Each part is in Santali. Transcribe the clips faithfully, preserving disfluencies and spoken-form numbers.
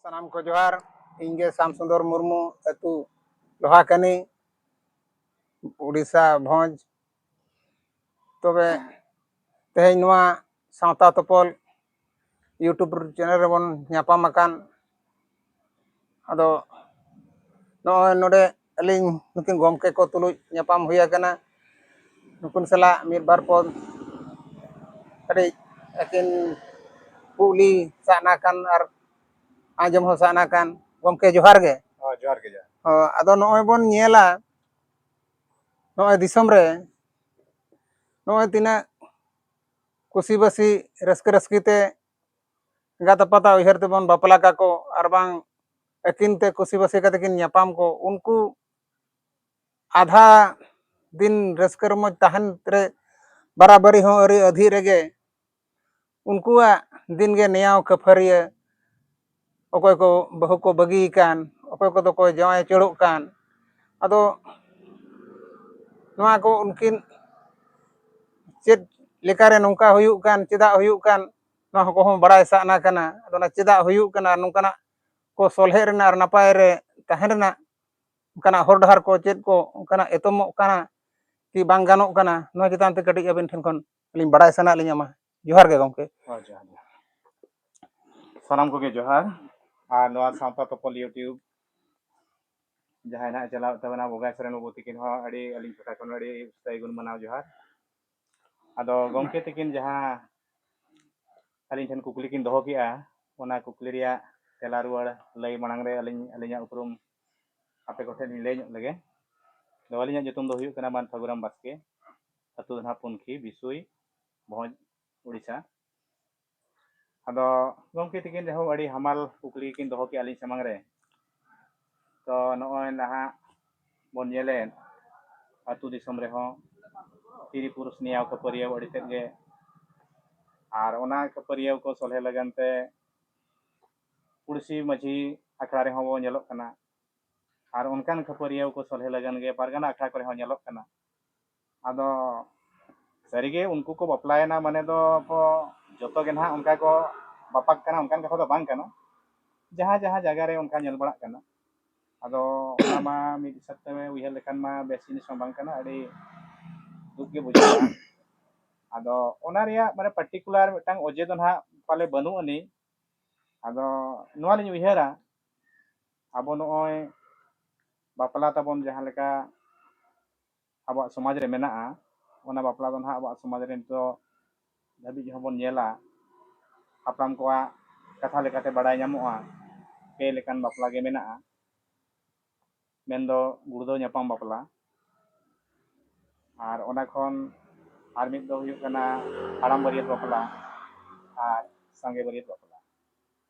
ᱥᱟᱱᱟᱢ ᱠᱚ ᱡᱚᱦᱟᱨ᱾ ᱤᱧ ᱜᱮ ᱥᱟᱢ ᱥᱩᱱᱫᱚᱨ ᱢᱩᱨᱢᱩ, ᱟᱹᱛᱩ ᱞᱳᱦᱟᱠᱟᱹᱱᱤ, ᱩᱲᱤᱥᱥᱟ ᱵᱷᱚᱸᱡᱽ᱾ ᱛᱚᱵᱮ ᱛᱮᱦᱮᱧ ᱱᱚᱣᱟ ᱥᱟᱶᱛᱟ ᱛᱚᱯᱚᱞ YouTube ᱪᱮᱱᱮᱞ ᱨᱮᱵᱚᱱ ᱧᱟᱯᱟᱢ ᱟᱠᱟᱱ᱾ ᱟᱫᱚ ᱱᱚᱜᱼᱚᱭ ᱱᱚᱰᱮ ᱟᱹᱞᱤᱧ ᱱᱩᱠᱤᱱ ᱜᱚᱢᱠᱮ ᱠᱚ ᱛᱩᱞᱩᱡ ᱧᱟᱯᱟᱢ ᱦᱩᱭ ᱟᱠᱟᱱᱟ᱾ ᱱᱩᱠᱤᱱ ᱥᱟᱞᱟᱜ ᱢᱤᱫ ᱵᱟᱨ ᱯᱚᱫ ᱠᱟᱹᱴᱤᱡ ᱟᱹᱠᱤᱱ ᱠᱩᱠᱞᱤ ᱥᱟᱵ ᱟᱠᱟᱱ ᱟᱨ ᱟᱸᱡᱚᱢ ᱦᱚᱸ ᱥᱟᱵ ᱟᱠᱟᱱ᱾ ᱜᱚᱢᱠᱮ, ᱡᱚᱦᱟᱨ ᱜᱮ᱾ ᱦᱚᱸ, ᱡᱚᱦᱟᱨ ᱜᱮ, ᱡᱚᱦᱟᱨ᱾ ᱦᱚᱸ, ᱟᱫᱚ ᱱᱚᱜᱼᱚᱭ ᱵᱚᱱ ᱧᱮᱞᱟ, ᱱᱚᱜᱼᱚᱭ ᱫᱤᱥᱚᱢ ᱨᱮ ᱱᱚᱜᱼᱚᱭ ᱛᱤᱱᱟᱹᱜ ᱠᱩᱥᱤᱵᱟᱹᱥᱤ, ᱨᱟᱹᱥᱠᱟᱹ ᱨᱟᱹᱥᱠᱤ ᱛᱮ ᱮᱸᱜᱟᱛ ᱟᱯᱟᱛᱟᱜ ᱩᱭᱦᱟᱹᱨ ᱛᱮᱵᱚᱱ ᱵᱟᱯᱞᱟ ᱠᱟᱠᱚ, ᱟᱨ ᱵᱟᱝ ᱟᱹᱠᱤᱱ ᱛᱮ ᱠᱩᱥᱤᱵᱟᱹᱥᱤ ᱠᱟᱛᱮ ᱠᱤᱱ ᱧᱟᱯᱟᱢ ᱠᱚ, ᱩᱱᱠᱩ ᱟᱫᱷᱟ ᱫᱤᱱ ᱨᱟᱹᱥᱠᱟᱹ ᱨᱚᱢᱚᱡᱽ ᱛᱟᱦᱮᱱ ᱨᱮ ᱵᱟᱨᱟᱵᱟᱨᱤ ᱦᱚᱸ ᱟᱹᱣᱨᱤ ᱟᱹᱫᱷᱤ ᱨᱮᱜᱮ ᱩᱱᱠᱩᱣᱟᱜ ᱫᱤᱱ ᱜᱮ ᱱᱮᱭᱟᱣ ᱠᱷᱟᱹᱯᱟᱹᱨᱤᱭᱟᱹ, ᱚᱠᱚᱭ ᱠᱚ ᱵᱟᱹᱦᱩ ᱠᱚ ᱵᱟᱹᱜᱤᱭᱟᱠᱟᱱ, ᱚᱠᱚᱭ ᱠᱚᱫᱚ ᱠᱚ ᱡᱟᱶᱟᱭ ᱪᱟᱹᱲᱚᱜ ᱠᱟᱱ᱾ ᱟᱫᱚ ᱱᱚᱣᱟ ᱠᱚ ᱩᱱᱠᱤᱱ ᱪᱮᱫ ᱞᱮᱠᱟᱨᱮ ᱱᱚᱝᱠᱟ ᱦᱩᱭᱩᱜ ᱠᱟᱱ, ᱪᱮᱫᱟᱜ ᱦᱩᱭᱩᱜ ᱠᱟᱱ, ᱱᱚᱣᱟ ᱠᱚᱦᱚᱸ ᱵᱟᱲᱟᱭ ᱥᱟᱱᱟ ᱠᱟᱱᱟ᱾ ᱟᱫᱚ ᱚᱱᱟ ᱪᱮᱫᱟᱜ ᱦᱩᱭᱩᱜ ᱠᱟᱱᱟ, ᱱᱚᱝᱠᱟᱱᱟᱜ ᱠᱚ ᱥᱚᱞᱦᱮ ᱨᱮᱱᱟᱜ ᱟᱨ ᱱᱟᱯᱟᱭ ᱨᱮ ᱛᱟᱦᱮᱸ ᱨᱮᱱᱟᱜ ᱚᱱᱠᱟᱱᱟᱜ ᱦᱚᱨ ᱰᱟᱦᱟᱨ ᱠᱚ ᱪᱮᱫ ᱠᱚ ᱚᱱᱠᱟᱱᱟᱜ ᱮᱛᱚᱢᱚᱜ ᱠᱟᱱᱟ ᱠᱤ ᱵᱟᱝ ᱜᱟᱱᱚᱜ ᱠᱟᱱᱟ, ᱱᱚᱣᱟ ᱪᱮᱛᱟᱱ ᱛᱮ ᱠᱟᱹᱴᱤᱡ ᱟᱹᱵᱤᱱ ᱴᱷᱮᱱ ᱠᱷᱚᱱ ᱟᱹᱞᱤᱧ ᱵᱟᱲᱟᱭ ᱥᱟᱱᱟᱭᱮᱫ ᱞᱤᱧᱟ᱾ ᱢᱟ, ᱡᱚᱦᱟᱨ ᱜᱮ ᱜᱚᱢᱠᱮ᱾ ᱦᱳᱭ, ᱡᱚᱦᱟᱨ, ᱡᱚᱦᱟᱨ᱾ ᱥᱟᱱᱟᱢ ᱠᱚᱜᱮ ᱡᱚᱦᱟᱨ᱾ ᱟᱨ ᱱᱚᱣᱟ ᱥᱟᱶᱛᱟ ᱛᱚᱯᱚᱞ YouTube ᱡᱟᱦᱟᱸᱭ ᱱᱟᱦᱟᱜ ᱪᱟᱞᱟᱣᱮᱫ ᱛᱟᱵᱚᱱᱟ, ᱵᱚᱜᱟᱭ ᱥᱚᱨᱮᱱ ᱵᱟᱹᱵᱩ ᱛᱤᱠᱤᱱ ᱦᱚᱸ ᱟᱹᱰᱤ ᱟᱹᱞᱤᱧ ᱯᱟᱦᱴᱟ ᱠᱷᱚᱱ ᱟᱹᱰᱤ ᱥᱟᱹᱜᱩᱱ ᱢᱟᱱᱟᱣ ᱡᱚᱦᱟᱨ᱾ ᱟᱫᱚ ᱜᱚᱢᱠᱮ ᱛᱤᱠᱤᱱ ᱡᱟᱦᱟᱸ ᱟᱹᱞᱤᱧ ᱴᱷᱮᱱ ᱠᱩᱠᱞᱤ ᱠᱤᱱ ᱫᱚᱦᱚ ᱠᱮᱜᱼᱟ, ᱚᱱᱟ ᱠᱩᱠᱞᱤ ᱨᱮᱭᱟᱜ ᱛᱮᱞᱟ ᱨᱩᱣᱟᱹᱲ ᱞᱟᱹᱭ ᱢᱟᱲᱟᱝ ᱨᱮ ᱟᱹᱞᱤᱧ ᱟᱹᱞᱤᱧᱟᱜ ᱩᱯᱨᱩᱢ ᱟᱯᱮ ᱠᱚᱴᱷᱮᱱ ᱞᱤᱧ ᱞᱟᱹᱭ ᱧᱚᱜ ᱞᱮᱜᱮ᱾ ᱟᱫᱚ ᱟᱹᱞᱤᱧᱟᱜ ᱧᱩᱛᱩᱢ ᱫᱚ ᱦᱩᱭᱩᱜ ᱠᱟᱱᱟ ᱢᱟᱱ ᱯᱷᱟᱹᱜᱩᱨᱟᱢ ᱵᱟᱥᱠᱮ, ᱟᱹᱛᱩ ᱫᱚ ᱱᱟᱦᱟᱜ ᱯᱩᱱᱠᱷᱤ, ᱵᱤᱥᱩᱭ, ᱵᱷᱚᱸᱡᱽ, ᱩᱲᱤᱥᱥᱟ᱾ ᱟᱫᱚ ᱜᱚᱢᱠᱮ ᱛᱤᱠᱤᱱ ᱡᱟᱭᱦᱳᱠ ᱟᱹᱰᱤ ᱦᱟᱢᱟᱞ ᱠᱩᱠᱞᱤ ᱠᱤᱱ ᱫᱚᱦᱚ ᱠᱮᱜᱼᱟ ᱟᱹᱞᱤᱧ ᱥᱟᱢᱟᱝ ᱨᱮ᱾ ᱛᱚ ᱱᱚᱜᱼᱚᱭ ᱱᱟᱦᱟᱜ ᱵᱚᱱ ᱧᱮᱞᱮᱫ ᱟᱹᱛᱩ ᱫᱤᱥᱚᱢ ᱨᱮᱦᱚᱸ ᱛᱤᱨᱤ ᱯᱩᱨᱩᱥ ᱱᱮᱭᱟᱣ ᱠᱷᱟᱹᱯᱟᱹᱨᱤᱭᱟᱹᱣ ᱟᱹᱰᱤ ᱛᱮᱫ ᱜᱮ, ᱟᱨ ᱚᱱᱟ ᱠᱷᱟᱹᱯᱟᱹᱨᱤᱭᱟᱹᱣ ᱠᱚ ᱥᱚᱞᱦᱮ ᱞᱟᱹᱜᱤᱫ ᱛᱮ ᱯᱩᱲᱥᱤ ᱢᱟᱹᱡᱷᱤ ᱟᱠᱷᱲᱟ ᱨᱮᱦᱚᱸ ᱵᱚᱱ ᱧᱮᱞᱚᱜ ᱠᱟᱱᱟ᱾ ᱟᱨ ᱚᱱᱠᱟᱱ ᱠᱷᱟᱹᱯᱟᱹᱨᱤᱭᱟᱹᱣ ᱠᱚ ᱥᱚᱞᱦᱮ ᱞᱟᱹᱜᱤᱫ ᱜᱮ ᱯᱟᱨᱜᱟᱱᱟ ᱟᱠᱷᱲᱟ ᱠᱚᱨᱮ ᱦᱚᱸ ᱧᱮᱞᱚᱜ ᱠᱟᱱᱟ᱾ ᱟᱫᱚ ᱥᱟᱹᱨᱤᱜᱮ ᱩᱱᱠᱩ ᱠᱚ ᱵᱟᱯᱞᱟᱭᱮᱱᱟ ᱢᱟᱱᱮ ᱫᱚ ᱠᱚ ᱡᱚᱛᱚ ᱜᱮ ᱱᱟᱦᱟᱜ ᱚᱱᱠᱟ ᱠᱚ ᱵᱟᱯᱟᱜ ᱠᱟᱱᱟ, ᱚᱱᱠᱟᱱ ᱠᱟᱛᱷᱟ ᱫᱚ ᱵᱟᱝ ᱠᱟᱱᱟ᱾ ᱡᱟᱦᱟᱸ ᱡᱟᱦᱟᱸ ᱡᱟᱭᱜᱟ ᱨᱮ ᱚᱱᱠᱟ ᱧᱮᱞ ᱵᱟᱲᱟᱜ ᱠᱟᱱᱟ᱾ ᱟᱫᱚ ᱚᱱᱟ ᱢᱟ ᱢᱤᱫ ᱦᱤᱥᱟᱹᱵ ᱛᱮ ᱩᱭᱦᱟᱹᱨ ᱞᱮᱠᱷᱟᱱ ᱢᱟ ᱵᱮᱥ ᱡᱤᱱᱤᱥ ᱦᱚᱸ ᱵᱟᱝ ᱠᱟᱱᱟ, ᱟᱹᱰᱤ ᱫᱩᱠ ᱜᱮ ᱵᱩᱡᱷᱟᱹᱜᱼᱟ᱾ ᱟᱫᱚ ᱚᱱᱟ ᱨᱮᱭᱟᱜ ᱢᱟᱱᱮ ᱯᱟᱨᱴᱤᱠᱩᱞᱟᱨ ᱢᱤᱫᱴᱟᱝ ᱚᱡᱮ ᱫᱚ ᱱᱟᱦᱟᱜ ᱯᱟᱞᱮ ᱵᱟᱹᱱᱩᱜ ᱟᱹᱱᱤᱡ᱾ ᱟᱫᱚ ᱱᱚᱣᱟ ᱞᱤᱧ ᱩᱭᱦᱟᱹᱨᱟ, ᱟᱵᱚ ᱱᱚᱜᱼᱚᱭ ᱵᱟᱯᱞᱟ ᱛᱟᱵᱚᱱ ᱡᱟᱦᱟᱸ ᱞᱮᱠᱟ ᱟᱵᱚᱣᱟᱜ ᱥᱚᱢᱟᱡᱽ ᱨᱮ ᱢᱮᱱᱟᱜᱼᱟ, ᱚᱱᱟ ᱵᱟᱯᱞᱟ ᱫᱚ ᱱᱟᱦᱟᱜ ᱟᱵᱚᱣᱟᱜ ᱥᱚᱢᱟᱡᱽ ᱨᱮ ᱱᱤᱛᱚᱜ ᱫᱷᱟᱹᱵᱤᱡ ᱦᱚᱸᱵᱚᱱ ᱧᱮᱞᱟ᱾ ᱦᱟᱯᱲᱟᱢ ᱠᱚᱣᱟᱜ ᱠᱟᱛᱷᱟ ᱞᱮᱠᱟᱛᱮ ᱵᱟᱲᱟᱭ ᱧᱟᱢᱚᱜᱼᱟ, ᱯᱮ ᱞᱮᱠᱟᱱ ᱵᱟᱯᱞᱟ ᱜᱮ ᱢᱮᱱᱟᱜᱼᱟ, ᱢᱮᱱᱫᱚ ᱜᱩᱲᱫᱟᱹᱣ ᱧᱟᱯᱟᱢ ᱵᱟᱯᱞᱟ, ᱟᱨ ᱚᱱᱟ ᱠᱷᱚᱱ ᱟᱨ ᱢᱤᱫ ᱫᱚ ᱦᱩᱭᱩᱜ ᱠᱟᱱᱟ ᱦᱟᱲᱟᱢ ᱵᱟᱹᱨᱭᱟᱹᱛ ᱵᱟᱯᱞᱟ ᱟᱨ ᱥᱟᱸᱜᱮ ᱵᱟᱹᱨᱭᱟᱹᱛ ᱵᱟᱯᱞᱟ᱾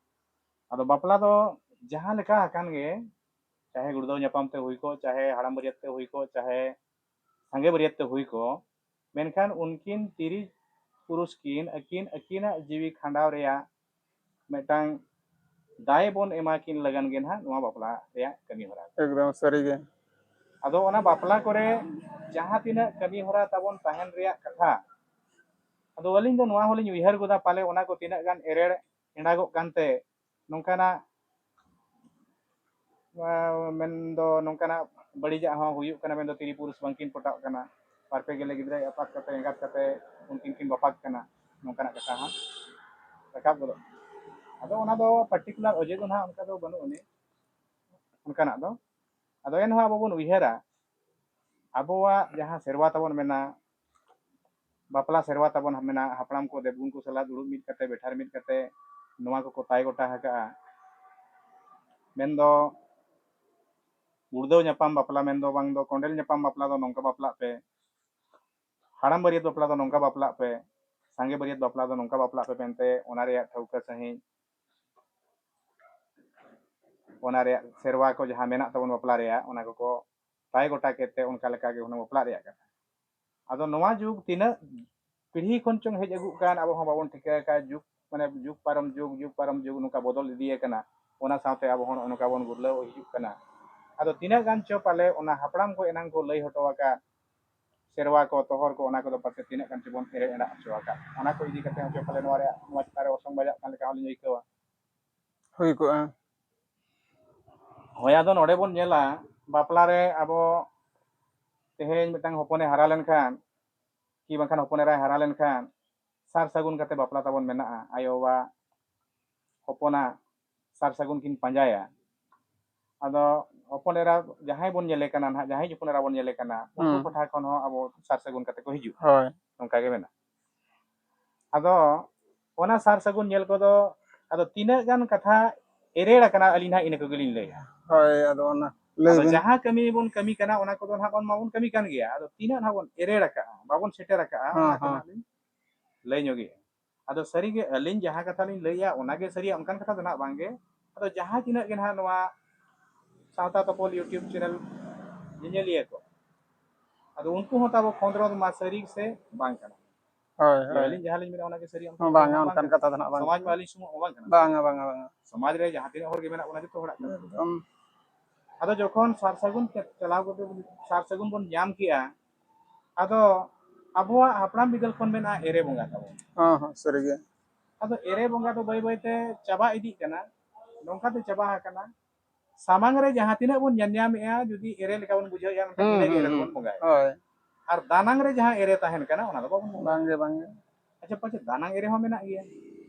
ᱟᱫᱚ ᱵᱟᱯᱞᱟ ᱫᱚ ᱡᱟᱦᱟᱸ ᱞᱮᱠᱟ ᱟᱠᱟᱱ ᱜᱮ, ᱪᱟᱦᱮ ᱜᱩᱲᱫᱟᱹᱣ ᱧᱟᱯᱟᱢ ᱛᱮ ᱦᱩᱭ ᱠᱚᱜ, ᱪᱟᱦᱮ ᱦᱟᱲᱟᱢ ᱵᱟᱹᱨᱭᱟᱹᱛ ᱛᱮ ᱦᱩᱭ ᱠᱚᱜ, ᱪᱟᱦᱮ ᱥᱟᱸᱜᱮ ᱵᱟᱹᱨᱭᱟᱹᱛ ᱛᱮ ᱦᱩᱭ ᱠᱚᱜ, ᱢᱮᱱᱠᱷᱟᱱ ᱩᱱᱠᱤᱱ ᱛᱤᱨᱤ ᱯᱩᱨᱩᱥ ᱠᱤᱱ ᱟᱹᱠᱤᱱ ᱟᱹᱠᱤᱱᱟᱜ ᱡᱤᱣᱤ ᱠᱷᱟᱸᱰᱟᱣ ᱨᱮᱭᱟᱜ ᱢᱤᱫᱴᱟᱝ ᱫᱟᱭ ᱵᱚᱱ ᱮᱢᱟ ᱠᱤᱱ ᱞᱟᱹᱜᱤᱫ ᱜᱮ ᱱᱟᱦᱟᱜ ᱱᱚᱣᱟ ᱵᱟᱯᱞᱟ ᱨᱮᱭᱟᱜ ᱠᱟᱹᱢᱤ ᱦᱚᱨᱟ᱾ ᱮᱠᱫᱚᱢ ᱥᱟᱹᱨᱤ ᱜᱮ᱾ ᱟᱫᱚ ᱚᱱᱟ ᱵᱟᱯᱞᱟ ᱠᱚᱨᱮ ᱡᱟᱦᱟᱸ ᱛᱤᱱᱟᱹᱜ ᱠᱟᱹᱢᱤ ᱦᱚᱨᱟ ᱛᱟᱵᱚᱱ ᱛᱟᱦᱮᱱ ᱨᱮᱭᱟᱜ ᱠᱟᱛᱷᱟ, ᱟᱫᱚ ᱟᱹᱞᱤᱧ ᱫᱚ ᱱᱚᱣᱟ ᱦᱚᱸᱞᱤᱧ ᱩᱭᱦᱟᱹᱨ ᱜᱚᱫᱟ, ᱯᱟᱞᱮ ᱚᱱᱟ ᱠᱚ ᱛᱤᱱᱟᱹᱜ ᱜᱟᱱ ᱮᱨᱮᱲ ᱮᱸᱰᱟᱜᱚᱜ ᱠᱟᱱᱛᱮ ᱱᱚᱝᱠᱟᱱᱟᱜ, ᱟᱸ, ᱢᱮᱱᱫᱚ ᱱᱚᱝᱠᱟᱱᱟᱜ ᱵᱟᱹᱲᱤᱡᱟᱜ ᱦᱚᱸ ᱦᱩᱭᱩᱜ ᱠᱟᱱᱟ, ᱢᱮᱱᱫᱚ ᱛᱤᱨᱤ ᱯᱩᱨᱩᱥ ᱵᱟᱝᱠᱤᱱ ᱯᱚᱴᱟᱜ ᱠᱟᱱᱟ, ᱵᱟᱨ ᱯᱮ ᱜᱮᱞᱮ ᱜᱤᱫᱽᱨᱟᱹ ᱟᱯᱟᱛ ᱠᱟᱛᱮ ᱮᱸᱜᱟᱛ ᱠᱟᱛᱮ ᱩᱱᱠᱤᱱ ᱠᱤᱱ ᱵᱟᱯᱟᱜ ᱠᱟᱱᱟ, ᱱᱚᱝᱠᱟᱱᱟᱜ ᱠᱟᱛᱷᱟ ᱦᱚᱸ ᱨᱟᱠᱟᱵ ᱜᱚᱫᱚᱜ ᱠᱟᱱᱟ᱾ ᱟᱫᱚ ᱚᱱᱟ ᱫᱚ ᱯᱟᱨᱴᱤᱠᱩᱞᱟᱨ ᱚᱡᱮ ᱫᱚ ᱱᱟᱦᱟᱜ ᱚᱱᱠᱟ ᱫᱚ ᱵᱟᱹᱱᱩᱜ ᱟᱹᱱᱤᱡ ᱚᱱᱠᱟᱱᱟᱜ ᱫᱚ᱾ ᱟᱫᱚ ᱮᱱᱦᱚᱸ ᱟᱵᱚ ᱵᱚᱱ ᱩᱭᱦᱟᱹᱨᱟ, ᱟᱵᱚᱣᱟᱜ ᱡᱟᱦᱟᱸ ᱥᱮᱨᱣᱟ ᱛᱟᱵᱚᱱ ᱢᱮᱱᱟᱜ, ᱵᱟᱯᱞᱟ ᱥᱮᱨᱣᱟ ᱛᱟᱵᱚᱱ ᱢᱮᱱᱟᱜ, ᱦᱟᱯᱲᱟᱢ ᱠᱚ ᱫᱮᱵ ᱜᱩᱱ ᱠᱚ ᱥᱟᱞᱟᱜ ᱫᱩᱲᱩᱵ ᱢᱤᱫ ᱠᱟᱛᱮ, ᱵᱮᱴᱷᱟᱨ ᱢᱤᱫ ᱠᱟᱛᱮ ᱱᱚᱣᱟ ᱠᱚᱠᱚ ᱛᱟᱭ ᱜᱚᱴᱟ ᱟᱠᱟᱫᱼᱟ᱾ ᱢᱮᱱᱫᱚ ᱜᱩᱲᱫᱟᱹᱣ ᱧᱟᱯᱟᱢ ᱵᱟᱯᱞᱟ, ᱢᱮᱱᱫᱚ ᱵᱟᱝ ᱫᱚ ᱠᱚᱸᱰᱮᱞ ᱧᱟᱯᱟᱢ ᱵᱟᱯᱞᱟ ᱫᱚ ᱱᱚᱝᱠᱟ ᱵᱟᱯᱞᱟᱜ ᱯᱮ, ᱦᱟᱲᱟᱢ ᱵᱟᱹᱨᱭᱟᱹᱛ ᱵᱟᱯᱞᱟ ᱫᱚ ᱱᱚᱝᱠᱟ ᱵᱟᱯᱞᱟᱜ ᱯᱮ, ᱥᱟᱸᱜᱮ ᱵᱟᱹᱨᱭᱟᱹᱛ ᱵᱟᱯᱞᱟ ᱫᱚ ᱱᱚᱝᱠᱟ ᱵᱟᱯᱞᱟᱜ ᱯᱮ ᱢᱮᱱᱛᱮ ᱚᱱᱟ ᱨᱮᱭᱟᱜ ᱴᱷᱟᱹᱣᱠᱟᱹ ᱥᱟᱺᱦᱤᱡ ᱚᱱᱟ ᱨᱮᱭᱟᱜ ᱥᱮᱨᱣᱟ ᱠᱚ ᱡᱟᱦᱟᱸ ᱢᱮᱱᱟᱜ ᱛᱟᱵᱚᱱ ᱵᱟᱯᱞᱟ ᱨᱮᱭᱟᱜ, ᱚᱱᱟ ᱠᱚᱠᱚ ᱛᱟᱭ ᱜᱚᱴᱟ ᱠᱮᱫ ᱛᱮ ᱚᱱᱠᱟ ᱞᱮᱠᱟ ᱜᱮ ᱦᱩᱱᱟᱹᱝ ᱵᱟᱯᱞᱟᱜ ᱨᱮᱭᱟᱜ ᱠᱟᱛᱷᱟ᱾ ᱟᱫᱚ ᱱᱚᱣᱟ ᱡᱩᱜᱽ ᱛᱤᱱᱟᱹᱜ ᱯᱤᱲᱦᱤ ᱠᱷᱚᱱ ᱪᱚᱝ ᱦᱮᱡ ᱟᱹᱜᱩᱜ ᱠᱟᱱ, ᱟᱵᱚ ᱦᱚᱸ ᱵᱟᱵᱚᱱ ᱴᱷᱤᱠᱟᱹ ᱟᱠᱟᱫ, ᱡᱩᱜᱽ ᱢᱟᱱᱮ ᱡᱩᱜᱽ ᱯᱟᱨᱚᱢ ᱡᱩᱜᱽ, ᱡᱩᱜᱽ ᱯᱟᱨᱚᱢ ᱡᱩᱜᱽ ᱱᱚᱝᱠᱟ ᱵᱚᱫᱚᱞ ᱤᱫᱤ ᱟᱠᱟᱱᱟ᱾ ᱚᱱᱟ ᱥᱟᱶᱛᱮ ᱟᱵᱚ ᱦᱚᱸ ᱱᱚᱜᱼᱚ ᱱᱚᱝᱠᱟ ᱵᱚᱱ ᱜᱩᱨᱞᱟᱹᱣ ᱦᱤᱡᱩᱜ ᱠᱟᱱᱟ᱾ ᱟᱫᱚ ᱛᱤᱱᱟᱹᱜ ᱜᱟᱱ ᱪᱚ ᱯᱟᱞᱮ ᱚᱱᱟ ᱦᱟᱯᱲᱟᱢ ᱠᱚ ᱮᱱᱟᱝ ᱠᱚ ᱞᱟᱹᱭ ᱦᱚᱴᱚ ᱟᱠᱟᱫ ᱥᱮᱨᱣᱟ ᱠᱚ, ᱛᱚᱦᱚᱨ ᱠᱚ, ᱚᱱᱟ ᱠᱚᱫᱚ ᱯᱟᱥᱮ ᱛᱤᱱᱟᱹᱜ ᱜᱟᱱ ᱪᱚᱵᱚᱱ ᱮᱲᱮ ᱮᱲᱟᱜ ᱦᱚᱪᱚ ᱟᱠᱟᱫ᱾ ᱚᱱᱟ ᱠᱚ ᱤᱫᱤ ᱠᱟᱛᱮ ᱦᱚᱸ ᱪᱚ ᱯᱟᱞᱮ ᱱᱚᱣᱟ ᱨᱮᱭᱟᱜ, ᱱᱚᱣᱟ ᱪᱮᱛᱟᱱ ᱨᱮ ᱚᱨᱥᱚᱝ ᱵᱟᱡᱟᱜ ᱠᱟᱱ ᱞᱮᱠᱟ ᱦᱚᱸᱞᱤᱧ ᱟᱹᱭᱠᱟᱹᱣᱟ᱾ ᱦᱩᱭ ᱠᱚᱜᱼᱟ᱾ ᱦᱳᱭ, ᱟᱫᱚ ᱱᱚᱰᱮ ᱵᱚᱱ ᱧᱮᱞᱟ, ᱵᱟᱯᱞᱟ ᱨᱮ ᱟᱵᱚ ᱛᱮᱦᱮᱧ ᱢᱤᱫᱴᱟᱝ ᱦᱚᱯᱚᱱᱮ ᱦᱟᱨᱟ ᱞᱮᱱᱠᱷᱟᱱ, ᱠᱤ ᱵᱟᱝᱠᱷᱟᱱ ᱦᱚᱯᱚᱱ ᱮᱨᱟᱭ ᱦᱟᱨᱟ ᱞᱮᱱᱠᱷᱟᱱ, ᱥᱟᱨ ᱥᱟᱹᱜᱩᱱ ᱠᱟᱛᱮ ᱵᱟᱯᱞᱟ ᱛᱟᱵᱚᱱ ᱢᱮᱱᱟᱜᱼᱟ᱾ ᱟᱭᱳ ᱵᱟᱵᱟ ᱦᱚᱯᱚᱱᱟᱜ ᱥᱟᱨ ᱥᱟᱹᱜᱩᱱ ᱠᱤᱱ ᱯᱟᱸᱡᱟᱭᱟ᱾ ᱟᱫᱚ ᱦᱚᱯᱚᱱ ᱮᱨᱟ ᱡᱟᱦᱟᱸᱭ ᱵᱚᱱ ᱧᱮᱞᱮ ᱠᱟᱱᱟ ᱱᱟᱦᱟᱜ, ᱡᱟᱦᱟᱸᱭ ᱦᱚᱯᱚᱱ ᱮᱨᱟ ᱵᱚᱱ ᱧᱮᱞᱮ ᱠᱟᱱᱟ, ᱩᱱᱠᱩ ᱦᱩᱸ᱾ ᱯᱟᱦᱴᱟ ᱠᱷᱚᱱ ᱦᱚᱸ ᱟᱵᱚ ᱥᱟᱨ ᱥᱟᱹᱜᱩᱱ ᱠᱟᱛᱮ ᱠᱚ ᱦᱤᱡᱩᱜᱼᱟ᱾ ᱦᱳᱭ᱾ ᱱᱚᱝᱠᱟ ᱜᱮ ᱢᱮᱱᱟᱜᱼᱟ᱾ ᱟᱫᱚ ᱚᱱᱟ ᱥᱟᱨ ᱥᱟᱹᱜᱩᱱ ᱧᱮᱞ ᱠᱚᱫᱚ, ᱟᱫᱚ ᱛᱤᱱᱟᱹᱜ ᱜᱟᱱ ᱠᱟᱛᱷᱟ ᱮᱨᱮᱲ ᱟᱠᱟᱱᱟ, ᱟᱹᱞᱤᱧ ᱱᱟᱦᱟᱜ ᱤᱱᱟᱹ ᱠᱚᱜᱮᱞᱤᱧ ᱞᱟᱹᱭᱟ᱾ ᱦᱳᱭ, ᱟᱫᱚ ᱚᱱᱟ ᱞᱟᱹᱭ ᱟᱫᱚ ᱵᱤᱱ᱾ ᱡᱟᱦᱟᱸ ᱠᱟᱹᱢᱤ ᱵᱚᱱ ᱠᱟᱹᱢᱤ ᱠᱟᱱᱟ, ᱚᱱᱟ ᱠᱚᱫᱚ ᱱᱟᱦᱟᱜ ᱵᱚᱱ, ᱢᱟᱵᱚᱱ ᱠᱟᱹᱢᱤ ᱠᱟᱱ ᱜᱮᱭᱟ᱾ ᱟᱫᱚ ᱛᱤᱱᱟᱹᱜ ᱱᱟᱦᱟᱜ ᱵᱚᱱ ᱮᱨᱮᱲ ᱟᱠᱟᱜᱼᱟ, ᱵᱟᱵᱚᱱ ᱥᱮᱴᱮᱨ ᱟᱠᱟᱜᱼᱟ, ᱦᱮᱸ, ᱚᱱᱟ ᱠᱚ ᱦᱮᱸ᱾ ᱱᱟᱦᱟᱜ ᱞᱤᱧ ᱞᱟᱹᱭ ᱧᱚᱜᱮᱜᱼᱟ᱾ ᱟᱫᱚ ᱥᱟᱹᱨᱤᱜᱮ ᱟᱹᱞᱤᱧ ᱡᱟᱦᱟᱸ ᱠᱟᱛᱷᱟ ᱞᱤᱧ ᱞᱟᱹᱭᱮᱜᱼᱟ, ᱚᱱᱟᱜᱮ ᱥᱟᱹᱨᱤᱭᱟ, ᱚᱱᱠᱟᱱ ᱠᱟᱛᱷᱟ ᱫᱚ ᱱᱟᱦᱟᱜ ᱵᱟᱝᱜᱮ᱾ ᱟᱫᱚ ᱡᱟᱦᱟᱸ ᱛᱤᱱᱟᱹᱜ ᱜᱮ ᱱᱟᱦᱟᱜ ᱱᱚᱣᱟ ᱥᱟᱶᱛᱟ ᱛᱚᱯᱚᱞ YouTube channel ᱧᱮᱧᱮᱞᱤᱭᱟᱹ ᱠᱚ, ᱟᱫᱚ ᱩᱱᱠᱩ ᱦᱚᱸ ᱛᱟᱵᱚ ᱠᱷᱚᱸᱫᱽᱨᱚᱸᱫᱽ ᱢᱟ ᱥᱟᱹᱨᱤ ᱥᱮ ᱵᱟᱝ ᱠᱟᱱᱟ᱾ ᱦᱳᱭ, ᱡᱮ ᱦᱳᱭ᱾ ᱟᱹᱞᱤᱧ ᱡᱟᱦᱟᱸ ᱞᱤᱧ ᱢᱮᱱᱟ, ᱚᱱᱟᱜᱮ ᱥᱟᱹᱨᱤᱭᱟ, ᱚᱱᱠᱟ ᱦᱚᱸ ᱫᱚ ᱵᱟᱝᱟ, ᱵᱟᱝ ᱚᱱᱠᱟᱱ ᱠᱟᱱᱟ᱾ ᱠᱟᱛᱷᱟ ᱫᱚ ᱱᱟᱦᱟᱜ ᱵᱟᱝ ᱥᱚᱢᱟᱡᱽ ᱠᱟᱱᱟ᱾ ᱢᱟ ᱟᱹᱞᱤᱧ ᱥᱩᱢᱩᱝ ᱦᱚᱸ ᱵᱟᱝ ᱠᱟᱱᱟ᱾ ᱵᱟᱝᱟ, ᱵᱟᱝᱟ, ᱵᱟᱝᱟ᱾ ᱥᱚᱢᱟᱡᱽ ᱨᱮ ᱡᱟᱦᱟᱸ ᱛᱤᱱᱟᱹᱜ ᱦᱚᱲ ᱜᱮ ᱢᱮᱱᱟᱜ ᱵᱚᱱᱟ, ᱡᱚᱛᱚ ᱦᱚᱲᱟᱜ ᱠᱟᱱᱟ᱾ ᱮᱠᱫᱚᱢ᱾ ᱟᱫᱚ ᱡᱚᱠᱷᱚᱱ ᱥᱟᱨ ᱥᱟᱹᱜᱩᱱ ᱛᱮ ᱪᱟᱞᱟᱣ ᱠᱟᱛᱮ ᱥᱟᱨ ᱥᱟᱹᱜᱩᱱ ᱵᱚᱱ ᱧᱟᱢ ᱠᱮᱜᱼᱟ, ᱟᱫᱚ ᱟᱵᱚᱣᱟᱜ ᱦᱟᱯᱲᱟᱢ ᱵᱤᱫᱟᱹᱞ ᱠᱷᱚᱱ ᱢᱮᱱᱟᱜᱼᱟ ᱮᱨᱮ ᱵᱚᱸᱜᱟ ᱛᱟᱵᱚᱱ᱾ ᱦᱚᱸ, ᱦᱚᱸ, ᱥᱟᱹᱨᱤᱜᱮ᱾ ᱟᱫᱚ ᱮᱨᱮ ᱵᱚᱸᱜᱟ ᱫᱚ ᱵᱟᱹᱭ ᱵᱟᱹᱭ ᱛᱮ ᱪᱟᱵᱟ ᱤᱫᱤᱜ ᱠᱟᱱᱟ, ᱱᱚᱝᱠᱟ ᱛᱮ ᱪᱟᱵᱟ ᱟᱠᱟᱱᱟ᱾ ᱥᱟᱢᱟᱝ ᱨᱮ ᱡᱟᱦᱟᱸ ᱛᱤᱱᱟᱹᱜ ᱵᱚᱱ ᱧᱮᱞ ᱧᱟᱢᱮᱜᱼᱟ, ᱡᱩᱫᱤ ᱮᱨᱮ ᱞᱮᱠᱟ ᱵᱚᱱ ᱵᱩᱡᱷᱟᱹᱣᱮᱜᱼᱟ, ᱢᱮᱱᱠᱷᱟᱱ ᱦᱩᱸ, ᱤᱱᱟᱹᱜᱮ ᱦᱩᱸ, ᱮᱨᱮ ᱦᱩᱸ᱾ ᱫᱚᱵᱚᱱ ᱵᱚᱸᱜᱟᱭᱟ᱾ ᱦᱳᱭ᱾ ᱟᱨ ᱫᱟᱱᱟᱝ ᱨᱮ ᱡᱟᱦᱟᱸ ᱮᱨᱮ ᱛᱟᱦᱮᱱ ᱠᱟᱱᱟ, ᱚᱱᱟ ᱫᱚ ᱵᱟᱵᱚᱱ ᱵᱚᱸᱜᱟᱭᱟ᱾ ᱵᱟᱝᱜᱮ, ᱵᱟᱝᱜᱮ᱾ ᱟᱪᱪᱷᱟ, ᱯᱟᱪᱮ ᱫᱟᱱᱟᱝ ᱮᱨᱮ ᱦᱚᱸ ᱢᱮᱱᱟᱜ ᱜᱮᱭᱟ᱾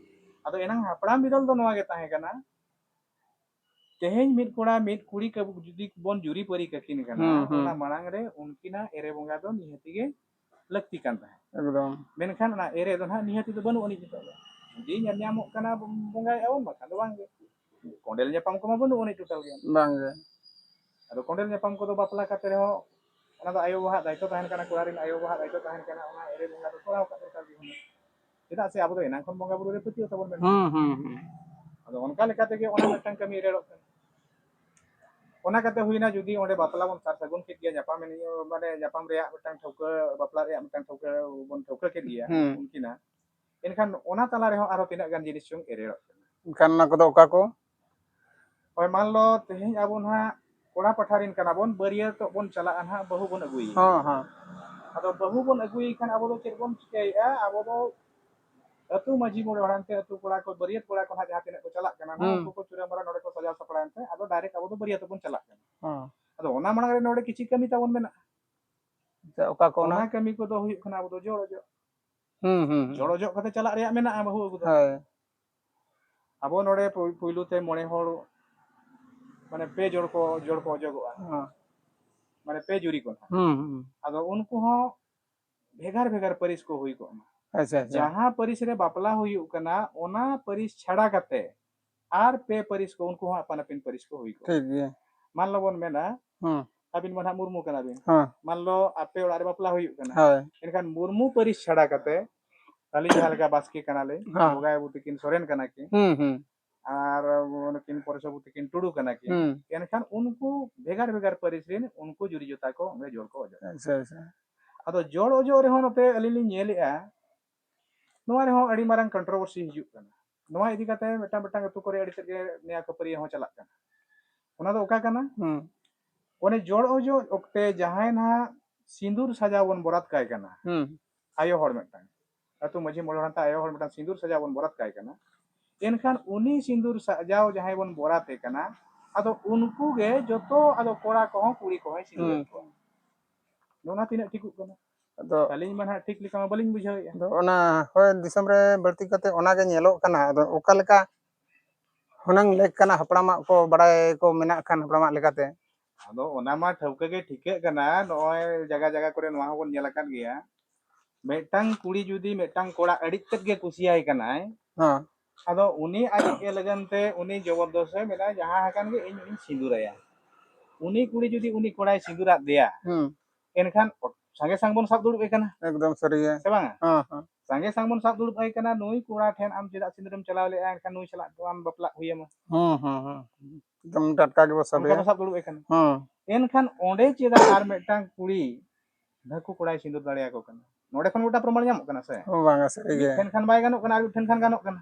ᱟᱫᱚ ᱮᱱᱟᱝ ᱦᱟᱯᱲᱟᱢ ᱵᱤᱫᱟᱹᱞ ᱫᱚ ᱱᱚᱣᱟ ᱜᱮ ᱛᱟᱦᱮᱸ ᱠᱟᱱᱟ, ᱛᱮᱦᱮᱧ ᱢᱤᱫ ᱠᱚᱲᱟ ᱢᱤᱫ ᱠᱩᱲᱤ ᱠᱚ ᱡᱩᱫᱤ ᱵᱚᱱ ᱡᱩᱨᱤ ᱯᱟᱹᱨᱤ ᱠᱟᱹᱠᱤᱱ ᱠᱟᱱᱟ, ᱦᱩᱸ, ᱦᱩᱸ᱾ ᱚᱱᱟ ᱢᱟᱲᱟᱝ ᱨᱮ ᱩᱱᱠᱤᱱᱟᱜ ᱮᱨᱮ ᱵᱚᱸᱜᱟ ᱫᱚ ᱱᱤᱦᱟᱹᱛᱤ ᱜᱮ ᱞᱟᱹᱠᱛᱤ ᱠᱟᱱ ᱛᱟᱦᱮᱸᱫ᱾ ᱮᱠᱫᱚᱢ᱾ ᱢᱮᱱᱠᱷᱟᱱ ᱚᱱᱟ ᱮᱨᱮ ᱫᱚ ᱱᱟᱦᱟᱜ ᱱᱤᱦᱟᱹᱛᱤ ᱫᱚ ᱵᱟᱹᱱᱩᱜ ᱟᱹᱱᱤᱡ ᱱᱤᱛᱚᱜ ᱫᱚ᱾ ᱡᱩᱫᱤ ᱧᱮᱞ ᱧᱟᱢᱚᱜ ᱠᱟᱱᱟ, ᱵᱚᱸᱜᱟᱭᱮᱫᱼᱟ ᱵᱚᱱ, ᱵᱟᱠᱷᱟᱱ ᱫᱚ ᱵᱟᱝ ᱜᱮ᱾ ᱠᱚᱸᱰᱮᱞ ᱧᱟᱯᱟᱢ ᱠᱚᱢᱟ ᱵᱟᱹᱱᱩᱜ ᱟᱹᱱᱤᱡ total ᱜᱮ᱾ ᱵᱟᱝ ᱜᱮ᱾ ᱟᱫᱚ ᱠᱚᱸᱰᱮᱞ ᱧᱟᱯᱟᱢ ᱠᱚᱫᱚ ᱵᱟᱯᱞᱟ ᱠᱟᱛᱮ ᱨᱮᱦᱚᱸ ᱚᱱᱟ ᱫᱚ ᱟᱭᱳ ᱵᱟᱵᱟᱣᱟᱜ ᱫᱟᱭᱤᱛᱛᱚ ᱛᱟᱦᱮᱱ ᱠᱟᱱᱟ, ᱠᱚᱲᱟ ᱨᱮᱱ ᱟᱭᱳ ᱵᱟᱵᱟᱣᱟᱜ ᱫᱟᱭᱤᱛᱛᱚ ᱛᱟᱦᱮᱱ ᱠᱟᱱᱟ, ᱚᱱᱟ ᱮᱨᱮ ᱵᱚᱸᱜᱟ ᱫᱚ ᱠᱚᱨᱟᱣ ᱠᱟᱜ ᱫᱚᱨᱠᱟᱨ ᱜᱮ ᱠᱟᱱᱟ᱾ ᱪᱮᱫᱟᱜ ᱥᱮ ᱟᱵᱚ ᱫᱚ ᱮᱱᱟᱝ ᱠᱷᱚᱱ ᱵᱚᱸᱜᱟ ᱵᱩᱨᱩ ᱨᱮ ᱯᱟᱹᱛᱭᱟᱹᱣ ᱛᱟᱵᱚᱱ ᱢᱮᱱᱟᱜᱼᱟ᱾ ᱦᱩᱸ, ᱦᱩᱸ, ᱦᱩᱸ᱾ ᱟᱫᱚ ᱚᱱᱠᱟ ᱞᱮᱠᱟ ᱛᱮᱜᱮ ᱚᱱᱟ ᱢᱤᱫᱴᱟᱝ ᱠᱟᱹᱢᱤ ᱮᱨᱮᱲᱚᱜ ᱠᱟᱱᱟ᱾ ᱚᱱᱟ ᱠᱟᱛᱮ ᱦᱩᱭᱱᱟ, ᱡᱩᱫᱤ ᱚᱸᱰᱮ ᱵᱟᱯᱞᱟ ᱵᱚᱱ ᱥᱟᱨ ᱥᱟᱹᱜᱩᱱ ᱠᱮᱫ ᱜᱮᱭᱟ, ᱧᱟᱯᱟᱢ ᱮᱱ, ᱢᱟᱱᱮ ᱧᱟᱯᱟᱢ ᱨᱮᱭᱟᱜ ᱢᱤᱫᱴᱟᱝ ᱴᱷᱟᱹᱣᱠᱟᱹ, ᱵᱟᱯᱞᱟ ᱨᱮᱭᱟᱜ ᱢᱤᱫᱴᱟᱝ ᱴᱷᱟᱹᱣᱠᱟᱹ ᱵᱚᱱ ᱴᱷᱟᱹᱣᱠᱟᱹ ᱠᱮᱫ ᱜᱮᱭᱟ ᱦᱩᱸ᱾ ᱩᱱᱠᱤᱱᱟᱜ, ᱮᱱᱠᱷᱟᱱ ᱚᱱᱟ ᱛᱟᱞᱟ ᱨᱮᱦᱚᱸ ᱟᱨᱦᱚᱸ ᱛᱤᱱᱟᱹᱜ ᱜᱟᱱ ᱡᱤᱱᱤᱥ ᱪᱚᱝ ᱮᱨᱮᱲᱚᱜ ᱠᱟᱱᱟ᱾ ᱮᱱᱠᱷᱟᱱ ᱚᱱᱟ ᱠᱚᱫᱚ ᱚᱠᱟ ᱠᱚ? ᱦᱳᱭ, ᱢᱟᱱ ᱞᱚ ᱛᱮᱦᱮᱧ ᱟᱵᱚ ᱱᱟᱦᱟᱜ ᱠᱚᱲᱟ ᱯᱟᱦᱴᱟ ᱨᱮᱱ ᱠᱟᱱᱟ ᱵᱚᱱ, ᱵᱟᱹᱨᱭᱟᱹᱛᱚᱜ ᱵᱚᱱ ᱪᱟᱞᱟᱜᱼᱟ ᱱᱟᱦᱟᱜ, ᱵᱟᱹᱦᱩ ᱵᱚᱱ ᱟᱹᱜᱩᱭᱮᱭᱟ᱾ ᱦᱚᱸ, ᱦᱚᱸ᱾ ᱟᱫᱚ ᱵᱟᱹᱦᱩ ᱵᱚᱱ ᱟᱹᱜᱩᱭᱮ ᱠᱷᱟᱱ ᱟᱵᱚ ᱫᱚ ᱪᱮᱫ ᱵᱚᱱ ᱪᱤᱠᱟᱹᱭᱮᱫᱼᱟ? ᱟᱵᱚ ᱫᱚ ᱟᱹᱛᱩ ᱢᱟᱹᱡᱷᱤ ᱢᱚᱬᱮ ᱦᱚᱲ, ᱦᱟᱱᱛᱮ ᱟᱹᱛᱩ ᱠᱚᱲᱟ ᱠᱚ, ᱵᱟᱹᱨᱭᱟᱹᱛ ᱠᱚᱲᱟ ᱠᱚ ᱱᱟᱦᱟᱜ ᱡᱟᱦᱟᱸ ᱛᱤᱱᱟᱹᱜ ᱠᱚ ᱪᱟᱞᱟᱜ ᱠᱟᱱᱟ, ᱱᱚᱣᱟ ᱦᱩᱸ᱾ ᱩᱱᱠᱩ ᱠᱚ ᱪᱩᱨᱟᱹ ᱢᱟᱨᱟ ᱱᱚᱰᱮ ᱠᱚ ᱥᱟᱡᱟᱣ ᱥᱟᱯᱲᱟᱣ ᱮᱱᱛᱮ ᱟᱫᱚ direct ᱟᱵᱚ ᱫᱚ ᱵᱟᱹᱨᱭᱟᱹᱛ ᱵᱚᱱ ᱪᱟᱞᱟᱜ ᱠᱟᱱᱟ᱾ ᱦᱚᱸ᱾ ᱟᱫᱚ ᱚᱱᱟ ᱢᱟᱲᱟᱝ ᱨᱮ ᱱᱚᱰᱮ ᱠᱤᱪᱷᱩ ᱠᱟᱹᱢᱤ ᱛᱟᱵᱚᱱ ᱢᱮᱱᱟᱜᱼᱟ᱾ ᱟᱪᱪᱷᱟ, ᱚᱠᱟ ᱠᱚ ᱚᱱᱟ? ᱚᱱᱟ ᱠᱟᱹᱢᱤ ᱠᱚᱫᱚ ᱦᱩᱭᱩᱜ ᱠᱟᱱᱟ ᱟᱵᱚ ᱫᱚ ᱡᱚᱲ ᱚᱡᱚᱜ᱾ ᱦᱩᱸ, ᱦᱩᱸ, ᱦᱩᱸ᱾ ᱡᱚᱲ ᱚᱡᱚᱜ ᱠᱟᱛᱮ ᱪᱟᱞᱟᱜ ᱨᱮᱭᱟᱜ ᱢᱮᱱᱟᱜᱼᱟ ᱵᱟᱹᱦᱩ ᱟᱹᱜᱩ ᱫᱚ᱾ ᱦᱳᱭ᱾ ᱟᱵᱚ ᱱᱚᱰᱮ ᱯᱩ-, ᱯᱩᱭᱞᱩ ᱛᱮ ᱢᱚᱬᱮ ᱦᱚᱲ, ᱢᱟᱱᱮ, ᱯᱮ ᱡᱚᱲ ᱠᱚ, ᱡᱚᱲ ᱠᱚ ᱚᱡᱚᱜᱚᱜᱼᱟ᱾ ᱦᱚᱸ᱾ ᱢᱟᱱᱮ, ᱯᱮ ᱡᱩᱨᱤ ᱠᱚ ᱱᱟᱦᱟᱜ᱾ ᱦᱩᱸ, ᱦᱩᱸ᱾ ᱟᱫᱚ ᱩᱱᱠᱩ ᱦᱚᱸ ᱵᱷᱮᱜᱟᱨ ᱵᱷᱮᱜᱟᱨ ᱯᱟᱹᱨᱤᱥ ᱠᱚ ᱦᱩᱭ ᱠᱚᱜ ᱢᱟ᱾ ᱟᱪᱪᱷᱟ, ᱟᱪᱪᱷᱟ᱾ ᱡᱟᱦᱟᱸ ᱯᱟᱹᱨᱤᱥ ᱨᱮ ᱵᱟᱯᱞᱟ ᱦᱩᱭᱩᱜ ᱠᱟᱱᱟ, ᱚᱱᱟ ᱯᱟᱹᱨᱤᱥ ᱪᱷᱟᱰᱟ ᱠᱟᱛᱮ ᱟᱨ ᱯᱮ ᱯᱟᱹᱨᱤᱥ ᱠᱚ, ᱩᱱᱠᱩ ᱦᱚᱸ ᱟᱯᱟᱱ ᱟᱹᱯᱤᱱ ᱯᱟᱹᱨᱤᱥ ᱠᱚ ᱦᱩᱭ ᱠᱚᱜᱼᱟ᱾ ᱴᱷᱤᱠ ᱜᱮᱭᱟ᱾ ᱢᱟᱱ ᱞᱚ ᱵᱚᱱ ᱢᱮᱱᱟ, ᱦᱩᱸ᱾ ᱟᱹᱵᱤᱱ ᱢᱟ ᱱᱟᱦᱟᱜ ᱢᱩᱨᱢᱩ ᱠᱟᱱᱟ ᱵᱤᱱ᱾ ᱦᱮᱸ᱾ ᱢᱟᱱ ᱞᱚ ᱟᱯᱮ ᱚᱲᱟᱜ ᱨᱮ ᱵᱟᱯᱞᱟ ᱦᱩᱭᱩᱜ ᱠᱟᱱᱟ᱾ ᱦᱳᱭ᱾ ᱮᱱᱠᱷᱟᱱ ᱢᱩᱨᱢᱩ ᱯᱟᱹᱨᱤᱥ ᱪᱷᱟᱰᱟ ᱠᱟᱛᱮ, ᱟᱹᱞᱤᱧ ᱡᱟᱦᱟᱸ ᱞᱮᱠᱟ ᱵᱟᱥᱠᱮ ᱠᱟᱱᱟᱞᱤᱧ, ᱦᱮᱸ᱾ ᱵᱚᱜᱟᱭ ᱵᱟᱹᱵᱩ ᱛᱤᱠᱤᱱ ᱥᱚᱨᱮᱱ ᱠᱟᱱᱟ ᱠᱤᱱ, ᱦᱩᱸ, ᱦᱩᱸ᱾ ᱟᱨ ᱱᱩᱠᱤᱱ ᱯᱚᱨᱮᱥ ᱵᱟᱹᱵᱩ ᱛᱤᱠᱤᱱ ᱴᱩᱰᱩ ᱠᱟᱱᱟ ᱠᱤᱱ᱾ ᱦᱩᱸ᱾ ᱮᱱᱠᱷᱟᱱ ᱩᱱᱠᱩ ᱵᱷᱮᱜᱟᱨ ᱵᱷᱮᱜᱟᱨ ᱯᱟᱹᱨᱤᱥ ᱨᱮᱱ ᱩᱱᱠᱩ ᱡᱩᱨᱤ ᱡᱚᱛᱟ ᱠᱚ ᱚᱸᱰᱮ ᱡᱚᱲ ᱠᱚ ᱚᱡᱚᱜ᱾ ᱟᱪᱪᱷᱟ, ᱟᱪᱪᱷᱟ᱾ ᱟᱫᱚ ᱡᱚᱲ ᱚᱡᱚᱜ ᱨᱮᱦᱚᱸ ᱱᱚᱛᱮ ᱟᱹᱞᱤᱧ ᱞᱤᱧ ᱧᱮᱞᱮᱜᱼᱟ, ᱱᱚᱣᱟ ᱨᱮᱦᱚᱸ ᱟᱹᱰᱤ ᱢᱟᱨᱟᱝ controversy ᱦᱤᱡᱩᱜ ᱠᱟᱱᱟ᱾ ᱱᱚᱣᱟ ᱤᱫᱤ ᱠᱟᱛᱮ ᱢᱤᱫᱴᱟᱝ ᱢᱤᱫᱴᱟᱝ ᱟᱹᱛᱩ ᱠᱚᱨᱮ ᱟᱹᱰᱤ ᱛᱮᱫ ᱜᱮ ᱱᱮᱭᱟ ᱠᱷᱟᱹᱯᱟᱹᱨᱤᱭᱟᱹ ᱦᱚᱸ ᱪᱟᱞᱟᱜ ᱠᱟᱱᱟ᱾ ᱚᱱᱟ ᱫᱚ ᱚᱠᱟ ᱠᱟᱱᱟ? ᱦᱩᱸ᱾ ᱚᱱᱮ ᱡᱚᱲ ᱚᱡᱚᱜ ᱚᱠᱛᱮ ᱡᱟᱦᱟᱸᱭ ᱱᱟᱦᱟᱜ ᱥᱤᱸᱫᱩᱨ ᱥᱟᱡᱟᱣ ᱵᱚᱱ ᱵᱚᱨᱟᱛ ᱠᱟᱭ ᱠᱟᱱᱟ, ᱦᱩᱸ᱾ ᱟᱭᱳ ᱦᱚᱲ ᱢᱤᱫᱴᱟᱝ, ᱟᱹᱛᱩ ᱢᱟᱹᱡᱷᱤ ᱢᱚᱬᱮ ᱦᱚᱲ ᱟᱛᱮ ᱟᱭᱳ ᱦᱚᱲ ᱢᱤᱫᱴᱟᱝ ᱥᱤᱸᱫᱩᱨ ᱥᱟᱡᱟᱣ ᱵᱚᱱ ᱵᱚᱨᱟᱛ ᱠᱟᱭ ᱠᱟᱱᱟ, ᱮᱱᱠᱷᱟᱱ ᱩᱱᱤ ᱥᱤᱸᱫᱩᱨ ᱥᱟᱡᱟᱣ ᱡᱟᱦᱟᱸᱭ ᱵᱚᱱ ᱵᱚᱨᱟᱛᱮ ᱠᱟᱱᱟ, ᱟᱫᱚ ᱩᱱᱠᱩ ᱜᱮ ᱡᱚᱛᱚ ᱟᱫᱚ ᱠᱚᱲᱟ ᱠᱚᱦᱚᱸ ᱠᱩᱲᱤ ᱠᱚᱦᱚᱸᱭ ᱥᱤᱸᱫᱩᱨᱮᱫ ᱦᱩᱸ᱾ ᱠᱚᱣᱟ᱾ ᱱᱚᱣᱟ ᱛᱤᱱᱟᱹᱜ ᱴᱷᱤᱠᱚᱜ ᱠᱟᱱᱟ? ᱟᱫᱚ ᱟᱹᱞᱤᱧ ᱢᱟ ᱱᱟᱦᱟᱜ ᱴᱷᱤᱠ ᱞᱮᱠᱟ ᱢᱟ ᱵᱟᱹᱞᱤᱧ ᱵᱩᱡᱷᱟᱹᱣᱮᱫᱼᱟ᱾ ᱟᱫᱚ ᱚᱱᱟ ᱦᱚᱭ ᱫᱤᱥᱚᱢ ᱨᱮ ᱵᱟᱹᱲᱛᱤ ᱠᱟᱛᱮ ᱚᱱᱟ ᱜᱮ ᱧᱮᱞᱚᱜ ᱠᱟᱱᱟ᱾ ᱟᱫᱚ ᱚᱠᱟ ᱞᱮᱠᱟ ᱦᱩᱱᱟᱹᱝ ᱞᱮᱠ ᱠᱟᱱᱟ, ᱦᱟᱯᱲᱟᱢᱟᱜ ᱠᱚ ᱵᱟᱲᱟᱭ ᱠᱚ ᱢᱮᱱᱟᱜ ᱠᱷᱟᱱ ᱦᱟᱯᱲᱟᱢᱟᱜ ᱞᱮᱠᱟᱛᱮ᱾ ᱟᱫᱚ ᱚᱱᱟ ᱢᱟ ᱴᱷᱟᱹᱣᱠᱟᱹ ᱜᱮ ᱴᱷᱤᱠᱟᱹᱜ ᱠᱟᱱᱟ, ᱱᱚᱜᱼᱚᱭ ᱡᱟᱭᱜᱟ ᱡᱟᱭᱜᱟ ᱠᱚᱨᱮ ᱱᱚᱣᱟ ᱦᱚᱸᱵᱚᱱ ᱧᱮᱞ ᱟᱠᱟᱫ ᱜᱮᱭᱟ, ᱢᱤᱫᱴᱟᱝ ᱠᱩᱲᱤ ᱡᱩᱫᱤ ᱢᱤᱫᱴᱟᱝ ᱠᱚᱲᱟ ᱟᱹᱰᱤ ᱛᱮᱫ ᱜᱮ ᱠᱩᱥᱤᱭᱟᱭ ᱠᱟᱱᱟᱭ, ᱦᱮᱸ᱾ ᱟᱫᱚ ᱩᱱᱤ ᱟᱡ ᱜᱮ ᱞᱟᱹᱜᱤᱫ ᱛᱮ ᱩᱱᱤ ᱡᱚᱵᱚᱨᱫᱚᱥ ᱮ ᱢᱮᱱᱟ, ᱡᱟᱦᱟᱸ ᱟᱠᱟᱱ ᱜᱮ ᱤᱧ ᱩᱱᱤᱧ ᱥᱤᱸᱫᱩᱨᱟᱭᱟ᱾ ᱩᱱᱤ ᱠᱩᱲᱤ ᱡᱩᱫᱤ ᱩᱱᱤ ᱠᱚᱲᱟᱭ ᱥᱤᱸᱫᱩᱨᱟᱫ ᱫᱮᱭᱟ, ᱦᱩᱸ᱾ ᱮᱱᱠᱷᱟᱱ ᱥᱟᱸᱜᱮ ᱥᱟᱝ ᱵᱚᱱ ᱥᱟᱵ ᱫᱩᱲᱩᱵ ᱮ ᱠᱟᱱᱟ᱾ ᱮᱠᱫᱚᱢ ᱥᱟᱹᱨᱤ ᱜᱮ᱾ ᱥᱮ ᱵᱟᱝᱟ? ᱦᱮᱸ, ᱦᱮᱸ᱾ ᱥᱟᱸᱜᱮ ᱥᱟᱝ ᱵᱚᱱ ᱥᱟᱵ ᱫᱩᱲᱩᱵ ᱟᱭ ᱠᱟᱱᱟ, ᱱᱩᱭ ᱠᱚᱲᱟ ᱴᱷᱮᱱ ᱟᱢ ᱪᱮᱫᱟᱜ ᱥᱤᱸᱫᱩᱨᱮᱢ ᱪᱟᱞᱟᱣ ᱞᱮᱜᱼᱟ, ᱮᱱᱠᱷᱟᱱ ᱱᱩᱭ ᱥᱟᱞᱟᱜ ᱫᱚ ᱟᱢ ᱵᱟᱯᱞᱟᱜ ᱦᱩᱭ ᱟᱢᱟ᱾ ᱦᱩᱸ, ᱦᱩᱸ, ᱦᱩᱸ᱾ ᱮᱠᱫᱚᱢ ᱴᱟᱴᱠᱟ ᱜᱮᱵᱚ ᱚᱱᱠᱟ ᱥᱟᱵᱮᱭᱟ᱾ ᱵᱚ ᱥᱟᱵ ᱫᱩᱲᱩᱵ ᱮ ᱠᱟᱱᱟ᱾ ᱦᱩᱸ᱾ ᱮᱱᱠᱷᱟᱱ ᱚᱸᱰᱮ ᱪᱮᱫᱟᱜ ᱟᱨ ᱢᱤᱫᱴᱟᱝ ᱠᱩᱲᱤ ᱱᱟᱹᱠᱩ ᱠᱚᱲᱟᱭ ᱥᱤᱸᱫᱩᱨ ᱫᱟᱲᱮᱭᱟᱠᱚ ᱠᱟᱱᱟ? ᱱᱚᱰᱮ ᱠᱷᱚᱱ ᱜᱚᱴᱟ ᱯᱨᱚᱢᱟᱬ ᱧᱟᱢᱚᱜ ᱠᱟᱱᱟ ᱥᱮ? ᱦᱚᱸ, ᱵᱟᱝᱟ, ᱥᱟᱹᱨᱤ ᱢᱤᱫ ᱜᱮ᱾ ᱴᱷᱮᱱ ᱠᱷᱟᱱ ᱵᱟᱭ ᱜᱟᱱᱚᱜ ᱠᱟᱱᱟ, ᱟᱨ ᱢᱤᱫ ᱴᱷᱮᱱ ᱠᱷᱟᱱ ᱜᱟᱱᱚᱜ ᱠᱟᱱᱟ᱾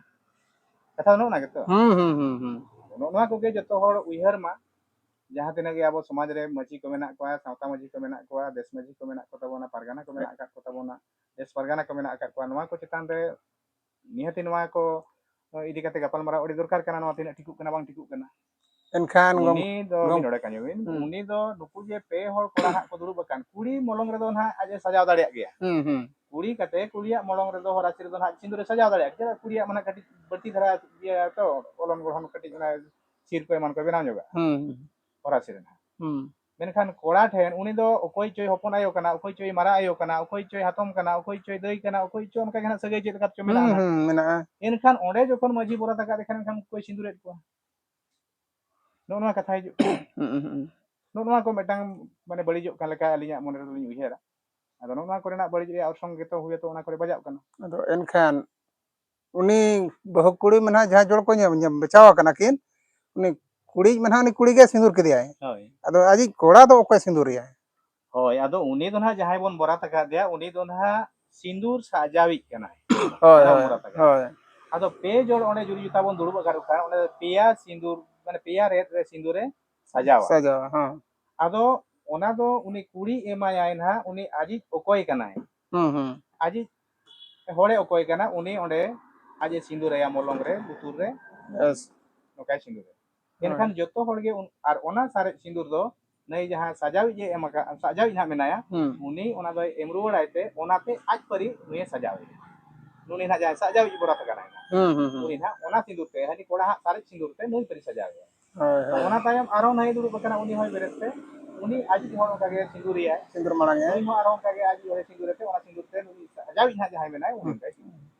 ᱠᱟᱛᱷᱟ ᱫᱚ ᱱᱚᱜᱼᱚ ᱱᱟ ᱜᱮᱛᱚ? ᱦᱩᱸ, ᱦᱩᱸ, ᱦᱩᱸ, ᱦᱩᱸ᱾ ᱱᱚᱜᱼᱚ ᱱᱚᱣᱟ ᱠᱚᱜᱮ ᱡᱚᱛᱚ ᱦᱚᱲ ᱩᱭᱦᱟᱹᱨ ᱢᱟ᱾ ᱡᱟᱦᱟᱸ ᱛᱤᱱᱟᱹᱜ ᱜᱮ ᱟᱵᱚ ᱥᱚᱢᱟᱡᱽ ᱨᱮ ᱢᱟᱹᱡᱷᱤ ᱠᱚ ᱢᱮᱱᱟᱜ ᱠᱚᱣᱟ, ᱥᱟᱶᱛᱟ ᱢᱟᱹᱡᱷᱤ ᱠᱚ ᱢᱮᱱᱟᱜ ᱠᱚᱣᱟ, ᱫᱮᱥ ᱢᱟᱹᱡᱷᱤ ᱠᱚ ᱢᱮᱱᱟᱜ ᱠᱚ ᱛᱟᱵᱚᱱᱟ, ᱯᱟᱨᱜᱟᱱᱟ ᱠᱚ ᱢᱮᱱᱟᱜ ᱟᱠᱟᱫ ᱠᱚ ᱛᱟᱵᱚᱱᱟ, ᱫᱮᱥ ᱯᱟᱨᱜᱟᱱᱟ ᱠᱚ ᱢᱮᱱᱟᱜ ᱟᱠᱟᱫ ᱠᱚᱣᱟ, ᱱᱚᱣᱟ ᱠᱚ ᱪᱮᱛᱟᱱ ᱨᱮ ᱱᱤᱦᱟᱹᱛᱤ ᱱᱚᱣᱟ ᱠᱚ ᱤᱫᱤ ᱠᱟᱛᱮ ᱜᱟᱯᱟᱞᱢᱟᱨᱟᱣ ᱟᱹᱰᱤ ᱫᱚᱨᱠᱟᱨ ᱠᱟᱱᱟ, ᱱᱚᱣᱟ ᱛᱤᱱᱟᱹᱜ ᱴᱷᱤᱠᱚᱜ ᱠᱟᱱᱟ ᱵᱟᱝ ᱴᱷᱤᱠᱚᱜ ᱠᱟᱱᱟ᱾ ᱮᱱᱠᱷᱟᱱ ᱜᱚᱢ- ᱩᱱᱤ ᱫᱚ ᱜᱚᱢ- ᱢᱤᱫ ᱱᱚᱰᱮ ᱠᱟᱹᱧ ᱵᱤᱱ, ᱦᱩᱸ᱾ ᱩᱱᱤ ᱫᱚ ᱱᱩᱠᱩ ᱡᱮ ᱯᱮ ᱦᱚᱲ ᱠᱚᱲᱟ ᱦᱟᱸᱜ ᱠᱚ ᱫᱩᱲᱩᱵ ᱟᱠᱟᱱ, ᱠᱩᱲᱤ ᱢᱚᱞᱚᱝ ᱨᱮᱫᱚ ᱱᱟᱦᱟᱜ ᱟᱡ ᱮ ᱥᱟᱡᱟᱣ ᱫᱟᱲᱮᱭᱟᱜ ᱜᱮᱭᱟ᱾ ᱦᱩᱸ ᱦᱩᱸ ᱠᱩᱲᱤ ᱠᱟᱛᱮ ᱠᱩᱲᱤᱭᱟᱜ ᱢᱚᱞᱚᱝ ᱨᱮᱫᱚ ᱦᱚᱨᱟᱥᱤ ᱨᱮᱫᱚ ᱱᱟᱦᱟᱜ ᱥᱤᱸᱫᱩᱨ ᱮ ᱥᱟᱡᱟᱣ ᱫᱟᱲᱮᱭᱟᱜ ᱜᱮᱭᱟ᱾ ᱪᱮᱫᱟᱜ ᱠᱩᱲᱤᱭᱟᱜ ᱢᱟᱱᱮ ᱠᱟᱹᱴᱤᱡ ᱵᱟᱹᱲᱛᱤ ᱫᱷᱟᱨᱟ ᱜᱮᱭᱟ ᱛᱚ, ᱚᱞᱚᱝ ᱜᱚᱲᱦᱚᱱ ᱠᱟᱹᱴᱤᱡ ᱚᱱᱟ ᱥᱤᱨ ᱠᱚ ᱮᱢᱟᱱ ᱠᱚ ᱵᱮᱱᱟᱣ ᱧᱚᱜᱟ ᱦᱩᱸ ᱦᱚᱨᱟᱥᱤ ᱨᱮ ᱱᱟᱦᱟᱜ᱾ ᱦᱩᱸ ᱢᱮᱱᱠᱷᱟᱱ ᱠᱚᱲᱟ ᱴᱷᱮᱱ ᱩᱱᱤ ᱫᱚ ᱚᱠᱚᱭ ᱪᱚᱭ ᱦᱚᱯᱚᱱ ᱟᱭᱳ ᱠᱟᱱᱟ, ᱚᱠᱚᱭ ᱪᱚᱭ ᱢᱟᱨᱟ ᱟᱭᱳ ᱠᱟᱱᱟ, ᱚᱠᱚᱭ ᱪᱚᱭ ᱦᱟᱛᱚᱢ ᱠᱟᱱᱟ, ᱚᱠᱚᱭ ᱪᱚᱭ ᱫᱟᱹᱭ ᱠᱟᱱᱟ, ᱚᱠᱚᱭ ᱪᱚ ᱚᱱᱠᱟ ᱜᱮ ᱱᱟᱦᱟᱜ ᱥᱟᱹᱜᱟᱹᱭ ᱪᱮᱫ ᱞᱮᱠᱟ ᱪᱚ ᱢᱮᱱᱟᱜᱼᱟ ᱦᱩᱸ ᱱᱟᱦᱟᱜ᱾ ᱦᱩᱸ ᱢᱮᱱᱟᱜᱼᱟ᱾ ᱮᱱᱠᱷᱟᱱ ᱚᱸᱰᱮ ᱡᱚᱠᱷᱚᱱ ᱢᱟᱹᱡᱷᱤ ᱵᱚᱨᱟᱛ ᱟᱠᱟᱫ ᱮ ᱠᱷᱟᱱ ᱮᱱᱠᱷᱟᱱ ᱚᱠᱚᱭ ᱥᱤᱸᱫᱩᱨᱮᱫ ᱠᱚᱣᱟ? ᱱᱚᱜᱼᱚ ᱱᱚᱣᱟ ᱠᱟᱛᱷᱟ ᱦᱤᱡᱩᱜ ᱠᱟᱱᱟ᱾ ᱦᱩᱸ ᱦᱩᱸ ᱱᱚᱜᱼᱚ ᱱᱚᱣᱟ ᱠᱚ ᱢᱤᱫᱴᱟᱝ ᱢᱟᱱᱮ ᱵᱟᱹᱲᱤᱡᱚᱜ ᱠᱟᱱ ᱞᱮᱠᱟ ᱟᱹᱞᱤᱧᱟᱜ ᱢᱚᱱᱮ ᱨᱮᱫᱚ ᱞᱤᱧ ᱩᱭᱦᱟᱹᱨᱟ᱾ ᱟᱫᱚ ᱱᱚᱜᱼᱚ ᱱᱚᱣᱟ ᱠᱚᱨᱮᱱᱟᱜ ᱵᱟᱹᱲᱤᱡ ᱨᱮᱭᱟᱜ ᱚᱨᱥᱚᱝ ᱜᱮᱛᱚ ᱦᱩᱭᱛᱚ ᱚᱱᱟ ᱠᱚᱨᱮ ᱵᱟᱡᱟᱜ ᱠᱟᱱᱟ᱾ ᱟᱫᱚ ᱮᱱᱠᱷᱟᱱ ᱩᱱᱤ ᱵᱟᱹᱦᱩ ᱠᱩᱲᱤ ᱢᱟ ᱱᱟᱦᱟᱜ ᱡᱟᱦᱟᱸ ᱡᱚᱲ ᱠᱚ ᱧᱟᱢ ᱧᱟᱢ ᱵᱟᱪᱷᱟᱣ ᱟᱠᱟᱱᱟ ᱠᱤᱱ, ᱩᱱᱤ ᱠᱩᱲᱤ ᱢᱟ ᱱᱟᱦᱟᱜ ᱩᱱᱤ ᱠᱩᱲᱤ ᱜᱮ ᱥᱤᱸᱫᱩᱨ ᱠᱮᱫᱮᱭᱟᱭ᱾ ᱦᱳᱭ ᱟᱫᱚ ᱟᱡᱤᱡ ᱠᱚᱲᱟ ᱫᱚ ᱚᱠᱚᱭ ᱥᱤᱸᱫᱩᱨᱮᱭᱟᱭ? ᱦᱳᱭ, ᱟᱫᱚ ᱩᱱᱤ ᱫᱚ ᱱᱟᱦᱟᱜ ᱡᱟᱦᱟᱸᱭ ᱵᱚᱱ ᱵᱚᱨᱟᱛ ᱟᱠᱟᱫᱮᱭᱟ, ᱩᱱᱤ ᱫᱚ ᱱᱟᱦᱟᱜ ᱥᱤᱸᱫᱩᱨ ᱥᱟᱡᱟᱣᱤᱡ ᱠᱟᱱᱟᱭ᱾ ᱦᱳᱭ ᱚᱱᱟ ᱦᱳᱭ ᱵᱚᱨᱟᱛ ᱟᱠᱟᱫ᱾ ᱦᱳᱭ ᱟᱫᱚ ᱯᱮ ᱡᱚᱲ ᱚᱸᱰᱮ ᱡᱩᱨᱤ ᱡᱚᱛᱟ ᱵᱚᱱ ᱫᱩᱲᱩᱵ ᱟᱠᱟᱫ ᱠᱚ ᱠᱷᱟᱱ, ᱚᱸᱰᱮ ᱫᱚ ᱯᱮᱭᱟ ᱥᱤᱸᱫᱩᱨ, ᱢᱟᱱᱮ ᱯᱮᱭᱟ ᱨᱮᱫ ᱨᱮ ᱥᱤᱸᱫᱩᱨᱮ ᱥᱟᱡᱟᱣᱟ᱾ ᱥᱟᱡᱟᱣᱟ ᱦᱮᱸ᱾ ᱟᱫᱚ ᱚᱱᱟ ᱫᱚ ᱩᱱᱤ ᱠᱩᱲᱤ ᱮᱢᱟᱭᱟᱭ ᱱᱟᱦᱟᱜ, ᱩᱱᱤ ᱟᱡᱤᱡ ᱚᱠᱚᱭ ᱠᱟᱱᱟᱭ, ᱦᱩᱸ ᱦᱩᱸ ᱟᱡᱤᱡ ᱦᱚᱲᱮ ᱚᱠᱚᱭ ᱠᱟᱱᱟ, ᱩᱱᱤ ᱚᱸᱰᱮ ᱟᱡ ᱮ ᱥᱤᱸᱫᱩᱨᱟᱭᱟ ᱢᱚᱞᱚᱝ ᱨᱮ, ᱞᱩᱛᱩᱨ ᱨᱮ, ᱵᱮᱥ᱾ ᱱᱚᱝᱠᱟᱭ ᱥᱤᱸᱫᱩᱨᱟ᱾ ᱦᱳᱭ᱾ ᱮᱱᱠᱷᱟᱱ ᱡᱚᱛᱚ ᱦᱚᱲ ᱜᱮ ᱩᱱ-, ᱟᱨ ᱚᱱᱟ ᱥᱟᱨᱮᱡ ᱥᱤᱸᱫᱩᱨ ᱫᱚ ᱱᱩᱭ ᱡᱟᱦᱟᱸ ᱥᱟᱡᱟᱣᱤᱡ ᱮ ᱮᱢ ᱟᱠᱟᱫ, ᱥᱟᱡᱟᱣᱤᱡ ᱱᱟᱦᱟᱜ ᱢᱮᱱᱟᱭᱟ, ᱦᱩᱸ ᱩᱱᱤ ᱚᱱᱟ ᱫᱚᱭ ᱮᱢ ᱨᱩᱣᱟᱹᱲᱟᱭ ᱛᱮ, ᱚᱱᱟᱛᱮ ᱟᱡ ᱯᱟᱹᱨᱤ ᱱᱩᱭᱮ ᱥᱟᱡᱟᱣᱮᱭᱟ᱾ ᱱᱩᱭ ᱱᱟᱦᱟᱜ ᱡᱟᱦᱟᱸᱭ ᱥᱟᱡᱟᱣᱤᱡ ᱵᱚᱨᱟᱛ ᱠᱟᱱᱟᱭ, ᱦᱩᱸ ᱦᱩᱸ ᱦᱩᱸ ᱩᱱᱤ ᱱᱟᱦᱟᱜ ᱚᱱᱟ ᱥᱤᱸᱫᱩᱨ ᱛᱮ, ᱦᱟᱹᱱᱤ ᱠᱚᱲᱟ ᱦᱟᱜ ᱥᱟᱨᱮᱡ ᱥᱤᱸᱫᱩᱨ ᱛᱮ ᱱᱩᱭ ᱯᱟᱹᱨᱤ ᱥᱟᱡᱟᱣᱮᱭᱟ᱾ ᱦᱳᱭ ᱦᱳᱭ᱾ ᱚᱱᱟ ᱛᱟᱭᱚᱢ ᱟᱨᱦᱚᱸ ᱱᱟᱹᱭ ᱫᱩᱲᱩᱵ ᱟᱠᱟᱱᱟ, ᱩᱱᱤ ᱦᱚᱸᱭ ᱵᱮᱨᱮᱫ ᱛᱮ, ᱩᱱᱤ ᱟᱡᱤᱡ ᱦᱚᱲ ᱚᱱᱠᱟ ᱜᱮ ᱥᱤᱸᱫᱩᱨᱮᱭᱟᱭ᱾ ᱥᱤᱸᱫᱩᱨ ᱢᱟᱲᱟᱝ ᱮ᱾ ᱱᱩᱭ ᱦᱚᱸ ᱟᱨᱦᱚᱸ ᱚᱱᱠᱟ ᱜᱮ ᱟᱡᱤᱡ ᱦᱚᱲᱮ ᱥᱤᱸᱫᱩᱨ ᱛᱮ, ᱚᱱᱟ ᱥᱤᱸᱫᱩᱨ ᱛᱮ ᱱᱩᱭ ᱥᱟᱡᱟᱣᱤᱡ ᱱᱟᱦᱟᱜ ᱡᱟᱦᱟᱸᱭ ᱢᱮᱱᱟᱭ, ᱩᱱᱤ ᱚᱱᱠᱟᱭ ᱥᱤᱸᱫᱩᱨ᱾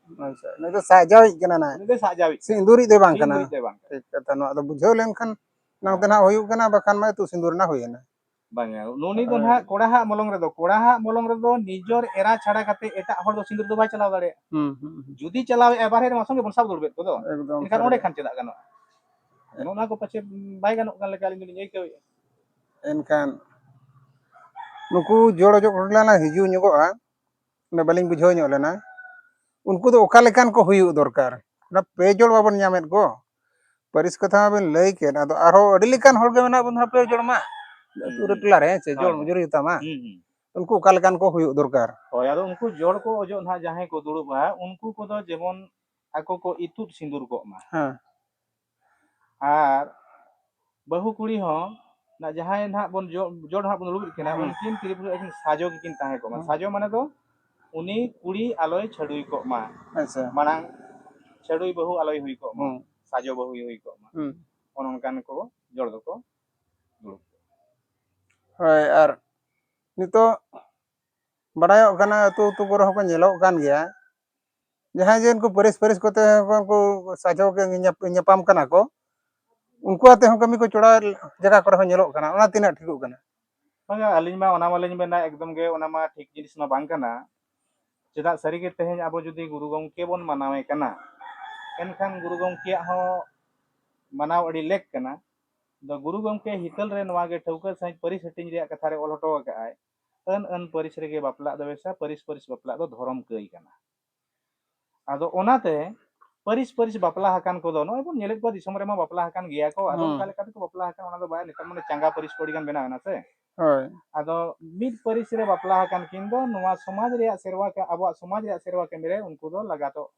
ᱟᱪᱪᱷᱟ, ᱱᱩᱭ ᱫᱚ ᱥᱟᱡᱟᱣᱤᱡ ᱠᱟᱱᱟ ᱱᱟᱭ᱾ ᱩᱱᱤ ᱫᱚᱭ ᱥᱟᱡᱟᱣᱤᱡ᱾ ᱥᱤᱸᱫᱩᱨᱤᱡ ᱫᱚᱭ ᱵᱟᱝ ᱠᱟᱱᱟ᱾ ᱥᱤᱸᱫᱩᱨᱤᱡ ᱫᱚᱭ ᱵᱟᱝ ᱠᱟᱱᱟ᱾ ᱴᱷᱤᱠ ᱠᱟᱛᱷᱟ, ᱱᱚᱣᱟ ᱫᱚ ᱵᱩᱡᱷᱟᱹᱣ ᱞᱮᱱᱠᱷᱟᱱ ᱱᱟᱝ ᱛᱮ ᱱᱟᱦᱟᱜ ᱦᱩᱭᱩᱜ ᱠᱟᱱᱟ, ᱵᱟᱠᱷᱟᱱ ᱢᱟ ᱟᱹᱛᱩ ᱥᱤᱸᱫᱩᱨ ᱨᱮᱱᱟᱜ ᱦᱩᱭᱮᱱᱟ᱾ ᱵᱟᱝᱟ, ᱩᱱᱤ ᱫᱚ ᱱᱟᱦᱟᱜ ᱠᱚᱲᱟ ᱦᱟᱜ ᱢᱚᱞᱚᱝ ᱨᱮᱫᱚ, ᱠᱚᱲᱟ ᱦᱟᱜ ᱢᱚᱞᱚᱝ ᱨᱮᱫᱚ ᱱᱤᱡᱚᱨ ᱮᱨᱟ ᱪᱷᱟᱲᱟ ᱠᱟᱛᱮ ᱮᱴᱟᱜ ᱦᱚᱲ ᱫᱚ ᱥᱤᱸᱫᱩᱨ ᱫᱚ ᱵᱟᱭ ᱪᱟᱞᱟᱣ ᱫᱟᱲᱮᱭᱟᱜᱼᱟ᱾ ᱦᱩᱸ, ᱦᱩᱸ, ᱦᱩᱸ᱾ ᱡᱩᱫᱤ ᱪᱟᱞᱟᱣᱮᱫᱼᱟ ᱵᱟᱨᱦᱮ ᱨᱮᱢᱟ ᱥᱚᱸᱜᱮ ᱵᱚᱱ ᱥᱟᱵ ᱫᱩᱲᱩᱵᱮᱫ ᱠᱚᱫᱚ᱾ ᱮᱠᱫᱚᱢ ᱮᱱᱠᱷᱟᱱ ᱥᱟᱹᱨᱤ ᱚᱸᱰᱮ ᱜᱮ᱾ ᱠᱷᱟᱱ ᱪᱮᱫᱟᱜ ᱜᱟᱱᱚᱜᱼᱟ? ᱱᱚᱜᱼᱚ ᱱᱚᱣᱟ ᱠᱚ ᱯᱟᱪᱮ ᱵᱟᱭ ᱜᱟᱱᱚᱜ ᱠᱟᱱ ᱞᱮᱠᱟ ᱟᱹᱞᱤᱧ ᱫᱚᱞᱤᱧ ᱟᱹᱭᱠᱟᱹᱣᱮᱫᱼᱟ᱾ ᱮᱱᱠᱷᱟᱱ ᱱᱩᱠᱩ ᱡᱚᱲ ᱚᱡᱚᱜ ᱴᱚᱴᱷᱟ ᱨᱮᱱᱟᱜ ᱦᱤᱡᱩᱜ ᱧᱚᱜᱚᱜᱼᱟ, ᱚᱸᱰᱮ ᱵᱟᱹᱞᱤᱧ ᱵᱩᱡᱷᱟᱹᱣ ᱧᱚᱜ ᱞᱮᱱᱟ᱾ ᱩᱱᱠᱩ ᱫᱚ ᱚᱠᱟ ᱞᱮᱠᱟᱱ ᱠᱚ ᱦᱩᱭᱩᱜ ᱫᱚᱨᱠᱟᱨ? ᱚᱱᱟ ᱯᱮ ᱡᱚᱲ ᱵᱟᱵᱚᱱ ᱧᱟᱢᱮᱫ ᱠᱚ᱾ ᱯᱟᱹᱨᱤᱥ ᱠᱟᱛᱷᱟ ᱢᱟᱵᱮᱱ ᱞᱟᱹᱭ ᱠᱮᱫ, ᱟᱫᱚ ᱟᱨᱦᱚᱸ ᱟᱹᱰᱤ ᱞᱮᱠᱟᱱ ᱦᱚᱲ ᱜᱮ ᱢᱮᱱᱟᱜ ᱵᱚᱱ ᱫᱚ ᱯᱮ ᱡᱚᱲ ᱢᱟ᱾ ᱟᱹᱛᱩ ᱨᱮ, ᱦᱩᱸ᱾ ᱴᱚᱞᱟ ᱨᱮ, ᱦᱮᱸ ᱥᱮ, ᱦᱳᱭ, ᱡᱚᱲ ᱦᱳᱭ᱾ ᱡᱩᱨᱤ ᱡᱚᱛᱟ ᱢᱟ᱾ ᱦᱩᱸ, ᱦᱩᱸ᱾ ᱩᱱᱠᱩ ᱚᱠᱟ ᱞᱮᱠᱟᱱ ᱠᱚ ᱦᱩᱭᱩᱜ ᱫᱚᱨᱠᱟᱨ? ᱦᱳᱭ, ᱟᱫᱚ ᱩᱱᱠᱩ ᱡᱚᱲ ᱠᱚ ᱚᱡᱚᱜ ᱱᱟᱦᱟᱜ ᱡᱟᱦᱟᱸᱭ ᱠᱚ ᱫᱩᱲᱩᱵᱼᱟ, ᱩᱱᱠᱩ ᱠᱚᱫᱚ ᱡᱮᱢᱚᱱ ᱟᱠᱚ ᱠᱚ ᱤᱛᱩᱫ ᱥᱤᱸᱫᱩᱨ ᱠᱚᱜ ᱢᱟ᱾ ᱦᱮᱸ᱾ ᱟᱨ ᱵᱟᱹᱦᱩ ᱠᱩᱲᱤ ᱦᱚᱸ ᱱᱟ ᱡᱟᱦᱟᱸᱭ ᱱᱟᱦᱟᱜ ᱵᱚᱱ ᱡᱚ-, ᱡᱚᱲ ᱱᱟᱦᱟᱜ ᱵᱚᱱ ᱫᱩᱲᱩᱵ ᱠᱤᱱᱟ, ᱦᱩᱸ᱾ ᱩᱱᱠᱤᱱ ᱛᱤᱨᱤ ᱯᱩᱨᱩᱥ ᱟᱹᱠᱤᱱ ᱥᱟᱡᱚ ᱜᱮᱠᱤᱱ ᱛᱟᱦᱮᱸ ᱠᱚᱜ ᱢᱟ᱾ ᱦᱩᱸ᱾ ᱥᱟᱡᱚ ᱢᱟᱱᱮ ᱫᱚ ᱩᱱᱤ ᱠᱩᱲᱤ ᱟᱞᱚᱭ ᱪᱷᱟᱹᱰᱩᱭ ᱠᱚᱜ ᱢᱟ᱾ ᱟᱪᱪᱷᱟ᱾ ᱢᱟᱲᱟᱝ ᱪᱷᱟᱹᱰᱩᱭ ᱵᱟᱹᱦᱩ ᱟᱞᱚᱭ ᱦᱩᱭ ᱠᱚᱜ ᱢᱟ᱾ ᱦᱩᱸ᱾ ᱥᱟᱡᱚ ᱵᱟᱹᱦᱩᱭ ᱦᱩᱭ ᱠᱚᱜ ᱢᱟ᱾ ᱦᱩᱸ᱾ ᱚᱱᱮ ᱚᱱᱠᱟᱱ ᱠᱚ ᱡᱚᱲ ᱫᱚᱠᱚ ᱫᱩᱲᱩᱵ ᱠᱚᱜᱼᱟ᱾ ᱦᱳᱭ, ᱟᱨ ᱱᱤᱛᱚᱜ ᱵᱟᱰᱟᱭᱚᱜ ᱠᱟᱱᱟ, ᱟᱹᱛᱩ ᱟᱹᱛᱩ ᱠᱚᱨᱮ ᱦᱚᱸᱠᱚ ᱧᱮᱞᱚᱜ ᱠᱟᱱ ᱜᱮᱭᱟ, ᱡᱟᱦᱟᱸᱭ ᱡᱮ ᱩᱱᱠᱩ ᱯᱟᱹᱨᱤᱥ ᱯᱟᱹᱨᱤᱥ ᱠᱚᱛᱮ ᱦᱚᱸᱠᱚ ᱩᱱᱠᱩ ᱥᱟᱡᱟᱣ ᱠᱚ ᱧᱟᱯ-, ᱧᱟᱯᱟᱢ ᱠᱟᱱᱟ ᱠᱚ, ᱩᱱᱠᱩ ᱟᱛᱮ ᱦᱚᱸ ᱠᱟᱹᱢᱤ ᱠᱚ ᱪᱚᱲᱟᱣ ᱡᱟᱭᱜᱟ ᱠᱚᱨᱮ ᱦᱚᱸ ᱧᱮᱞᱚᱜ ᱠᱟᱱᱟ, ᱚᱱᱟ ᱛᱤᱱᱟᱹᱜ ᱴᱷᱤᱠᱚᱜ ᱠᱟᱱᱟ? ᱵᱟᱝᱟ, ᱟᱹᱞᱤᱧ ᱢᱟ ᱚᱱᱟ ᱢᱟᱞᱤᱧ ᱢᱮᱱᱟ, ᱮᱠᱫᱚᱢ ᱜᱮ ᱚᱱᱟ ᱢᱟ ᱴᱷᱤᱠ ᱡᱤᱱᱤᱥ ᱢᱟ ᱵᱟᱝ ᱠᱟᱱᱟ᱾ ᱪᱮᱫᱟᱜ, ᱥᱟᱹᱨᱤᱜᱮ ᱛᱮᱦᱮᱧ ᱟᱵᱚ ᱡᱩᱫᱤ ᱜᱩᱨᱩ ᱜᱚᱢᱠᱮ ᱵᱚᱱ ᱢᱟᱱᱟᱣᱮ ᱠᱟᱱᱟ, ᱮᱱᱠᱷᱟᱱ ᱜᱩᱨᱩ ᱜᱚᱢᱠᱮᱭᱟᱜ ᱦᱚᱸ ᱢᱟᱱᱟᱣ ᱟᱹᱰᱤ ᱞᱮᱠ ᱠᱟᱱᱟ᱾ ᱫᱚ ᱜᱩᱨᱩ ᱜᱚᱢᱠᱮ ᱦᱤᱛᱟᱹᱞ ᱨᱮ ᱱᱚᱣᱟ ᱜᱮ ᱴᱷᱟᱹᱣᱠᱟᱹ ᱥᱟᱺᱦᱤᱡ ᱯᱟᱹᱨᱤᱥ ᱦᱟᱹᱴᱤᱧ ᱨᱮᱭᱟᱜ ᱠᱟᱛᱷᱟ ᱨᱮ ᱚᱞ ᱦᱚᱴᱚ ᱟᱠᱟᱫ ᱟᱭ, ᱟᱹᱱ ᱟᱹᱱ ᱯᱟᱹᱨᱤᱥ ᱨᱮᱜᱮ ᱵᱟᱯᱞᱟᱜ ᱫᱚ ᱵᱮᱥᱟ, ᱯᱟᱹᱨᱤᱥ ᱯᱟᱹᱨᱤᱥ ᱵᱟᱯᱞᱟᱜ ᱫᱚ ᱫᱷᱚᱨᱚᱢ ᱠᱟᱹᱭ ᱠᱟᱱᱟ᱾ ᱟᱫᱚ ᱚᱱᱟᱛᱮ ᱯᱟᱹᱨᱤᱥ ᱯᱟᱹᱨᱤᱥ ᱵᱟᱯᱞᱟ ᱟᱠᱟᱱ ᱠᱚᱫᱚ, ᱱᱚᱜᱼᱚᱭ ᱵᱚᱱ ᱧᱮᱞᱮᱫ ᱠᱚᱣᱟ ᱫᱤᱥᱚᱢ ᱨᱮᱢᱟ ᱵᱟᱯᱞᱟ ᱟᱠᱟᱱ ᱜᱮᱭᱟ ᱠᱚ, ᱟᱫᱚ ᱦᱩᱸ᱾ ᱚᱱᱠᱟ ᱞᱮᱠᱟ ᱛᱮᱠᱚ ᱵᱟᱯᱞᱟ ᱟᱠᱟᱱ, ᱚᱱᱟ ᱫᱚ ᱵᱟᱭ, ᱱᱮᱛᱟᱨ ᱢᱟᱱᱮ ᱪᱟᱸᱜᱟ ᱯᱟᱹᱨᱤᱥ ᱠᱚ ᱟᱹᱰᱤ ᱜᱟᱱ ᱵᱮᱱᱟᱣ ᱮᱱᱟ ᱥᱮ᱾ ᱦᱳᱭ᱾ ᱟᱫᱚ ᱢᱤᱫ ᱯᱟᱹᱨᱤᱥ ᱨᱮ ᱵᱟᱯᱞᱟ ᱟᱠᱟᱱ ᱠᱤᱱ ᱫᱚ ᱱᱚᱣᱟ ᱥᱚᱢᱟᱡᱽ ᱨᱮᱭᱟᱜ ᱥᱮᱨᱣᱟ ᱠᱟ-, ᱟᱵᱚᱣᱟᱜ ᱥᱚᱢᱟᱡᱽ ᱨᱮᱭᱟᱜ ᱥᱮᱨᱣᱟ ᱠᱟᱹᱢᱤ ᱨᱮ ᱩᱱᱠᱩ ᱫᱚ ᱞᱟᱜᱟᱛᱚᱜ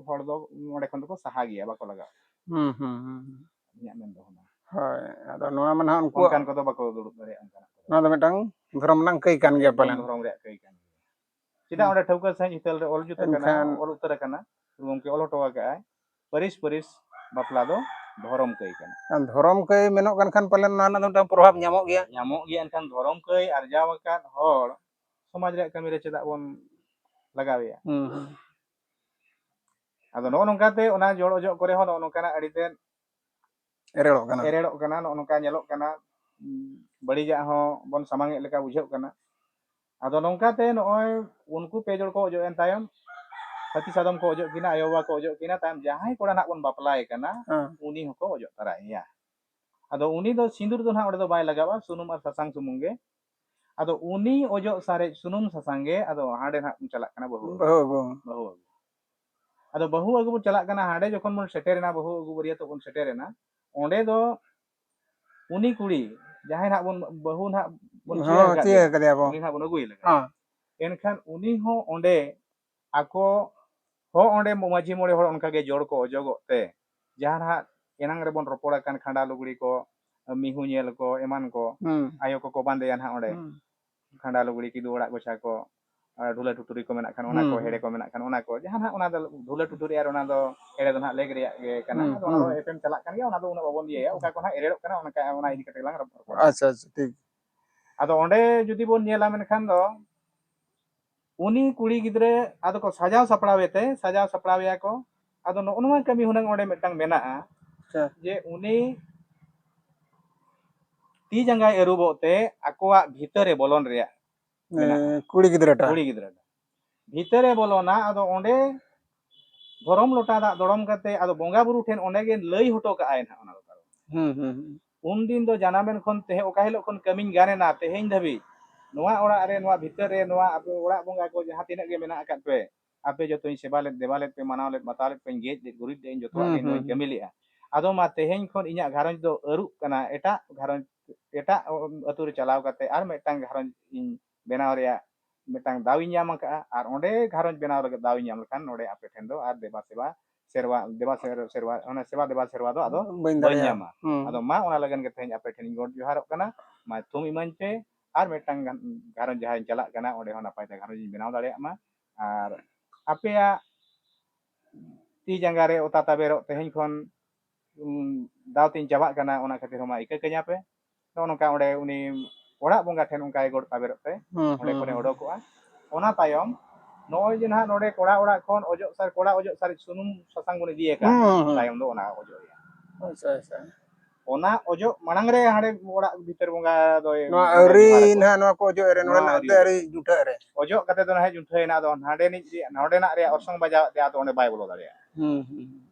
ᱦᱚᱲ ᱫᱚ ᱚᱸᱰᱮ ᱠᱷᱚᱱ ᱫᱚᱠᱚ ᱥᱟᱦᱟ ᱜᱮᱭᱟ, ᱵᱟᱠᱚ ᱞᱟᱜᱟᱜᱼᱟ᱾ ᱦᱩᱸ, ᱦᱩᱸ, ᱦᱩᱸ᱾ ᱤᱧᱟᱹᱜ ᱢᱮᱱ ᱫᱚ ᱚᱱᱟ᱾ ᱦᱳᱭ, ᱟᱫᱚ ᱱᱚᱣᱟ ᱢᱟ ᱱᱟᱦᱟᱜ ᱩᱱᱠᱩᱣᱟᱜ ᱚᱱᱠᱟᱱ ᱠᱚᱫᱚ ᱵᱟᱠᱚ ᱫᱩᱲᱩᱵ ᱫᱟᱲᱮᱭᱟᱜᱼᱟ, ᱚᱱᱠᱟᱱᱟᱜ ᱠᱚᱫᱚ᱾ ᱱᱚᱣᱟ ᱫᱚ ᱢᱤᱫᱴᱟᱝ ᱫᱷᱚᱨᱚᱢ ᱨᱮᱱᱟᱜ ᱠᱟᱹᱭ ᱠᱟᱱ ᱜᱮᱭᱟ ᱮᱠᱫᱚᱢ ᱯᱟᱞᱮᱱ᱾ ᱫᱷᱚᱨᱚᱢ ᱨᱮᱭᱟᱜ ᱠᱟᱹᱭ ᱠᱟᱱ ᱜᱮᱭᱟ᱾ ᱪᱮᱫᱟᱜ ᱦᱩᱸ᱾ ᱚᱸᱰᱮ ᱴᱷᱟᱹᱣᱠᱟᱹ ᱥᱟᱺᱦᱤᱡ ᱦᱤᱛᱟᱹᱞ ᱨᱮ ᱚᱞ ᱡᱩᱛ ᱟᱠᱟᱱᱟ, ᱮᱱᱠᱷᱟᱱ ᱚᱞ ᱩᱛᱟᱹᱨ ᱟᱠᱟᱱᱟ, ᱜᱚᱢᱠᱮ ᱚᱞ ᱦᱚᱴᱚ ᱟᱠᱟᱫᱼᱟᱭ, ᱯᱟᱹᱨᱤᱥ ᱯᱟᱹᱨᱤᱥ ᱵᱟᱯᱞᱟ ᱫᱚ ᱫᱷᱚᱨᱚᱢ ᱠᱟᱹᱭ ᱠᱟᱱᱟ᱾ ᱮᱱᱠᱷᱟᱱ ᱫᱷᱚᱨᱚᱢ ᱠᱟᱹᱭ ᱢᱮᱱᱚᱜ ᱠᱟᱱ ᱠᱷᱟᱱ ᱯᱟᱞᱮᱱ ᱱᱚᱣᱟ ᱨᱮᱱᱟᱜ ᱫᱚ ᱢᱤᱫᱴᱟᱝ ᱯᱨᱚᱵᱷᱟᱵᱽ ᱧᱟᱢᱚᱜ ᱜᱮᱭᱟ᱾ ᱧᱟᱢᱚᱜ ᱜᱮᱭᱟ, ᱮᱱᱠᱷᱟᱱ ᱫᱷᱚᱨᱚᱢ ᱠᱟᱹᱭ ᱟᱨᱡᱟᱣ ᱟᱠᱟᱫ ᱦᱚᱲ ᱥᱚᱢᱟᱡᱽ ᱨᱮᱭᱟᱜ ᱠᱟᱹᱢᱤ ᱨᱮ ᱪᱮᱫᱟᱜ ᱵᱚᱱ ᱞᱟᱜᱟᱣᱮᱭᱟ? ᱦᱩᱸ, ᱦᱩᱸ᱾ ᱟᱫᱚ ᱱᱚᱜᱼᱚ ᱱᱚᱝᱠᱟᱛᱮ ᱚᱱᱟ ᱡᱚᱲ ᱚᱡᱚᱜ ᱠᱚᱨᱮ ᱦᱚᱸ ᱱᱚᱜᱼᱚ ᱱᱚᱝᱠᱟᱱᱟᱜ ᱟᱹᱰᱤ ᱛᱮᱫ ᱮᱨᱮᱲᱚᱜ ᱠᱟᱱᱟ᱾ ᱮᱨᱮᱲᱚᱜ ᱠᱟᱱᱟ, ᱱᱚᱜᱼᱚ ᱱᱚᱝᱠᱟ ᱧᱮᱞᱚᱜ ᱠᱟᱱᱟ᱾ ᱩᱸ, ᱵᱟᱹᱲᱤᱡᱟᱜ ᱦᱚᱸ ᱵᱚᱱ ᱥᱟᱢᱟᱝ ᱮᱫ ᱞᱮᱠᱟ ᱵᱩᱡᱷᱟᱹᱜ ᱠᱟᱱᱟ᱾ ᱟᱫᱚ ᱱᱚᱝᱠᱟᱛᱮ ᱱᱚᱜᱼᱚᱭ ᱩᱱᱠᱩ ᱯᱮ ᱡᱚᱲ ᱠᱚ ᱚᱡᱚᱜ ᱮᱱ ᱛᱟᱭᱚᱢ, ᱦᱟᱹᱛᱤ ᱥᱟᱫᱚᱢ ᱠᱚ ᱚᱡᱚᱜ ᱠᱤᱱᱟ, ᱟᱭᱳ ᱵᱟᱵᱟ ᱠᱚ ᱚᱡᱚᱜ ᱠᱤᱱᱟ, ᱛᱟᱭᱚᱢ ᱡᱟᱦᱟᱸᱭ ᱠᱚᱲᱟ ᱱᱟᱜ ᱵᱚᱱ ᱵᱟᱯᱞᱟᱭᱮ ᱠᱟᱱᱟ, ᱦᱮᱸ᱾ ᱩᱱᱤ ᱦᱚᱸᱠᱚ ᱚᱡᱚᱜ ᱛᱟᱨᱟᱭᱮᱭᱟ᱾ ᱟᱫᱚ ᱩᱱᱤ ᱫᱚ ᱥᱤᱸᱫᱩᱨ ᱫᱚ ᱱᱟᱦᱟᱜ ᱚᱸᱰᱮ ᱫᱚ ᱵᱟᱭ ᱞᱟᱜᱟᱣᱟ, ᱥᱩᱱᱩᱢ ᱟᱨ ᱥᱟᱥᱟᱝ ᱥᱩᱢᱩᱝ ᱜᱮ᱾ ᱟᱫᱚ ᱩᱱᱤ ᱚᱡᱚᱜ ᱥᱟᱨᱮᱡ ᱥᱩᱱᱩᱢ ᱥᱟᱥᱟᱝ ᱜᱮ ᱟᱫᱚ ᱦᱟᱸᱰᱮ ᱱᱟᱦᱟᱜ ᱵᱚᱱ ᱪᱟᱞᱟᱜ ᱠᱟᱱᱟ ᱵᱟᱹᱦᱩ ᱟᱹᱜᱩ᱾ ᱵᱟᱹᱦᱩ ᱟᱹᱜᱩ᱾ ᱵᱟᱹᱦᱩ ᱟᱹᱜᱩ᱾ ᱟᱫᱚ ᱵᱟᱹᱦᱩ ᱟᱹᱜᱩ ᱵᱚᱱ ᱪᱟᱞᱟᱜ ᱠᱟᱱᱟ, ᱦᱟᱸᱰᱮ ᱡᱚᱠᱷᱚᱱ ᱵᱚᱱ ᱥᱮᱴᱮᱨᱮᱱᱟ, ᱵᱟᱹᱦᱩ ᱟᱹᱜᱩ ᱵᱟᱹᱨᱭᱟᱹᱛᱚᱜ ᱵᱚᱱ ᱥᱮᱴᱮᱨᱮᱱᱟ, ᱚᱸᱰᱮ ᱫᱚ ᱩᱱᱤ ᱠᱩᱲᱤ ᱡᱟᱦᱟᱸᱭ ᱱᱟᱦᱟᱜ ᱵᱚᱱ, ᱵᱟᱹᱦᱩ ᱱᱟᱦᱟᱜ ᱵᱚᱱ ᱦᱚᱸ, ᱪᱤᱭᱟᱹ ᱟᱠᱟᱫᱮᱭᱟ, ᱟᱠᱟᱫᱮᱭᱟ ᱵᱚᱱ᱾ ᱩᱱᱤ ᱱᱟᱦᱟᱜ ᱵᱚᱱ ᱟᱹᱜᱩᱭᱮ ᱞᱟᱹᱜᱤᱫ᱾ ᱦᱚᱸ᱾ ᱮᱱᱠᱷᱟᱱ ᱩᱱᱤ ᱦᱚᱸ ᱚᱸᱰᱮ ᱟᱠᱚ ᱦᱚᱸ ᱚᱸᱰᱮ ᱢᱟᱹᱡᱷᱤ ᱢᱚᱬᱮ ᱦᱚᱲ ᱚᱱᱠᱟᱜᱮ ᱡᱚᱲ ᱠᱚ ᱚᱡᱚᱜᱚᱜ ᱛᱮ, ᱡᱟᱦᱟᱸ ᱱᱟᱦᱟᱜ ᱮᱱᱟᱝ ᱨᱮᱵᱚᱱ ᱨᱚᱯᱚᱲ ᱟᱠᱟᱱ ᱠᱷᱟᱸᱰᱟ ᱞᱩᱜᱽᱲᱤ ᱠᱚ, ᱢᱤᱦᱩ ᱧᱮᱞ ᱠᱚ, ᱮᱢᱟᱱ ᱠᱚ, ᱦᱩᱸ᱾ ᱟᱭᱳ ᱠᱚᱠᱚ ᱵᱟᱸᱫᱮᱭᱟ ᱱᱟᱦᱟᱜ ᱚᱸᱰᱮ᱾ ᱦᱩᱸ᱾ ᱠᱷᱟᱸᱰᱟ ᱞᱩᱜᱽᱲᱤ, ᱠᱤᱫᱩ ᱚᱲᱟᱜ ᱜᱚᱪᱷᱟ ᱠᱚ, ᱟᱨ ᱰᱷᱩᱞᱟᱹ ᱴᱩᱴᱩᱨᱤ ᱠᱚ ᱢᱮᱱᱟᱜ ᱠᱷᱟᱱ ᱚᱱᱟ ᱠᱚ, ᱦᱩᱸ, ᱦᱮᱲᱮ ᱦᱩᱸ᱾ ᱠᱚ ᱢᱮᱱᱟᱜ ᱠᱷᱟᱱ ᱚᱱᱟ ᱠᱚ, ᱡᱟᱦᱟᱸ ᱱᱟᱦᱟᱜ ᱚᱱᱟ ᱫᱚ ᱰᱷᱩᱞᱟᱹ ᱴᱩᱴᱩᱨᱤ ᱟᱨ ᱚᱱᱟ ᱫᱚ ᱦᱮᱲᱮ ᱫᱚ ᱱᱟᱦᱟᱜ ᱞᱮᱠ ᱨᱮᱭᱟᱜ ᱜᱮ ᱠᱟᱱᱟ᱾ ᱦᱩᱸ, ᱟᱫᱚ ᱚᱱᱟ ᱫᱚ ᱦᱩᱸ᱾ ᱮᱯᱮᱢ ᱪᱟᱞᱟᱜ ᱠᱟᱱ ᱜᱮᱭᱟ, ᱚᱱᱟ ᱫᱚ ᱩᱱᱟᱹᱜ ᱵᱟᱵᱚᱱ ᱤᱭᱟᱹᱭᱟ, ᱚᱠᱟ ᱠᱚ ᱱᱟᱦᱟᱜ ᱮᱨᱮᱲᱚᱜ ᱠᱟᱱᱟ ᱚᱱᱟ ᱠᱟ-, ᱚᱱᱟ ᱤᱫᱤ ᱠᱟᱛᱮ ᱜᱮᱞᱟᱝ ᱨᱚᱯᱚᱲ ᱠᱚᱜᱼᱟ᱾ ᱟᱪᱪᱷᱟ, ᱟᱪᱪᱷᱟ, ᱴᱷᱤᱠ᱾ ᱟᱫᱚ ᱚᱸᱰᱮ ᱡᱩᱫᱤ ᱵᱚᱱ ᱧᱮᱞᱟ ᱢᱮᱱᱠᱷᱟᱱ ᱫᱚ ᱩᱱᱤ ᱠᱩᱲᱤ ᱜᱤᱫᱽᱨᱟᱹ ᱟᱫᱚ ᱠᱚ ᱥᱟᱡᱟᱣ ᱥᱟᱯᱲᱟᱣᱮ ᱛᱮ, ᱥᱟᱡᱟᱣ ᱥᱟᱯᱲᱟᱣᱮᱭᱟ ᱠᱚ᱾ ᱟᱫᱚ ᱱᱚᱜᱼᱚ ᱱᱚᱣᱟ ᱠᱟᱹᱢᱤ ᱦᱩᱱᱟᱹᱝ ᱚᱸᱰᱮ ᱢᱤᱫᱴᱟᱝ ᱢᱮᱱᱟᱜᱼᱟ ᱟᱪᱪᱷᱟ᱾ ᱡᱮ ᱩᱱᱤ ᱛᱤ ᱡᱟᱸᱜᱟᱭ ᱟᱹᱨᱩᱵᱚᱜ ᱛᱮ ᱟᱠᱚᱣᱟᱜ ᱵᱷᱤᱛᱟᱹᱨ ᱨᱮ ᱵᱚᱞᱚᱱ ᱨᱮᱭᱟᱜ ᱢᱮᱱᱟᱜᱼᱟ᱾ ᱮ, ᱠᱩᱲᱤ ᱜᱤᱫᱽᱨᱟᱹᱴᱟ᱾ ᱠᱩᱲᱤ ᱜᱤᱫᱽᱨᱟᱹ ᱵᱷᱤᱛᱟᱹᱨ ᱨᱮ ᱵᱚᱞᱚᱱᱟ, ᱟᱫᱚ ᱚᱸᱰᱮ ᱫᱷᱚᱨᱚᱢ ᱞᱚᱴᱟ ᱫᱟᱜ ᱫᱚᱲᱚᱢ ᱠᱟᱛᱮ ᱟᱫᱚ ᱵᱚᱸᱜᱟ ᱵᱩᱨᱩ ᱴᱷᱮᱱ ᱚᱸᱰᱮ ᱜᱮ ᱞᱟᱹᱭ ᱦᱚᱴᱚ ᱠᱟᱜᱼᱟᱭ ᱱᱟᱦᱟᱜ ᱚᱱᱟ ᱫᱚ ᱛᱟᱨᱚ᱾ ᱦᱩᱸ, ᱦᱩᱸ, ᱦᱩᱸ᱾ ᱩᱱᱫᱤᱱ ᱫᱚ ᱡᱟᱱᱟᱢᱮᱱ ᱠᱷᱚᱱ ᱛᱮᱦᱮᱧ, ᱚᱠᱟ ᱦᱤᱞᱳᱜ ᱠᱷᱚᱱ ᱠᱟᱹᱢᱤᱧ ᱜᱟᱱ ᱮᱱᱟ, ᱛᱮᱦᱮᱧ ᱫᱷᱟᱹᱵᱤᱡ ᱱᱚᱣᱟ ᱚᱲᱟᱜ ᱨᱮ, ᱱᱚᱣᱟ ᱵᱷᱤᱛᱟᱹᱨ ᱨᱮ, ᱱᱚᱣᱟ ᱟᱯᱮ ᱚᱲᱟᱜ ᱵᱚᱸᱜᱟ ᱠᱚ ᱡᱟᱦᱟᱸ ᱛᱤᱱᱟᱹᱜ ᱜᱮ ᱢᱮᱱᱟᱜ ᱟᱠᱟᱫ ᱯᱮ, ᱟᱯᱮ ᱡᱚᱛᱚᱧ ᱥᱮᱵᱟ ᱞᱮᱫ, ᱫᱮᱵᱟ ᱞᱮᱫ ᱯᱮ, ᱢᱟᱱᱟᱣ ᱞᱮᱫ, ᱵᱟᱛᱟᱣ ᱞᱮᱫ ᱯᱮᱧ, ᱜᱮᱡ ᱞᱮᱫ, ᱜᱩᱨᱤᱡ ᱞᱮᱫ, ᱤᱧ ᱡᱚᱛᱚᱣᱟᱜ ᱦᱩᱸ, ᱜᱮ ᱱᱚᱣᱟᱧ ᱦᱩᱸ, ᱠᱟᱹᱢᱤ ᱦᱩᱸ᱾ ᱞᱮᱫᱼᱟ᱾ ᱟᱫᱚ ᱢᱟ ᱛᱮᱦᱮᱧ ᱠᱷᱚᱱ ᱤᱧᱟᱹᱜ ᱜᱷᱟᱨᱚᱸᱡᱽ ᱫᱚ ᱟᱹᱨᱩᱜ ᱠᱟᱱᱟ, ᱮᱴᱟᱜ ᱜᱷᱟᱨᱚᱸᱡᱽ, ᱮᱴᱟᱜ ᱟᱹᱛᱩ ᱨᱮ ᱪᱟᱞᱟᱣ ᱠᱟᱛᱮ ᱟᱨ ᱢᱤᱫᱴᱟᱝ ᱜᱷᱟᱨᱚᱸᱡᱽ ᱤᱧ ᱵᱮᱱᱟᱣ ᱨᱮᱭᱟᱜ ᱢᱤᱫᱴᱟᱝ ᱫᱟᱣ ᱤᱧ ᱧᱟᱢ ᱟᱠᱟᱫᱼᱟ᱾ ᱟᱨ ᱚᱸᱰᱮ ᱜᱷᱟᱨᱚᱸᱡᱽ ᱵᱮᱱᱟᱣ ᱞᱟᱹᱜᱤᱫ ᱫᱟᱣ ᱤᱧ ᱧᱟᱢ ᱞᱮᱠᱷᱟᱱ ᱱᱚᱰᱮ ᱟᱯᱮ ᱴᱷᱮᱱ ᱫᱚ ᱟᱨ ᱫᱮᱵᱟ ᱥᱮᱵᱟ, ᱥᱮᱨᱣᱟ, ᱫᱮᱵᱟ ᱥᱮᱨ-, ᱥᱮᱨᱣᱟ, ᱚᱱᱟ ᱥᱮᱵᱟ ᱫᱮᱵᱟ ᱥᱮᱨᱣᱟ ᱫᱚ ᱟᱫᱚ ᱵᱟᱹᱧ ᱵᱟᱹᱧ ᱫᱟᱲᱮᱭᱟᱜᱼᱟ᱾ ᱧᱟᱢᱟ᱾ ᱦᱩᱸ᱾ ᱟᱫᱚ ᱢᱟ ᱚᱱᱟ ᱞᱟᱹᱜᱤᱫ ᱜᱮ ᱛᱮᱦᱮᱧ ᱟᱯᱮ ᱴᱷᱮᱱᱤᱧ ᱜᱚᱰ ᱡᱚᱦᱟᱨᱚᱜ ᱠᱟᱱᱟ, ᱢᱟ ᱛᱷᱩᱢ ᱤᱢᱟᱹᱧ ᱯᱮ, ᱟᱨ ᱢᱤᱫᱴᱟᱝ ᱜᱟᱱ-, ᱜᱷᱟᱨᱚᱸᱡᱽ ᱡᱟᱦᱟᱸᱧ ᱪᱟᱞᱟᱜ ᱠᱟᱱᱟ ᱚᱸᱰᱮ ᱦᱚᱸ ᱱᱟᱯᱟᱭ ᱛᱮ ᱜᱷᱟᱨᱚᱸᱡᱽ ᱤᱧ ᱵᱮᱱᱟᱣ ᱫᱟᱲᱮᱭᱟᱜ ᱢᱟ᱾ ᱟᱨ ᱟᱯᱮᱭᱟᱜ ᱛᱤ ᱡᱟᱸᱜᱟ ᱨᱮ ᱚᱛᱟ ᱛᱟᱵᱮᱨᱚᱜ ᱛᱮᱦᱮᱧ ᱠᱷᱚᱱ, ᱩᱸ, ᱫᱟᱣ ᱛᱤᱧ ᱪᱟᱵᱟᱜ ᱠᱟᱱᱟ, ᱚᱱᱟ ᱠᱷᱟᱹᱛᱤᱨ ᱦᱚᱸ ᱢᱟ ᱤᱠᱟᱹ ᱠᱟᱹᱧᱟ ᱯᱮ᱾ ᱱᱚᱜᱼᱚ ᱱᱚᱝᱠᱟ ᱚᱸᱰᱮ ᱩᱱᱤ ᱚᱲᱟᱜ ᱵᱚᱸᱜᱟ ᱴᱷᱮᱱ ᱚᱱᱠᱟᱭ ᱜᱚᱰ ᱛᱟᱵᱮᱨᱚᱜ ᱛᱮ ᱦᱩᱸ, ᱚᱸᱰᱮ ᱦᱩᱸ, ᱠᱷᱚᱱᱮ ᱦᱩᱸ᱾ ᱚᱰᱚᱠᱚᱜᱼᱟ᱾ ᱚᱱᱟ ᱛᱟᱭᱚᱢ ᱱᱚᱜᱼᱚᱭ ᱡᱮ ᱱᱟᱦᱟᱜ ᱱᱚᱰᱮ ᱠᱚᱲᱟ ᱚᱲᱟᱜ ᱠᱷᱚᱱ ᱚᱡᱚᱜ ᱥᱟᱨ-, ᱠᱚᱲᱟ ᱚᱡᱚᱜ ᱥᱟᱨᱮᱡ ᱥᱩᱱᱩᱢ ᱥᱟᱥᱟᱝ ᱵᱚᱱ ᱤᱫᱤᱭ ᱟᱠᱟᱫ, ᱦᱩᱸ, ᱦᱩᱸ᱾ ᱛᱟᱭᱚᱢ ᱫᱚ ᱚᱱᱟ ᱚᱡᱚᱜ ᱨᱮᱭᱟᱜ᱾ ᱟᱪᱪᱷᱟ, ᱟᱪᱪᱷᱟ᱾ ᱚᱱᱟ ᱚᱡᱚᱜ ᱢᱟᱲᱟᱝ ᱨᱮ ᱦᱟᱸᱰᱮ ᱚᱲᱟᱜ ᱵᱷᱤᱛᱟᱹᱨ ᱵᱚᱸᱜᱟ ᱫᱚᱭ ᱱᱚᱣᱟ ᱵᱚᱸᱜᱟᱭ ᱟᱹᱣᱨᱤ ᱡᱚᱦᱟᱨ ᱟᱠᱚᱣᱟ᱾ ᱱᱟᱦᱟᱜ ᱱᱚᱣᱟ ᱠᱚ ᱚᱡᱚᱜ ᱨᱮ, ᱱᱚᱣᱟ ᱱᱚᱰᱮᱱᱟᱜ ᱫᱚ ᱟᱹᱣᱨᱤ ᱟᱹᱣᱨᱤ ᱚᱡᱚᱜ᱾ ᱡᱩᱴᱷᱟᱹᱜ ᱨᱮ᱾ ᱚᱡᱚᱜ ᱠᱟᱛᱮ ᱫᱚ ᱱᱟᱦᱟᱜ ᱡᱩᱴᱷᱟᱹᱭᱮᱱᱟ, ᱟᱫᱚ ᱦᱟᱸᱰᱮᱱᱤᱡ ᱨᱮᱭᱟᱜ, ᱱᱚᱰᱮᱱᱟᱜ ᱨᱮᱭᱟᱜ ᱚᱨᱥᱚᱝ ᱵᱟᱡᱟᱣ ᱛᱮ ᱟᱫᱚ ᱚᱸᱰᱮ ᱵᱟᱭ ᱵᱚᱞᱚ ᱫᱟᱲᱮᱭᱟᱜᱼᱟ᱾ ᱦᱩᱸ, ᱦᱩᱸ᱾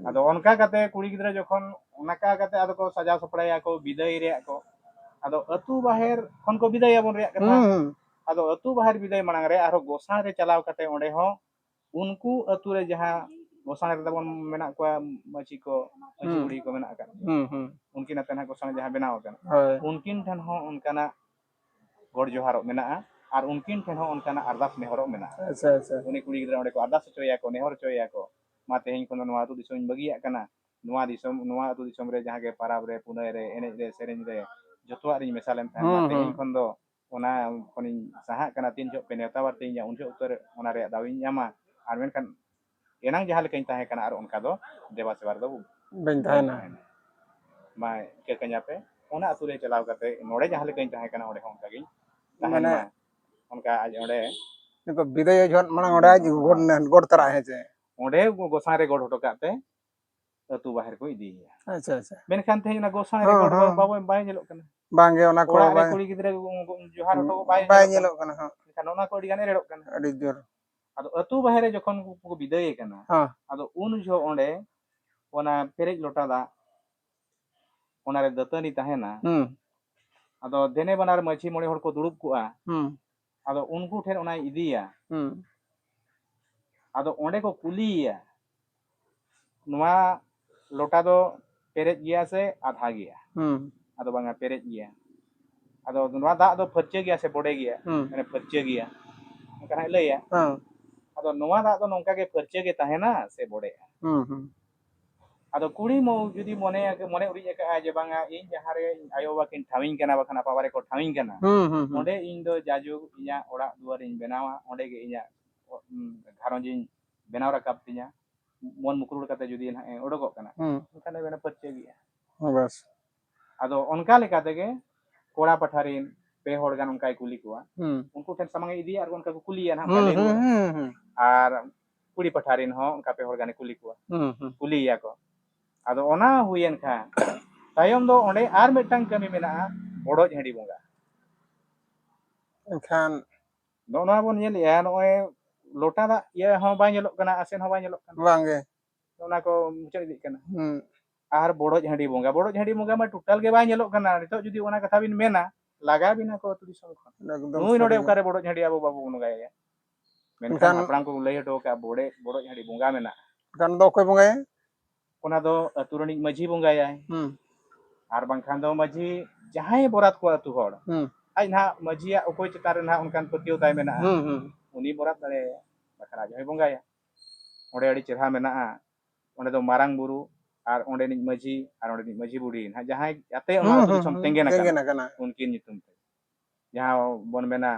ᱟᱫᱚ ᱚᱱᱠᱟ ᱠᱟᱛᱮ ᱠᱩᱲᱤ ᱜᱤᱫᱽᱨᱟᱹ ᱡᱚᱠᱷᱚᱱ ᱚᱱᱠᱟ ᱠᱟᱛᱮ ᱟᱫᱚ ᱠᱚ ᱥᱟᱡᱟᱣ ᱥᱟᱯᱲᱟᱭᱟ ᱠᱚ, ᱵᱤᱫᱟᱹᱭ ᱨᱮᱭᱟᱜ ᱠᱚ, ᱟᱫᱚ ᱟᱹᱛᱩ ᱵᱟᱦᱮᱨ ᱠᱷᱚᱱ ᱠᱚ ᱵᱤᱫᱟᱹᱭᱟᱵᱚᱱ ᱨᱮᱭᱟᱜ ᱠᱟᱛᱷᱟ᱾ ᱦᱩᱸ, ᱦᱩᱸ᱾ ᱟᱫᱚ ᱟᱹᱛᱩ ᱵᱟᱦᱮᱨ ᱵᱤᱫᱟᱹᱭ ᱢᱟᱲᱟᱝ ᱨᱮ ᱟᱨᱦᱚᱸ ᱜᱚᱸᱥᱟᱲ ᱨᱮ ᱪᱟᱞᱟᱣ ᱠᱟᱛᱮ ᱚᱸᱰᱮ ᱦᱚᱸ ᱩᱱᱠᱩ ᱟᱹᱛᱩ ᱨᱮ ᱡᱟᱦᱟᱸ ᱜᱚᱸᱥᱟᱲ ᱨᱮ ᱛᱟᱵᱚᱱ ᱢᱮᱱᱟᱜ ᱠᱚᱣᱟ, ᱢᱟᱹᱡᱷᱤ ᱠᱚ, ᱢᱟᱹᱡᱷᱤ ᱦᱩᱸ᱾ ᱵᱩᱲᱦᱤ ᱠᱚ ᱢᱮᱱᱟᱜ ᱟᱠᱟᱫ ᱠᱚᱣᱟ᱾ ᱦᱩᱸ, ᱦᱩᱸ᱾ ᱩᱱᱠᱤᱱ ᱟᱛᱮ ᱱᱟᱦᱟᱜ ᱜᱚᱸᱥᱟᱲ ᱡᱟᱦᱟᱸ ᱵᱮᱱᱟᱣ ᱟᱠᱟᱱᱟ, ᱦᱳᱭ᱾ ᱩᱱᱠᱤᱱ ᱴᱷᱮᱱ ᱦᱚᱸ ᱚᱱᱠᱟᱱᱟᱜ ᱜᱚᱰ ᱡᱚᱦᱟᱨᱚᱜ ᱢᱮᱱᱟᱜᱼᱟ᱾ ᱟᱨ ᱩᱱᱠᱤᱱ ᱴᱷᱮᱱ ᱦᱚᱸ ᱚᱱᱠᱟᱱᱟᱜ ᱟᱨᱫᱟᱥ ᱱᱮᱦᱚᱨᱚᱜ ᱢᱮᱱᱟᱜᱼᱟ᱾ ᱟᱪᱪᱷᱟ, ᱟᱪᱪᱷᱟ᱾ ᱩᱱᱤ ᱠᱩᱲᱤ ᱜᱤᱫᱽᱨᱟᱹ ᱚᱸᱰᱮ ᱠᱚ ᱟᱨᱫᱟᱥ ᱦᱚᱪᱚᱭᱮᱭᱟ ᱠᱚ, ᱱᱮᱦᱚᱨ ᱦᱚᱪᱚᱭᱮᱭᱟ ᱠᱚ, "ᱢᱟ, ᱛᱮᱦᱮᱧ ᱠᱷᱚᱱ ᱫᱚ ᱱᱚᱣᱟ ᱟᱹᱛᱩ ᱫᱤᱥᱚᱢᱤᱧ ᱵᱟᱹᱜᱤᱭᱟᱜ ᱠᱟᱱᱟ, ᱱᱚᱣᱟ ᱫᱤᱥᱚᱢ, ᱱᱚᱣᱟ ᱟᱹᱛᱩ ᱫᱤᱥᱚᱢ ᱨᱮ ᱡᱟᱦᱟᱸ ᱜᱮ ᱯᱟᱨᱟᱵᱽ ᱨᱮ, ᱯᱩᱱᱟᱹᱭ ᱨᱮ, ᱮᱱᱮᱡ ᱨᱮ, ᱥᱮᱨᱮᱧ ᱨᱮ, ᱡᱚᱛᱚᱣᱟᱜ ᱨᱤᱧ ᱢᱮᱥᱟ ᱞᱮᱱ ᱛᱟᱦᱮᱸᱫ, ᱢᱟ, ᱦᱩᱸ, ᱛᱮᱦᱮᱧ ᱦᱩᱸ᱾ ᱠᱷᱚᱱ ᱫᱚ ᱚᱱᱟ ᱠᱷᱚᱱᱤᱧ ᱥᱟᱦᱟᱜ ᱠᱟᱱᱟ, ᱛᱤᱱ ᱡᱚᱦᱚᱜ ᱯᱮ ᱱᱮᱣᱛᱟ ᱵᱟᱨᱛᱮᱧᱟ, ᱩᱱ ᱡᱚᱦᱚᱜ ᱩᱛᱟᱹᱨ ᱚᱱᱟ ᱨᱮᱭᱟᱜ ᱫᱟᱣᱤᱧ ᱧᱟᱢᱟ, ᱟᱨ ᱢᱮᱱᱠᱷᱟᱱ ᱮᱱᱟᱝ ᱡᱟᱦᱟᱸ ᱞᱮᱠᱟᱧ ᱛᱟᱦᱮᱸ ᱠᱟᱱᱟ, ᱟᱨ ᱚᱱᱠᱟ ᱫᱚ ᱫᱮᱵᱟ ᱥᱮᱵᱟ ᱨᱮᱫᱚ ᱵᱟᱹᱧ ᱵᱟᱹᱧ ᱛᱟᱦᱮᱱᱟ᱾ ᱛᱟᱦᱮᱱᱟ᱾ ᱢᱟ, ᱤᱠᱟᱹ ᱠᱟᱹᱧᱟ ᱯᱮ, ᱚᱱᱟ ᱟᱹᱛᱩ ᱨᱮ ᱪᱟᱞᱟᱣ ᱠᱟᱛᱮ ᱱᱚᱰᱮ ᱡᱟᱦᱟᱸ ᱞᱮᱠᱟᱧ ᱛᱟᱦᱮᱸ ᱠᱟᱱᱟ, ᱚᱸᱰᱮ ᱦᱚᱸ ᱚᱱᱠᱟ ᱜᱤᱧ ᱛᱟᱦᱮᱱ ᱢᱟᱱᱮ, ᱢᱟ, ᱚᱱᱠᱟ ᱟᱡ ᱚᱸᱰᱮ ᱱᱤᱛᱚᱜ ᱵᱤᱫᱟᱹᱭ ᱡᱚᱦᱚᱜ ᱢᱟᱲᱟᱝ ᱚᱸᱰᱮ ᱟᱡ ᱜᱚᱰ, ᱜᱚᱰ ᱛᱟᱨᱟ, ᱦᱮᱸ ᱪᱮ? ᱚᱸᱰᱮ ᱜᱚ-, ᱜᱚᱸᱥᱟᱭ ᱨᱮ ᱜᱚᱰ ᱦᱚᱴᱚ ᱠᱟᱜ ᱛᱮ ᱟᱹᱛᱩ ᱵᱟᱦᱮᱨ ᱠᱚ ᱤᱫᱤᱭᱮᱭᱟ᱾ ᱟᱪᱪᱷᱟ, ᱟᱪᱪᱷᱟ᱾ ᱢᱮᱱᱠᱷᱟᱱ ᱛᱮᱦᱮᱧ ᱚᱱᱟ ᱜᱚᱸᱥᱟᱭ ᱨᱮ ᱦᱚᱸ, ᱜᱚᱰ ᱦᱚᱸ᱾ ᱵᱟᱵᱚ-, ᱵᱟᱭ ᱧᱮᱞᱚᱜ ᱠᱟᱱᱟ᱾ ᱵᱟᱝᱜᱮ, ᱚᱱᱟ ᱠᱚ ᱚᱲᱟᱜ ᱨᱮ ᱵᱟᱭ, ᱠᱩᱲᱤ ᱜᱤᱫᱽᱨᱟᱹ ᱡᱚᱦᱟᱨ ᱦᱚᱴᱚ ᱵᱟᱭ ᱵᱟᱭ ᱧᱮᱞᱚᱜ ᱧᱮᱞᱚᱜ ᱠᱟᱱᱟ᱾ ᱠᱟᱱᱟ, ᱦᱚᱸ᱾ ᱢᱮᱱᱠᱷᱟᱱ ᱚᱱᱟ ᱠᱚ ᱟᱹᱰᱤ ᱜᱟᱱ ᱮᱲᱮᱲᱚᱜ ᱠᱟᱱᱟ᱾ ᱟᱹᱰᱤ ᱡᱳᱨ᱾ ᱟᱫᱚ ᱟᱹᱛᱩ ᱵᱟᱦᱮᱨ ᱨᱮ ᱡᱚᱠᱷᱚᱱ ᱠᱚ, ᱠᱚ ᱵᱤᱫᱟᱹᱭᱮ ᱠᱟᱱᱟ, ᱦᱚᱸ᱾ ᱟᱫᱚ ᱩᱱ ᱡᱚᱦᱚᱜ ᱚᱸᱰᱮ ᱚᱱᱟ ᱯᱮᱨᱮᱡ ᱞᱚᱴᱟ ᱫᱟᱜ, ᱚᱱᱟᱨᱮ ᱫᱟᱹᱛᱟᱹᱱᱤ ᱛᱟᱦᱮᱱᱟ᱾ ᱦᱩᱸ᱾ ᱟᱫᱚ ᱫᱮᱱᱮ ᱵᱟᱱᱟᱨ ᱢᱟᱹᱡᱷᱤ ᱢᱚᱬᱮ ᱦᱚᱲ ᱠᱚ ᱫᱩᱲᱩᱵ ᱠᱚᱜᱼᱟ᱾ ᱦᱩᱸ᱾ ᱟᱫᱚ ᱩᱱᱠᱩ ᱴᱷᱮᱱ ᱚᱱᱟᱭ ᱤᱫᱤᱭᱟ᱾ ᱦᱩᱸ᱾ ᱟᱫᱚ ᱚᱸᱰᱮ ᱠᱚ ᱠᱩᱞᱤᱭᱮᱭᱟ, "ᱱᱚᱣᱟ ᱞᱚᱴᱟ ᱫᱚ ᱯᱮᱨᱮᱡ ᱜᱮᱭᱟ ᱥᱮ ᱟᱫᱷᱟ ᱜᱮᱭᱟ?" ᱦᱩᱸ᱾ ᱟᱫᱚ, "ᱵᱟᱝᱟ, ᱯᱮᱨᱮᱡ ᱜᱮᱭᱟ᱾" ᱟᱫᱚ, "ᱱᱚᱣᱟ ᱫᱟᱜ ᱫᱚ ᱯᱷᱟᱹᱨᱪᱟᱹ ᱜᱮᱭᱟ ᱥᱮ ᱵᱚᱰᱮ ᱜᱮᱭᱟ?" ᱦᱩᱸ᱾ ᱢᱟᱱᱮ, "ᱯᱷᱟᱹᱨᱪᱟᱹ ᱜᱮᱭᱟ", ᱚᱱᱠᱟ ᱱᱟᱜ ᱞᱟᱹᱭᱟ᱾ ᱦᱮᱸ᱾ ᱟᱫᱚ, "ᱱᱚᱣᱟ ᱫᱟᱜ ᱫᱚ ᱱᱚᱝᱠᱟ ᱜᱮ ᱯᱷᱟᱹᱨᱪᱟᱹ ᱜᱮ ᱛᱟᱦᱮᱱᱟ ᱥᱮ ᱵᱚᱰᱮᱜᱼᱟ?" ᱦᱩᱸ, ᱦᱩᱸ᱾ ᱟᱫᱚ ᱠᱩᱲᱤ ᱢᱚ-, ᱡᱩᱫᱤ ᱢᱚᱱᱮ, ᱢᱚᱱᱮ ᱩᱨᱤᱡ ᱟᱠᱟᱫᱼᱟ ᱡᱮ, "ᱵᱟᱝᱟ, ᱤᱧ ᱡᱟᱦᱟᱸ ᱨᱮ ᱤᱧ ᱟᱭᱳ ᱵᱟᱵᱟ ᱠᱤᱱ ᱴᱷᱟᱶᱤᱧ ᱠᱟᱱᱟ, ᱵᱟᱠᱷᱟᱱ ᱟᱯᱟ ᱵᱟᱨᱮ ᱠᱚ ᱴᱷᱟᱶᱤᱧ ᱠᱟᱱᱟ, ᱦᱩᱸ, ᱦᱩᱸ, ᱦᱩᱸ᱾ ᱚᱸᱰᱮ ᱤᱧ ᱫᱚ ᱡᱟᱭᱡᱩᱜᱽ ᱤᱧᱟᱹᱜ ᱚᱲᱟᱜ ᱫᱩᱣᱟᱹᱨᱤᱧ ᱵᱮᱱᱟᱣᱟ, ᱚᱸᱰᱮ ᱜᱮ ᱤᱧᱟᱹᱜ, ᱩᱸ, ᱜᱷᱟᱨᱚᱸᱡᱽ ᱤᱧ ᱵᱮᱱᱟᱣ ᱨᱟᱠᱟᱵ ᱛᱤᱧᱟ, ᱢᱚᱱ ᱢᱩᱠᱩᱲ ᱠᱟᱛᱮ ᱡᱩᱫᱤ ᱱᱟᱦᱟᱜ ᱮ ᱚᱰᱚᱠᱚᱜ ᱠᱟᱱᱟ, ᱦᱩᱸ᱾ ᱮᱱᱠᱷᱟᱱ ᱫᱚ ᱢᱮᱱᱟ ᱯᱷᱟᱹᱨᱪᱟᱹ ᱜᱮᱭᱟ᱾" ᱦᱩᱸ, ᱵᱟᱥ᱾ ᱟᱫᱚ ᱚᱱᱠᱟ ᱞᱮᱠᱟ ᱛᱮᱜᱮ ᱠᱚᱲᱟ ᱯᱟᱦᱴᱟ ᱨᱮᱱ ᱯᱮ ᱦᱚᱲ ᱜᱟᱱ ᱚᱱᱠᱟᱭ ᱠᱩᱞᱤ ᱠᱚᱣᱟ᱾ ᱦᱩᱸ᱾ ᱩᱱᱠᱩ ᱴᱷᱮᱱ ᱥᱟᱢᱟᱝ ᱮ ᱤᱫᱤᱭᱟ ᱟᱨ ᱚᱱᱠᱟ ᱠᱚ ᱠᱩᱞᱤᱭᱟ ᱱᱟᱦᱟᱜ, ᱚᱱᱠᱟ ᱦᱩᱸ, ᱞᱟᱹᱭ ᱦᱩᱸ, ᱨᱩᱣᱟᱹᱲᱟ᱾ ᱦᱩᱸ, ᱦᱩᱸ᱾ ᱟᱨ ᱠᱩᱲᱤ ᱯᱟᱦᱴᱟ ᱨᱮᱱ ᱦᱚᱸ ᱚᱱᱠᱟ ᱯᱮ ᱦᱚᱲ ᱜᱟᱱᱮ ᱠᱩᱞᱤ ᱠᱚᱣᱟ᱾ ᱦᱩᱸ, ᱦᱩᱸ᱾ ᱠᱩᱞᱤᱭᱮᱭᱟ ᱠᱚ᱾ ᱟᱫᱚ ᱚᱱᱟ ᱦᱩᱭᱮᱱ ᱠᱷᱟᱱ, ᱛᱟᱭᱚᱢ ᱫᱚ ᱚᱸᱰᱮ ᱟᱨ ᱢᱤᱫᱴᱟᱝ ᱠᱟᱹᱢᱤ ᱢᱮᱱᱟᱜᱼᱟ, ᱵᱚᱰᱚᱡ ᱦᱟᱺᱰᱤ ᱵᱚᱸᱜᱟ᱾ ᱮᱱᱠᱷᱟᱱ ᱱᱚᱜᱼᱚ ᱱᱚᱣᱟ ᱵᱚᱱ ᱧᱮᱞᱮᱜᱼᱟ, ᱱᱚᱜᱼᱚᱭ ᱞᱚᱴᱟ ᱫᱟᱜ ᱤᱭᱟᱹ ᱦᱚᱸ ᱵᱟᱭ ᱧᱮᱞᱚᱜ ᱠᱟᱱᱟ, ᱟᱥᱮᱱ ᱦᱚᱸ ᱵᱟᱭ ᱧᱮᱞᱚᱜ ᱠᱟᱱᱟ᱾ ᱵᱟᱝᱜᱮ᱾ ᱚᱱᱟ ᱠᱚ ᱢᱩᱪᱟᱹᱫ ᱤᱫᱤᱜ ᱠᱟᱱᱟ᱾ ᱦᱩᱸ᱾ ᱟᱨ ᱵᱚᱰᱚᱡ ᱦᱟᱺᱰᱤ ᱵᱚᱸᱜᱟ, ᱵᱚᱰᱚᱡ ᱦᱟᱺᱰᱤ ᱵᱚᱸᱜᱟ ᱢᱟ total ᱜᱮ ᱵᱟᱭ ᱧᱮᱞᱚᱜ ᱠᱟᱱᱟ᱾ ᱱᱤᱛᱚᱜ ᱡᱩᱫᱤ ᱚᱱᱟ ᱠᱟᱛᱷᱟ ᱵᱤᱱ ᱢᱮᱱᱟ, ᱞᱟᱜᱟ ᱵᱤᱱᱟ ᱠᱚ ᱟᱹᱛᱩ ᱫᱤᱥᱚᱢ ᱠᱷᱚᱱ᱾ ᱮᱠᱫᱚᱢ ᱱᱩᱭ ᱱᱚᱰᱮ ᱥᱟᱹᱨᱤ ᱜᱮ᱾ ᱚᱠᱟᱨᱮ ᱵᱚᱰᱚᱡ ᱦᱟᱺᱰᱤ ᱟᱵᱚ ᱵᱟᱵᱚ ᱵᱚᱸᱜᱟᱭᱟ? ᱢᱮᱱᱠᱷᱟᱱ ᱢᱮᱱᱠᱷᱟᱱ ᱦᱟᱯᱲᱟᱢ ᱠᱚ ᱞᱟᱹᱭ ᱦᱚᱴᱚ ᱟᱠᱟᱫᱼᱟ, ᱵᱚᱰᱮ-, ᱵᱚᱰᱚᱡ ᱦᱟᱺᱰᱤ ᱵᱚᱸᱜᱟ ᱢᱮᱱᱟᱜᱼᱟ᱾ ᱢᱮᱱᱠᱷᱟᱱ ᱫᱚ ᱚᱠᱚᱭ ᱵᱚᱸᱜᱟᱭᱟ? ᱚᱱᱟ ᱫᱚ ᱟᱹᱛᱩ ᱨᱤᱱᱤᱡ ᱢᱟᱹᱡᱷᱤ ᱵᱚᱸᱜᱟᱭᱟᱭ᱾ ᱦᱩᱸ᱾ ᱟᱨ ᱵᱟᱝᱠᱷᱟᱱ ᱫᱚ ᱢᱟᱹᱡᱷᱤ ᱡᱟᱦᱟᱸᱭ ᱵᱚᱨᱟᱛ ᱠᱚᱣᱟ ᱟᱹᱛᱩ ᱦᱚᱲ, ᱦᱩᱸ᱾ ᱟᱡ ᱱᱟᱦᱟᱜ ᱢᱟᱹᱡᱷᱤᱭᱟᱜ ᱚᱠᱚᱭ ᱪᱮᱛᱟᱱ ᱨᱮ ᱱᱟᱦᱟᱜ ᱚᱱᱠᱟᱱ ᱯᱟᱹᱛᱭᱟᱹᱣ ᱛᱟᱭ ᱢᱮᱱᱟᱜᱼᱟ, ᱦᱩᱸ, ᱦᱩᱸ᱾ ᱩᱱᱤ ᱵᱚᱨᱟᱛ ᱫᱟᱲᱮᱭᱟᱭᱟ, ᱵᱟᱠᱷᱟᱱ ᱟᱡ ᱦᱚᱸᱭ ᱵᱚᱸᱜᱟᱭᱟ᱾ ᱚᱸᱰᱮ ᱟᱹᱰᱤ ᱪᱮᱦᱨᱟ ᱢᱮᱱᱟᱜᱼᱟ, ᱚᱸᱰᱮ ᱫᱚ ᱢᱟᱨᱟᱝ ᱵᱩᱨᱩ ᱟᱨ ᱚᱸᱰᱮᱱᱤᱡ ᱢᱟᱹᱡᱷᱤ ᱟᱨ ᱚᱸᱰᱮᱱᱤᱡ ᱢᱟᱹᱡᱷᱤ ᱵᱩᱰᱷᱤ ᱱᱟᱦᱟᱜ ᱡᱟᱦᱟᱸᱭ ᱟᱛᱮ ᱚᱱᱟ ᱦᱩᱸ, ᱟᱹᱛᱩ ᱦᱩᱸ, ᱫᱤᱥᱚᱢ ᱦᱩᱸ᱾ ᱛᱮᱸᱜᱮᱱ ᱟᱠᱟᱱᱟ, ᱛᱮᱸᱜᱮᱱ ᱟᱠᱟᱱᱟ᱾ ᱩᱱᱠᱤᱱ ᱧᱩᱛᱩᱢ ᱛᱮ᱾ ᱡᱟᱦᱟᱸ ᱵᱚᱱ ᱢᱮᱱᱟ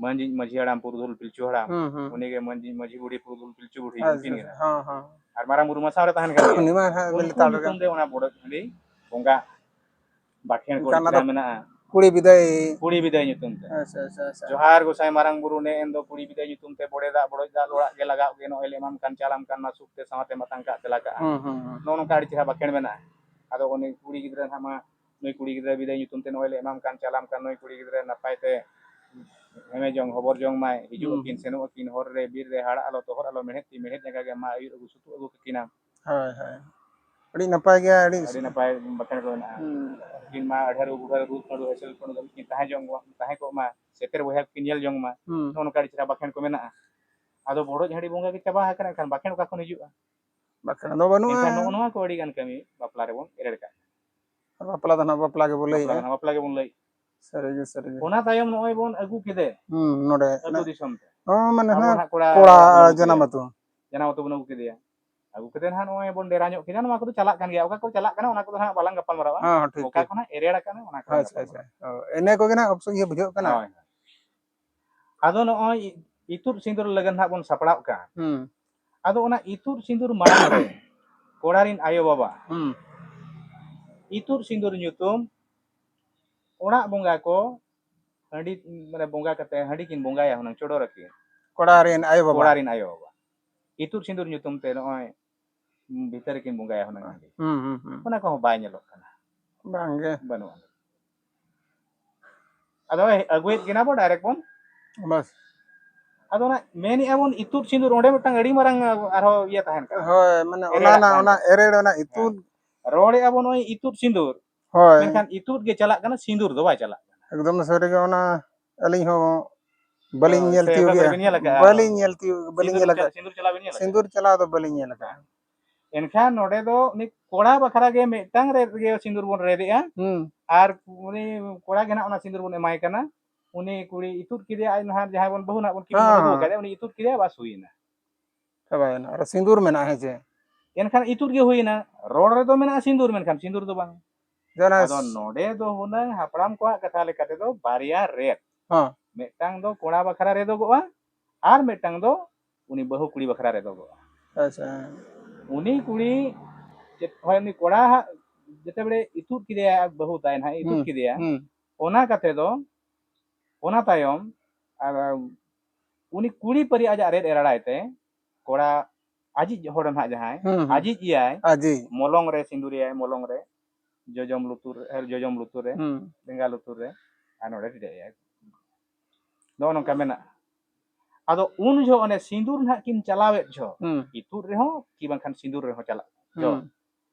ᱢᱟᱹᱡᱷᱤ, ᱢᱟᱹᱡᱷᱤ ᱦᱟᱲᱟᱢ ᱯᱩᱨᱩᱫᱷᱩᱞ ᱯᱤᱞᱪᱩ ᱦᱟᱲᱟᱢ, ᱦᱩᱸ, ᱦᱩᱸ᱾ ᱩᱱᱤᱜᱮ ᱢᱟᱹᱡᱷᱤ, ᱢᱟᱹᱡᱷᱤ ᱵᱩᱰᱷᱤ ᱯᱩᱨᱩᱫᱷᱩᱞ ᱯᱤᱞᱪᱩ ᱵᱩᱰᱷᱤ, ᱟᱪᱪᱷᱟ, ᱩᱱᱠᱤᱱ ᱜᱮ ᱟᱪᱪᱷᱟ᱾ ᱱᱟᱦᱟᱜ᱾ ᱦᱚᱸ, ᱦᱚᱸ᱾ ᱟᱨ ᱢᱟᱨᱟᱝ ᱵᱩᱨᱩ ᱢᱟ ᱥᱟᱶᱨᱮ ᱛᱟᱦᱮᱱ ᱠᱟᱱ ᱜᱮᱭᱟ᱾ ᱩᱱᱤ ᱢᱟ ᱦᱟᱸᱜ ᱩᱱᱠᱩ ᱞᱮᱛᱟᱲ ᱨᱮ᱾ ᱧᱩᱛᱩᱢ ᱛᱮ ᱚᱱᱟ ᱵᱚᱰᱚᱡ ᱦᱟᱺᱰᱤ ᱵᱚᱸᱜᱟ ᱵᱟᱠᱷᱮᱬ ᱠᱚ ᱮᱱᱠᱷᱟᱱ ᱚᱱᱟ ᱪᱮᱦᱨᱟ ᱫᱚ ᱢᱮᱱᱟᱜᱼᱟ᱾ ᱠᱩᱲᱤ ᱵᱤᱫᱟᱹᱭ᱾ ᱠᱩᱲᱤ ᱵᱤᱫᱟᱹᱭ ᱧᱩᱛᱩᱢ ᱛᱮ᱾ ᱟᱪᱪᱷᱟ, ᱟᱪᱪᱷᱟ, ᱟᱪᱪᱷᱟ᱾ ᱡᱚᱦᱟᱨ ᱜᱚᱸᱥᱟᱭ ᱢᱟᱨᱟᱝ ᱵᱩᱨᱩ, ᱱᱮ ᱮᱱ ᱫᱚ ᱠᱩᱲᱤ ᱵᱤᱫᱟᱹᱭ ᱧᱩᱛᱩᱢ ᱛᱮ ᱵᱚᱲᱮ ᱫᱟᱜ ᱵᱚᱲᱚᱡ ᱫᱟᱜ ᱞᱚᱲᱟᱜ ᱜᱮ ᱞᱟᱜᱟᱣ ᱜᱮ, ᱱᱚᱜᱼᱚᱭ ᱞᱮ ᱮᱢᱟᱢ ᱠᱟᱱ ᱪᱟᱞᱟᱢ ᱠᱟᱱ ᱢᱟ ᱥᱩᱠ ᱛᱮ ᱥᱟᱶᱛᱮ ᱢᱟᱛᱟᱝ ᱠᱟᱜ ᱛᱮᱞᱟ ᱠᱟᱜᱼᱟ᱾ ᱦᱩᱸ, ᱦᱩᱸ, ᱦᱩᱸ᱾ ᱱᱚᱜᱼᱚ ᱱᱚᱝᱠᱟ ᱟᱹᱰᱤ ᱪᱮᱦᱨᱟ ᱵᱟᱠᱷᱮᱬ ᱢᱮᱱᱟᱜᱼᱟ᱾ ᱟᱫᱚ ᱩᱱᱤ ᱠᱩᱲᱤ ᱜᱤᱫᱽᱨᱟᱹ ᱱᱟᱦᱟᱜ ᱢᱟ, ᱱᱩᱭ ᱠᱩᱲᱤ ᱜᱤᱫᱽᱨᱟᱹ ᱵᱤᱫᱟᱹᱭ ᱧᱩᱛᱩᱢ ᱛᱮ ᱱᱚᱜᱼᱚᱭ ᱞᱮ ᱮᱢᱟᱢ ᱠᱟᱱ ᱪᱟᱞᱟᱢ ᱠᱟᱱ, ᱱᱩᱭ ᱠᱩᱲᱤ ᱜᱤᱫᱽᱨᱟᱹ ᱱᱟᱯᱟᱭ ᱛᱮ ᱦᱮᱢᱮ ᱡᱚᱝ ᱦᱚᱵᱚᱨ ᱡᱚᱝ ᱢᱟᱭ, ᱦᱤᱡᱩᱜ ᱦᱩᱸ᱾ ᱟᱹᱠᱤᱱ ᱥᱮᱱᱚᱜ ᱟᱹᱠᱤᱱ ᱦᱚᱨ ᱨᱮ ᱵᱤᱨ ᱨᱮ ᱦᱟᱲᱟᱜ ᱟᱞᱚ ᱛᱚᱦᱚᱫ ᱟᱞᱚ ᱢᱮᱬᱦᱮᱫ ᱛᱤ ᱢᱮᱬᱦᱮᱫ ᱡᱟᱸᱜᱟ ᱜᱮ ᱢᱟ ᱟᱹᱭᱩᱨ ᱟᱹᱜᱩ ᱥᱩᱛᱩᱜ ᱟᱹᱜᱩ ᱠᱟᱹᱠᱤᱱᱟᱢ᱾ ᱦᱳᱭ, ᱦᱳᱭ᱾ ᱟᱹᱰᱤ ᱱᱟᱯᱟᱭ ᱜᱮᱭᱟ, ᱟᱹᱰᱤ ᱟᱹᱰᱤ ᱱᱟᱯᱟᱭ ᱵᱟᱠᱷᱮᱬ ᱠᱚ ᱢᱮᱱᱟᱜᱼᱟ᱾ ᱦᱩᱸ᱾ ᱩᱱᱠᱤᱱ ᱢᱟ ᱟᱹᱰᱷᱟᱹᱨᱩ ᱵᱩᱰᱷᱟᱹᱨᱩ ᱨᱩ ᱠᱷᱟᱹᱲᱩ ᱦᱮᱸᱥᱮᱞ ᱠᱷᱟᱹᱲᱩ ᱫᱷᱟᱹᱵᱤᱡ ᱠᱤᱱ ᱛᱟᱦᱮᱸ ᱡᱚᱝ, ᱛᱟᱦᱮᱸ ᱠᱚᱜ ᱢᱟ, ᱥᱮᱴᱮᱨ ᱵᱚᱭᱦᱟ ᱠᱤᱱ ᱧᱮᱞ ᱡᱚᱝ ᱢᱟ᱾ ᱦᱩᱸ᱾ ᱱᱚᱜᱼᱚ ᱱᱚᱝᱠᱟ ᱟᱹᱰᱤ ᱪᱮᱦᱨᱟ ᱵᱟᱠᱷᱮᱬ ᱠᱚ ᱢᱮᱱᱟᱜᱼᱟ᱾ ᱟᱫᱚ ᱵᱚᱰᱚᱡ ᱦᱟᱺᱰᱤ ᱵᱚᱸᱜᱟ ᱜᱮ ᱪᱟᱵᱟ ᱟᱠᱟᱱᱟ, ᱮᱱᱠᱷᱟᱱ ᱵᱟᱠᱷᱮᱬ ᱚᱠᱟ ᱠᱷᱚᱱ ᱦᱤᱡᱩᱜᱼᱟ? ᱵᱟᱠᱷᱮᱬ ᱫᱚ ᱵᱟᱹᱱᱩᱜᱼᱟ᱾ ᱮᱱᱠᱷᱟᱱ ᱱᱚᱜᱼᱚ ᱱᱚᱣᱟ ᱠᱚ ᱟᱹᱰᱤ ᱜᱟᱱ ᱠᱟᱹᱢᱤ ᱵᱟᱯᱞᱟ ᱨᱮᱵᱚᱱ ᱮᱨᱮᱲ ᱠᱟᱜ ᱠᱟᱱᱟ᱾ ᱵᱟᱯᱞᱟ ᱫᱚ ᱱᱟᱦᱟᱜ ᱵᱟᱯᱞᱟ ᱜᱮᱵᱚ ᱵᱟᱯᱞᱟ ᱞᱟᱹᱭᱮᱜᱼᱟ᱾ ᱫᱚ ᱱᱟᱦᱟᱜ ᱵᱟᱯᱞᱟ ᱜᱮᱵᱚᱱ ᱞᱟᱹᱭᱮᱜᱼᱟ᱾ ᱥᱟᱹᱨᱤᱜᱮ, ᱥᱟᱹᱨᱤᱜᱮ᱾ ᱚᱱᱟ ᱛᱟᱭᱚᱢ ᱱᱚᱜᱼᱚᱭ ᱵᱚᱱ ᱟᱹᱜᱩ ᱠᱮᱫᱮ ᱦᱩᱸ, ᱱᱚᱰᱮ᱾ ᱟᱹᱛᱩ ᱫᱤᱥᱚᱢ ᱛᱮ᱾ ᱦᱚᱸ, ᱢᱟᱱᱮ ᱟᱵᱚ ᱦᱟᱸᱜ ᱱᱟᱦᱟᱜ ᱠᱚᱲᱟ ᱠᱚᱲᱟ ᱵᱚᱱ ᱟᱹᱜᱩ ᱡᱟᱱᱟᱢ ᱠᱮᱫᱮᱭᱟ᱾ ᱟᱹᱛᱩ᱾ ᱡᱟᱱᱟᱢ ᱟᱹᱛᱩ ᱵᱚᱱ ᱟᱹᱜᱩ ᱠᱮᱫᱮᱭᱟ᱾ ᱟᱹᱜᱩ ᱠᱟᱛᱮ ᱱᱟᱦᱟᱜ ᱱᱚᱜᱼᱚᱭ ᱵᱚᱱ ᱰᱮᱨᱟ ᱧᱚᱜ ᱠᱮᱫᱟ᱾ ᱱᱚᱣᱟ ᱠᱚᱫᱚ ᱪᱟᱞᱟᱜ ᱠᱟᱱ ᱜᱮᱭᱟ, ᱚᱠᱟ ᱠᱚ ᱪᱟᱞᱟᱜ ᱠᱟᱱᱟ ᱚᱱᱟ ᱠᱚᱫᱚ ᱱᱟᱦᱟᱜ ᱵᱟᱞᱟᱝ ᱜᱟᱯᱟᱞ ᱢᱟᱨᱟᱣᱟ᱾ ᱦᱚᱸ, ᱦᱚᱸ, ᱴᱷᱤᱠ, ᱚᱠᱟ ᱴᱷᱤᱠ᱾ ᱠᱷᱚᱱᱟᱜ ᱮᱨᱮᱲ ᱟᱠᱟᱱᱟ ᱚᱱᱟ ᱠᱚ ᱟᱪᱪᱷᱟ, ᱜᱟᱯᱟᱞ ᱟᱪᱪᱷᱟ᱾ ᱢᱟᱨᱟᱣᱟ᱾ ᱦᱳᱭ, ᱤᱱᱟᱹ ᱠᱚᱜᱮ ᱱᱟᱦᱟᱜ ᱚᱯᱥᱚᱱ ᱤᱭᱟᱹ ᱵᱩᱡᱷᱟᱹᱜ ᱠᱟᱱᱟ᱾ ᱦᱳᱭ, ᱦᱳᱭ᱾ ᱟᱫᱚ ᱱᱚᱜᱼᱚᱭ ᱤᱛᱩᱫ ᱥᱤᱸᱫᱩᱨ ᱞᱟᱹᱜᱤᱫ ᱱᱟᱦᱟᱜ ᱵᱚᱱ ᱥᱟᱯᱲᱟᱜ ᱠᱟᱱ᱾ ᱦᱩᱸ᱾ ᱟᱫᱚ ᱚᱱᱟ ᱤᱛᱩᱫ ᱥᱤᱸᱫᱩᱨ ᱢᱟᱲᱟᱝ ᱨᱮ ᱠᱚᱲᱟ ᱨᱤᱱ ᱟᱭᱳᱼᱵᱟᱵᱟ ᱦᱩᱸ᱾ ᱤᱛᱩᱫ ᱥᱤᱸᱫᱩᱨ ᱧᱩᱛᱩᱢ ᱚᱲᱟᱜ ᱵᱚᱸᱜᱟ ᱠᱚ ᱦᱟᱺᱰᱤ, ᱢᱟᱱᱮ, ᱵᱚᱸᱜᱟ ᱠᱟᱛᱮ ᱦᱟᱺᱰᱤ ᱠᱤᱱ ᱵᱚᱸᱜᱟᱭᱟ, ᱦᱩᱱᱟᱹᱝ ᱪᱚᱰᱚᱨ ᱟᱹᱠᱤᱱ᱾ ᱠᱚᱲᱟ ᱨᱮᱱ ᱟᱭᱳ ᱵᱟᱵᱟ᱾ ᱠᱚᱲᱟ ᱨᱮᱱ ᱟᱭᱳ ᱵᱟᱵᱟ᱾ ᱤᱛᱩᱫ ᱥᱤᱸᱫᱩᱨ ᱧᱩᱛᱩᱢ ᱛᱮ ᱱᱚᱜᱼᱚᱭ ᱵᱷᱤᱛᱟᱹᱨ ᱨᱮᱠᱤᱱ ᱵᱚᱸᱜᱟᱭᱟ ᱦᱩᱱᱟᱹᱝ ᱦᱟᱺᱰᱤ᱾ ᱦᱩᱸ, ᱦᱩᱸ, ᱦᱩᱸ᱾ ᱚᱱᱟ ᱠᱚᱦᱚᱸ ᱵᱟᱭ ᱧᱮᱞᱚᱜ ᱠᱟᱱᱟ᱾ ᱵᱟᱝᱜᱮ᱾ ᱵᱟᱹᱱᱩᱜᱼᱟ᱾ ᱟᱫᱚ ᱟᱹᱜᱩᱭᱮᱫ ᱠᱤᱱᱟ ᱵᱚ, direct ᱵᱚᱱ᱾ ᱵᱟᱥ᱾ ᱟᱫᱚ ᱚᱱᱟ ᱢᱮᱱᱮᱜᱼᱟ ᱵᱚᱱ ᱤᱛᱩᱫ ᱥᱤᱸᱫᱩᱨ, ᱚᱸᱰᱮ ᱢᱤᱫᱴᱟᱝ ᱟᱹᱰᱤ ᱢᱟᱨᱟᱝ ᱟᱨᱦᱚᱸ ᱤᱭᱟᱹ ᱛᱟᱦᱮᱱ ᱠᱟᱱᱟ᱾ ᱦᱳᱭ, ᱢᱟᱱᱮ ᱚᱱᱟ ᱮᱨᱮᱲᱟᱜ ᱨᱮᱱᱟᱜ, ᱛᱟᱦᱮᱱ ᱚᱱᱟ ᱠᱟᱱᱟ᱾ ᱮᱨᱮᱲ, ᱚᱱᱟ ᱤᱛᱩᱫ᱾ ᱦᱮᱸ᱾ ᱨᱚᱲᱮᱜᱼᱟ ᱵᱚᱱ ᱱᱚᱜᱼᱚᱭ ᱤᱛᱩᱫ ᱥᱤᱸᱫᱩᱨ᱾ ᱦᱳᱭ᱾ ᱢᱮᱱᱠᱷᱟᱱ ᱤᱛᱩᱫ ᱜᱮ ᱪᱟᱞᱟᱜ ᱠᱟᱱᱟ, ᱥᱤᱸᱫᱩᱨ ᱫᱚ ᱵᱟᱭ ᱪᱟᱞᱟᱜ ᱠᱟᱱᱟ᱾ ᱮᱠᱫᱚᱢ ᱥᱟᱹᱨᱤ ᱜᱮ, ᱚᱱᱟ ᱟᱹᱞᱤᱧ ᱦᱚᱸ ᱵᱟᱹᱞᱤᱧ ᱦᱳᱭ, ᱧᱮᱞ ᱥᱮ ᱚᱠᱟ ᱠᱚᱨᱮ ᱛᱤᱭᱳᱜᱮᱜᱼᱟ᱾ ᱵᱤᱱ ᱧᱮᱞ ᱟᱠᱟᱜᱼᱟ? ᱵᱟᱹᱞᱤᱧ ᱧᱮᱞ ᱛᱤᱭᱳᱜ, ᱵᱟᱹᱞᱤᱧ ᱥᱤᱸᱫᱩᱨ ᱧᱮᱞ ᱪᱟᱞᱟᱜ, ᱟᱠᱟᱫ᱾ ᱥᱤᱸᱫᱩᱨ ᱪᱟᱞᱟᱣ ᱵᱤᱱ ᱧᱮᱞ ᱟᱠᱟᱫᱼᱟ? ᱥᱤᱸᱫᱩᱨ ᱪᱟᱞᱟᱣ ᱫᱚ ᱵᱟᱹᱞᱤᱧ ᱧᱮᱞ ᱟᱠᱟᱫᱼᱟ᱾ ᱦᱮᱸ᱾ ᱮᱱᱠᱷᱟᱱ ᱱᱚᱰᱮ ᱫᱚ ᱩᱱᱤ ᱠᱚᱲᱟ ᱵᱟᱠᱷᱨᱟ ᱜᱮ ᱢᱤᱫᱴᱟᱝ ᱨᱮ ᱜᱮ ᱥᱤᱸᱫᱩᱨ ᱵᱚᱱ ᱨᱮᱫᱮᱜᱼᱟ᱾ ᱦᱩᱸ᱾ ᱟᱨ ᱩᱱᱤ ᱠᱚᱲᱟ ᱜᱮ ᱱᱟᱦᱟᱜ ᱚᱱᱟ ᱥᱤᱸᱫᱩᱨ ᱵᱚᱱ ᱮᱢᱟᱭ ᱠᱟᱱᱟ᱾ ᱩᱱᱤ ᱠᱩᱲᱤ ᱤᱛᱩᱫ ᱠᱮᱫᱮᱭᱟ, ᱟᱡ ᱱᱟᱦᱟᱜ ᱡᱟᱦᱟᱸᱭ ᱵᱚᱱ ᱵᱟᱹᱦᱩ ᱱᱟᱦᱟᱜ ᱵᱚᱱ ᱠᱤᱢᱤᱱ ᱦᱮᱸ, ᱵᱚᱱ ᱟᱹᱜᱩ ᱦᱮᱸ᱾ ᱟᱠᱟᱫᱮᱭᱟ, ᱩᱱᱤ ᱤᱛᱩᱫ ᱠᱮᱫᱮᱭᱟ, ᱵᱟᱥ ᱦᱩᱭᱮᱱᱟ᱾ ᱪᱟᱵᱟᱭᱮᱱᱟ᱾ ᱟᱨ ᱥᱤᱸᱫᱩᱨ ᱢᱮᱱᱟᱜᱼᱟ, ᱦᱮᱸ ᱪᱮ? ᱮᱱᱠᱷᱟᱱ ᱤᱛᱩᱫ ᱜᱮ ᱦᱩᱭᱮᱱᱟ᱾ ᱨᱚᱲ ᱨᱮᱫᱚ ᱢᱮᱱᱟᱜᱼᱟ ᱥᱤᱸᱫᱩᱨ, ᱢᱮᱱᱠᱷᱟᱱ ᱥᱤᱸᱫᱩᱨ ᱫᱚ ᱵᱟᱝ᱾ ᱡᱟᱦᱟᱸ ᱟᱫᱚ ᱱᱚᱰᱮ ᱫᱚ ᱦᱩᱱᱟᱹᱝ ᱦᱟᱯᱲᱟᱢ ᱠᱚᱣᱟᱜ ᱠᱟᱛᱷᱟ ᱞᱮᱠᱟ ᱛᱮᱫᱚ ᱵᱟᱨᱭᱟ ᱨᱮᱫ᱾ ᱦᱚᱸ᱾ ᱢᱤᱫᱴᱟᱝ ᱫᱚ ᱠᱚᱲᱟ ᱵᱟᱠᱷᱨᱟ ᱨᱮᱫᱚᱜᱚᱜᱼᱟ ᱟᱨ ᱢᱤᱫᱴᱟᱝ ᱫᱚ ᱩᱱᱤ ᱵᱟᱹᱦᱩ ᱠᱩᱲᱤ ᱵᱟᱠᱷᱨᱟ ᱨᱮᱫᱚᱜᱚᱜᱼᱟ᱾ ᱟᱪᱪᱷᱟ᱾ ᱩᱱᱤ ᱠᱩᱲᱤ ᱪᱮᱫ, ᱦᱳᱭ, ᱩᱱᱤ ᱠᱚᱲᱟ ᱦᱟᱸᱜ ᱡᱮᱛᱮ ᱵᱮᱲᱮ ᱤᱛᱩᱫ ᱠᱮᱫᱮᱭᱟ, ᱵᱟᱹᱦᱩ ᱛᱟᱭ ᱱᱟᱦᱟᱜ ᱤᱛᱩᱫ ᱦᱩᱸ, ᱠᱮᱫᱮᱭᱟ, ᱦᱩᱸ᱾ ᱚᱱᱟ ᱠᱟᱛᱮ ᱫᱚ, ᱚᱱᱟ ᱛᱟᱭᱚᱢ ᱟᱨ ᱩᱱᱤ ᱠᱩᱲᱤ ᱯᱟᱹᱨᱤ ᱟᱡᱟᱜ ᱨᱮᱫ ᱮ ᱨᱟᱲᱟᱭ ᱛᱮ, ᱠᱚᱲᱟ ᱟᱡᱤᱡ ᱦᱚᱲ ᱱᱟᱦᱟᱜ ᱡᱟᱦᱟᱸᱭ, ᱦᱩᱸ, ᱦᱩᱸ᱾ ᱟᱡᱤᱡ ᱮᱭᱟᱭ, ᱟᱡᱤᱡ᱾ ᱢᱚᱞᱚᱝ ᱨᱮ ᱥᱤᱸᱫᱩᱨᱮᱭᱟᱭ, ᱢᱚᱞᱚᱝ ᱨᱮ, ᱡᱚᱡᱚᱢ ᱞᱩᱛᱩᱨ ᱨᱮ, ᱡᱚᱡᱚᱢ ᱞᱩᱛᱩᱨ ᱨᱮ, ᱦᱩᱸ᱾ ᱞᱮᱸᱜᱟ ᱞᱩᱛᱩᱨ ᱨᱮ, ᱟᱨ ᱱᱚᱰᱮ ᱴᱤᱰᱟᱹᱜ ᱮᱭᱟᱭ᱾ ᱱᱚᱜᱼᱚ ᱱᱚᱝᱠᱟ ᱢᱮᱱᱟᱜᱼᱟ᱾ ᱟᱫᱚ ᱩᱱ ᱡᱚᱦᱚᱜ ᱚᱱᱮ ᱥᱤᱸᱫᱩᱨ ᱱᱟᱦᱟᱜ ᱠᱤᱱ ᱪᱟᱞᱟᱣᱮᱫ ᱡᱚᱦᱚᱜ, ᱦᱩᱸ᱾ ᱤᱛᱩᱫ ᱨᱮᱦᱚᱸ ᱠᱤ ᱵᱟᱝᱠᱷᱟᱱ ᱥᱤᱸᱫᱩᱨ ᱨᱮᱦᱚᱸ ᱪᱟᱞᱟᱜ ᱡᱚᱦᱚᱜ᱾ ᱦᱩᱸ᱾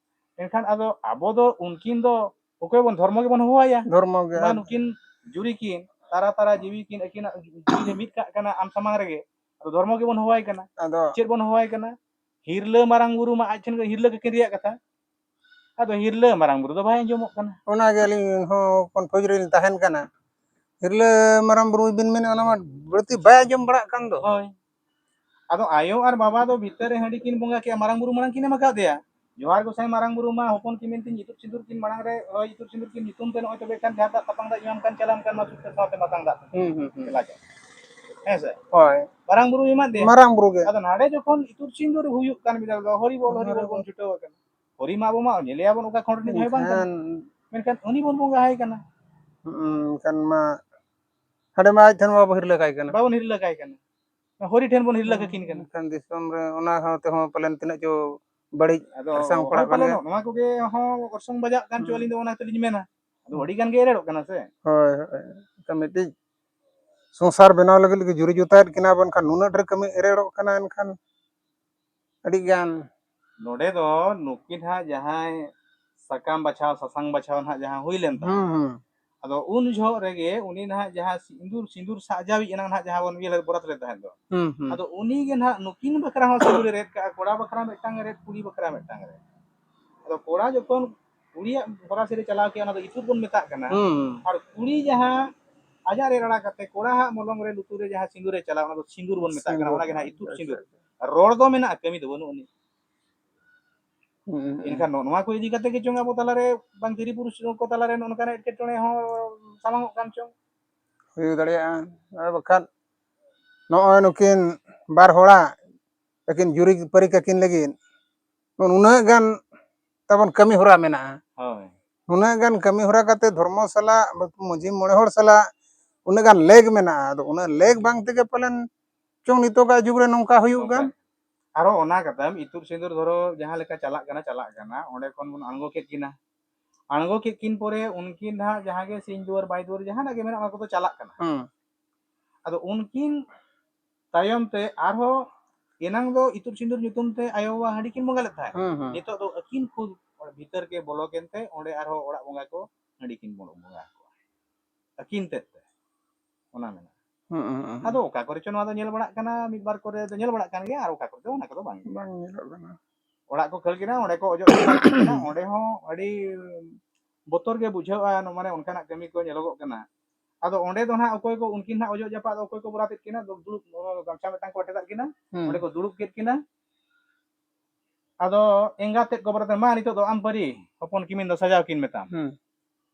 ᱮᱱᱠᱷᱟᱱ ᱟᱫᱚ ᱟᱵᱚ ᱫᱚ ᱩᱱᱠᱤᱱ ᱫᱚ ᱚᱠᱚᱭ ᱵᱚᱱ, ᱫᱷᱚᱨᱢᱚ ᱜᱮᱵᱚᱱ ᱦᱚᱦᱚᱣᱟᱭᱟ᱾ ᱫᱷᱚᱨᱢᱚ ᱜᱮ᱾ ᱢᱟ ᱱᱩᱠᱤᱱ ᱡᱩᱨᱤ ᱠᱤᱱ, ᱛᱟᱨᱟ ᱛᱟᱨᱟ ᱡᱤᱣᱤ ᱠᱤᱱ ᱟᱹᱠᱤᱱᱟᱜ ᱡᱤᱣᱤ ᱞᱮ ᱢᱤᱫ ᱠᱟᱜ ᱠᱟᱱᱟ ᱟᱢ ᱥᱟᱢᱟᱝ ᱨᱮᱜᱮ᱾ ᱟᱫᱚ ᱫᱷᱚᱨᱢᱚ ᱜᱮᱵᱚᱱ ᱦᱚᱦᱚᱣᱟᱭ ᱠᱟᱱᱟ᱾ ᱟᱫᱚ ᱪᱮᱫ ᱵᱚᱱ ᱦᱚᱦᱚᱣᱟᱭ ᱠᱟᱱᱟ? ᱦᱤᱨᱞᱟᱹ ᱢᱟᱨᱟᱝ ᱵᱩᱨᱩ ᱢᱟ ᱟᱡ ᱴᱷᱮᱱ ᱜᱮ ᱦᱤᱨᱞᱟᱹ ᱠᱟᱹᱠᱤᱱ ᱨᱮᱭᱟᱜ ᱠᱟᱛᱷᱟ᱾ ᱟᱫᱚ ᱦᱤᱨᱞᱟᱹ ᱢᱟᱨᱟᱝ ᱵᱩᱨᱩ ᱫᱚ ᱵᱟᱭ ᱟᱸᱡᱚᱢᱚᱜ ᱠᱟᱱᱟ᱾ ᱚᱱᱟᱜᱮ ᱟᱹᱞᱤᱧ ᱦᱚᱸ confuse ᱨᱮᱞᱤᱧ ᱛᱟᱦᱮᱱ ᱠᱟᱱᱟ᱾ ᱦᱤᱨᱞᱟᱹ ᱢᱟᱨᱟᱝ ᱵᱩᱨᱩ ᱵᱤᱱ ᱢᱮᱱᱮᱫ, ᱚᱱᱟ ᱢᱟ ᱵᱟᱹᱲᱛᱤ ᱵᱟᱭ ᱟᱸᱡᱚᱢ ᱵᱟᱲᱟᱜ ᱠᱟᱱ ᱫᱚ᱾ ᱦᱳᱭ᱾ ᱟᱫᱚ ᱟᱭᱳ ᱟᱨ ᱵᱟᱵᱟ ᱫᱚ ᱵᱷᱤᱛᱟᱹᱨ ᱨᱮ ᱦᱟᱺᱰᱤ ᱠᱤᱱ ᱵᱚᱸᱜᱟ ᱠᱮᱜᱼᱟ, ᱢᱟᱨᱟᱝ ᱵᱩᱨᱩ ᱢᱟᱲᱟᱝ ᱠᱤᱱ ᱮᱢ ᱟᱠᱟᱫᱮᱭᱟ᱾ ᱡᱚᱦᱟᱨ ᱜᱚᱸᱥᱟᱭ ᱢᱟᱨᱟᱝ ᱵᱩᱨᱩ ᱢᱟ, ᱦᱚᱯᱚᱱ ᱠᱤᱢᱤᱱ ᱛᱤᱧ ᱤᱛᱩᱫ ᱥᱤᱸᱫᱩᱨ ᱠᱤᱱ ᱢᱟᱲᱟᱝ ᱨᱮ, ᱦᱳᱭ, ᱤᱛᱩᱫ ᱥᱤᱸᱫᱩᱨ ᱠᱤᱱ ᱧᱩᱛᱩᱢ ᱛᱮ ᱱᱚᱜᱼᱚᱭ ᱛᱚᱵᱮ ᱠᱷᱟᱱ ᱡᱟᱦᱟᱸᱴᱟᱜ ᱛᱟᱯᱟᱝ ᱫᱟᱜ ᱧᱩᱭᱟᱢ ᱠᱟᱱ, ᱪᱟᱞᱟᱢ ᱠᱟᱱ, ᱢᱟ ᱥᱩᱠᱛᱮ ᱥᱟᱶᱛᱮ ᱢᱟᱛᱟᱝ ᱫᱟᱜ ᱛᱮ᱾ ᱦᱩᱸ, ᱦᱩᱸ, ᱦᱩᱸ᱾ ᱪᱮᱞᱟ ᱪᱮ᱾ ᱦᱮᱸ ᱥᱮ? ᱦᱳᱭ᱾ ᱢᱟᱨᱟᱝ ᱵᱩᱨᱩ ᱮᱢᱟᱫ ᱫᱮᱭᱟ᱾ ᱢᱟᱨᱟᱝ ᱵᱩᱨᱩ ᱜᱮ᱾ ᱟᱫᱚ ᱱᱟᱰᱮ ᱡᱚᱠᱷᱚᱱ ᱤᱛᱩᱫ ᱥᱤᱸᱫᱩᱨ ᱦᱩᱭᱩᱜ ᱠᱟᱱ ᱵᱮᱲᱟ ᱫᱚ ᱦᱚᱨᱤ ᱵᱚᱞ, ᱦᱚᱨᱤ ᱵᱚᱞ ᱵᱚᱱ ᱪᱷᱩᱴᱟᱹᱣ ᱟᱠᱟᱱᱟ᱾ ᱦᱚᱨᱤ ᱢᱟ ᱟᱵᱚ ᱢᱟ ᱧᱮᱞᱮᱭᱟᱵᱚᱱ ᱚᱠᱟ ᱠᱷᱚᱸᱰ ᱨᱤᱱᱤᱡ ᱦᱚᱸᱭ ᱵᱟᱝ ᱠᱟᱱᱟ᱾ ᱢᱮᱱᱠᱷᱟᱱ ᱢᱮᱱᱠᱷᱟᱱ ᱩᱱᱤ ᱵᱚᱱ ᱵᱚᱸᱜᱟ ᱟᱭ ᱠᱟᱱᱟ᱾ ᱦᱩᱸ, ᱮᱱᱠᱷᱟᱱ ᱢᱟ ᱦᱟᱸᱰᱮ ᱢᱟ ᱟᱡ ᱴᱷᱮᱱ ᱢᱟ ᱵᱟᱵᱚ ᱦᱤᱨᱞᱟᱹ ᱠᱟᱭ ᱠᱟᱱᱟ᱾ ᱵᱟᱵᱚᱱ ᱦᱤᱨᱞᱟᱹ ᱠᱟᱭ ᱠᱟᱱᱟ᱾ ᱦᱚᱨᱤ ᱴᱷᱮᱱ ᱵᱚᱱ ᱦᱤᱨᱞᱟᱹ ᱠᱟᱹᱠᱤᱱ ᱠᱟᱱᱟ᱾ ᱮᱱᱠᱷᱟᱱ ᱫᱤᱥᱚᱢ ᱨᱮ ᱚᱱᱟ ᱦᱚᱸ ᱛᱮᱦᱚᱸ ᱯᱟᱞᱮᱱ ᱛᱤᱱᱟᱹᱜ ᱪᱚ ᱵᱟᱹᱲᱤᱡ ᱟᱫᱚ ᱚᱨᱥᱚᱝ ᱦᱳᱭ ᱯᱟᱲᱟᱜ ᱠᱟᱱ ᱯᱟᱞᱮᱱ ᱜᱮᱭᱟ᱾ ᱱᱚᱣᱟ ᱠᱚᱜᱮ ᱦᱚᱸ ᱚᱨᱥᱚᱝ ᱵᱟᱡᱟᱜ ᱠᱟᱱ ᱪᱚ, ᱦᱩᱸ᱾ ᱟᱹᱞᱤᱧ ᱫᱚ ᱚᱱᱟ ᱛᱮᱞᱤᱧ ᱢᱮᱱᱟ᱾ ᱟᱫᱚ ᱟᱹᱰᱤ ᱜᱟᱱ ᱜᱮ ᱮᱨᱮᱲᱚᱜ ᱠᱟᱱᱟ ᱥᱮ᱾ ᱦᱳᱭ, ᱦᱳᱭ᱾ ᱚᱱᱠᱟ ᱢᱤᱫᱴᱤᱡ ᱥᱚᱝᱥᱟᱨ ᱵᱮᱱᱟᱣ ᱞᱟᱹᱜᱤᱫ ᱞᱟᱹᱜᱤᱫ ᱡᱩᱨᱤ ᱡᱚᱛᱟᱭᱮᱫ ᱠᱤᱱᱟ ᱵᱚᱱ ᱠᱷᱟᱱ ᱱᱩᱱᱟᱹᱜ ᱰᱷᱮᱨ ᱠᱟᱹᱢᱤ ᱮᱨᱮᱲᱚᱜ ᱠᱟᱱᱟ, ᱮᱱᱠᱷᱟᱱ ᱟᱹᱰᱤ ᱜᱟᱱ᱾ ᱱᱚᱰᱮ ᱫᱚ ᱱᱩᱠᱤᱱ ᱦᱟᱸᱜ ᱡᱟᱦᱟᱸᱭ ᱥᱟᱠᱟᱢ ᱵᱟᱪᱷᱟᱣ, ᱥᱟᱥᱟᱝ ᱵᱟᱪᱷᱟᱣ ᱱᱟᱦᱟᱜ ᱡᱟᱦᱟᱸ ᱦᱩᱭ ᱞᱮᱱ ᱛᱟᱦᱮᱸᱫ, ᱦᱩᱸ, ᱦᱩᱸ᱾ ᱟᱫᱚ ᱩᱱ ᱡᱚᱦᱚᱜ ᱨᱮᱜᱮ ᱩᱱᱤ ᱱᱟᱦᱟᱜ ᱡᱟᱦᱟᱸ ᱥᱤᱸᱫᱩᱨ, ᱥᱤᱸᱫᱩᱨ ᱥᱟᱜ ᱡᱟᱣᱤᱡ ᱮᱱᱟᱝ ᱱᱟᱦᱟᱜ ᱡᱟᱦᱟᱸ ᱵᱚᱱ ᱤᱭᱟᱹ ᱞᱮᱫ, ᱵᱚᱨᱟᱛ ᱞᱮᱫ ᱛᱟᱦᱮᱸᱫ ᱫᱚ, ᱦᱩᱸ, ᱦᱩᱸ᱾ ᱟᱫᱚ ᱩᱱᱤ ᱜᱮ ᱱᱟᱦᱟᱜ ᱱᱩᱠᱤᱱ ᱵᱟᱠᱷᱨᱟ ᱦᱚᱸ ᱥᱤᱸᱫᱩᱨᱮ ᱨᱮᱫ ᱠᱟᱜᱼᱟ, ᱠᱚᱲᱟ ᱵᱟᱠᱷᱨᱟ ᱢᱤᱫᱴᱟᱝ ᱨᱮᱫ, ᱠᱩᱲᱤ ᱵᱟᱠᱷᱨᱟ ᱢᱤᱫᱴᱟᱝ ᱨᱮᱫ᱾ ᱟᱫᱚ ᱠᱚᱲᱟ ᱡᱚᱠᱷᱚᱱ ᱠᱩᱲᱤᱭᱟᱜ ᱦᱚᱨᱟᱥᱤ ᱨᱮ ᱪᱟᱞᱟᱣ ᱠᱮᱜᱼᱟ, ᱚᱱᱟ ᱫᱚ ᱤᱛᱩᱫ ᱵᱚᱱ ᱢᱮᱛᱟᱜ ᱠᱟᱱᱟ᱾ ᱦᱩᱸ᱾ ᱟᱨ ᱠᱩᱲᱤ ᱡᱟᱦᱟᱸ ᱟᱡᱟᱜ ᱨᱮᱫ ᱟᱲᱟ ᱠᱟᱛᱮ ᱠᱚᱲᱟ ᱦᱟᱜ ᱢᱚᱞᱚᱝ ᱨᱮ, ᱞᱩᱛᱩᱨ ᱨᱮ ᱡᱟᱦᱟᱸ ᱥᱤᱸᱫᱩᱨᱮ ᱪᱟᱞᱟᱣ, ᱚᱱᱟ ᱫᱚ ᱥᱤᱸᱫᱩᱨ ᱵᱚᱱ ᱢᱮᱛᱟᱜ ᱠᱟᱱᱟ, ᱥᱤᱸᱫᱩᱨ᱾ ᱚᱱᱟ ᱜᱮ ᱱᱟᱦᱟᱜ ᱤᱛᱩᱫ ᱟᱪᱪᱷᱟ, ᱥᱤᱸᱫᱩᱨ᱾ ᱟᱪᱪᱷᱟ᱾ ᱨᱚᱲ ᱫᱚ ᱢᱮᱱᱟᱜᱼᱟ, ᱠᱟᱹᱢᱤ ᱫᱚ ᱵᱟᱹᱱᱩᱜ ᱟᱹᱱᱤᱡ᱾ ᱦᱩᱸ, ᱦᱩᱸ, ᱦᱩᱸ᱾ ᱮᱱᱠᱷᱟᱱ ᱱᱚᱜᱼᱚ ᱱᱚᱣᱟ ᱠᱚ ᱤᱫᱤ ᱠᱟᱛᱮ ᱜᱮ ᱪᱚᱝ ᱟᱵᱚ ᱛᱟᱞᱟᱨᱮ ᱵᱟᱝ ᱛᱤᱨᱤ ᱯᱩᱨᱩᱥ ᱠᱚ ᱛᱟᱞᱟᱨᱮ ᱱᱚᱜᱼᱚ ᱱᱚᱝᱠᱟᱱᱟᱜ ᱮᱴᱠᱮᱴᱚᱬᱮ ᱦᱚᱸ ᱥᱟᱢᱟᱝᱚᱜ ᱠᱟᱱ ᱪᱚᱝ? ᱦᱩᱭ ᱫᱟᱲᱮᱭᱟᱜᱼᱟ᱾ ᱟᱨ ᱵᱟᱠᱷᱟᱱ ᱱᱚᱜᱼᱚᱭ ᱱᱩᱠᱤᱱ ᱵᱟᱨ ᱦᱚᱲᱟᱜ ᱟᱹᱠᱤᱱ ᱡᱩᱨᱤ ᱯᱟᱹᱨᱤ ᱠᱟᱹᱠᱤᱱ ᱞᱟᱹᱜᱤᱫ ᱱᱩᱱᱟᱹᱜ ᱜᱟᱱ ᱛᱟᱵᱚᱱ ᱠᱟᱹᱢᱤ ᱦᱚᱨᱟ ᱢᱮᱱᱟᱜᱼᱟ᱾ ᱦᱳᱭ᱾ ᱱᱩᱱᱟᱹᱜ ᱜᱟᱱ ᱠᱟᱹᱢᱤ ᱦᱚᱨᱟ ᱠᱟᱛᱮ ᱫᱷᱚᱨᱢᱚ ᱥᱟᱞᱟᱜ, ᱢᱟᱹᱡᱷᱤ ᱢᱚᱬᱮ ᱦᱚᱲ ᱥᱟᱞᱟᱜ ᱩᱱᱟᱹᱜ ᱜᱟᱱ ᱞᱮᱜ ᱢᱮᱱᱟᱜᱼᱟ᱾ ᱟᱫᱚ ᱩᱱᱟᱹᱜ ᱞᱮᱜ ᱵᱟᱝ ᱛᱮᱜᱮ ᱯᱟᱞᱮᱱ ᱪᱚᱝ ᱱᱤᱛᱚᱜᱟᱜ ᱡᱩᱜᱽ ᱨᱮ ᱱᱚᱝᱠᱟ ᱦᱩᱭᱩᱜ ᱱᱚᱝᱠᱟ᱾ ᱠᱟᱱ᱾ ᱟᱨᱚ ᱚᱱᱟ ᱠᱟᱛᱷᱟ, ᱤᱛᱩᱫ ᱥᱤᱸᱫᱩᱨ ᱫᱷᱚᱨᱚ ᱡᱟᱦᱟᱸ ᱞᱮᱠᱟ ᱪᱟᱞᱟᱜ ᱠᱟᱱᱟ, ᱪᱟᱞᱟᱜ ᱠᱟᱱᱟ, ᱚᱸᱰᱮ ᱠᱷᱚᱱ ᱵᱚᱱ ᱟᱬᱜᱚ ᱠᱮᱫ ᱠᱤᱱᱟ᱾ ᱟᱬᱜᱚ ᱠᱮᱫ ᱠᱤᱱ ᱯᱚᱨᱮ ᱩᱱᱠᱤᱱ ᱱᱟᱦᱟᱜ ᱡᱟᱦᱟᱸ ᱜᱮ ᱥᱤᱧ ᱫᱩᱣᱟᱹᱨ, ᱵᱟᱭ ᱫᱩᱣᱟᱹᱨ, ᱡᱟᱦᱟᱱᱟᱜ ᱜᱮ ᱢᱮᱱᱟᱜ, ᱚᱱᱟ ᱠᱚᱫᱚ ᱪᱟᱞᱟᱜ ᱠᱟᱱᱟ᱾ ᱦᱩᱸ᱾ ᱟᱫᱚ ᱩᱱᱠᱤᱱ ᱛᱟᱭᱚᱢ ᱛᱮ ᱟᱨᱦᱚᱸ ᱮᱱᱟᱝ ᱫᱚ ᱤᱛᱩᱫ ᱥᱤᱸᱫᱩᱨ ᱧᱩᱛᱩᱢ ᱛᱮ ᱟᱭᱳ ᱵᱟᱵᱟ ᱦᱟᱺᱰᱤ ᱠᱤᱱ ᱵᱚᱸᱜᱟ ᱞᱮᱫ ᱛᱟᱦᱮᱸᱫ᱾ ᱦᱩᱸ, ᱦᱩᱸ᱾ ᱱᱤᱛᱚᱜ ᱫᱚ ᱟᱹᱠᱤᱱ ᱠᱷᱩᱫ ᱵᱷᱤᱛᱟᱹᱨ ᱜᱮ ᱵᱚᱞᱚ ᱠᱮᱱᱛᱮ ᱚᱸᱰᱮ ᱟᱨᱦᱚᱸ ᱚᱲᱟᱜ ᱵᱚᱸᱜᱟ ᱠᱚ ᱦᱟᱺᱰᱤ ᱠᱤᱱ ᱵᱚᱸᱜᱟ ᱟᱠᱚᱣᱟ᱾ ᱟᱹᱠᱤᱱ ᱛᱮᱫ ᱛᱮ᱾ ᱚᱱᱟ ᱢᱮᱱᱟᱜᱼᱟ᱾ ᱦᱩᱸ, ᱦᱩᱸ, ᱦᱩᱸ᱾ ᱟᱫᱚ ᱚᱠᱟ ᱠᱚᱨᱮ ᱪᱚ ᱱᱚᱣᱟ ᱫᱚ ᱧᱮᱞ ᱵᱟᱲᱟᱜ ᱠᱟᱱᱟ, ᱢᱤᱫ ᱵᱟᱨ ᱠᱚᱨᱮ ᱫᱚ ᱧᱮᱞ ᱵᱟᱲᱟᱜ ᱠᱟᱱ ᱜᱮᱭᱟ, ᱟᱨ ᱚᱠᱟ ᱠᱚᱨᱮ ᱫᱚ ᱚᱱᱟ ᱠᱚᱫᱚ ᱵᱟᱝ ᱜᱮ᱾ ᱵᱟᱝ ᱧᱮᱞᱚᱜ ᱠᱟᱱᱟ᱾ ᱚᱲᱟᱜ ᱠᱚ ᱠᱷᱟᱹᱲ ᱠᱮᱫᱟ, ᱚᱸᱰᱮ ᱠᱚ ᱚᱡᱚᱜ ᱠᱮᱫᱟ, ᱚᱸᱰᱮ ᱦᱚᱸ ᱟᱹᱰᱤ ᱵᱚᱛᱚᱨ ᱜᱮ ᱵᱩᱡᱷᱟᱹᱜᱼᱟ, ᱢᱟᱱᱮ ᱚᱱᱠᱟᱱᱟᱜ ᱠᱟᱹᱢᱤ ᱠᱚ ᱧᱮᱞᱚᱜᱚᱜ ᱠᱟᱱᱟ᱾ ᱟᱫᱚ ᱚᱸᱰᱮ ᱫᱚ ᱱᱟᱦᱟᱜ ᱚᱠᱚᱭ ᱠᱚ, ᱩᱱᱠᱤᱱ ᱱᱟᱦᱟᱜ ᱚᱡᱚᱜ ᱡᱟᱯᱟᱜ ᱫᱚ ᱚᱠᱚᱭ ᱠᱚ ᱵᱚᱨᱟᱛᱮᱫ ᱠᱤᱱᱟ, ᱫᱩ-, ᱫᱩᱲᱩᱵ, ᱜᱟᱢᱪᱷᱟ ᱢᱤᱫᱴᱟᱝ ᱠᱚ ᱟᱴᱮᱫᱟᱫ ᱠᱤᱱᱟ, ᱦᱩᱸ᱾ ᱚᱸᱰᱮ ᱠᱚ ᱫᱩᱲᱩᱵ ᱠᱮᱫ ᱠᱤᱱᱟ᱾ ᱟᱫᱚ ᱮᱸᱜᱟᱛ ᱛᱮᱫ ᱠᱚ ᱵᱚᱨᱟᱛᱮᱫ, "ᱢᱟ ᱱᱤᱛᱚᱜ ᱫᱚ ᱟᱢ ᱯᱟᱹᱨᱤ, ᱦᱚᱯᱚᱱ ᱠᱤᱢᱤᱱ ᱫᱚ ᱥᱟᱡᱟᱣ ᱠᱤᱱ ᱢᱮᱛᱟᱢ᱾" ᱦᱩᱸ᱾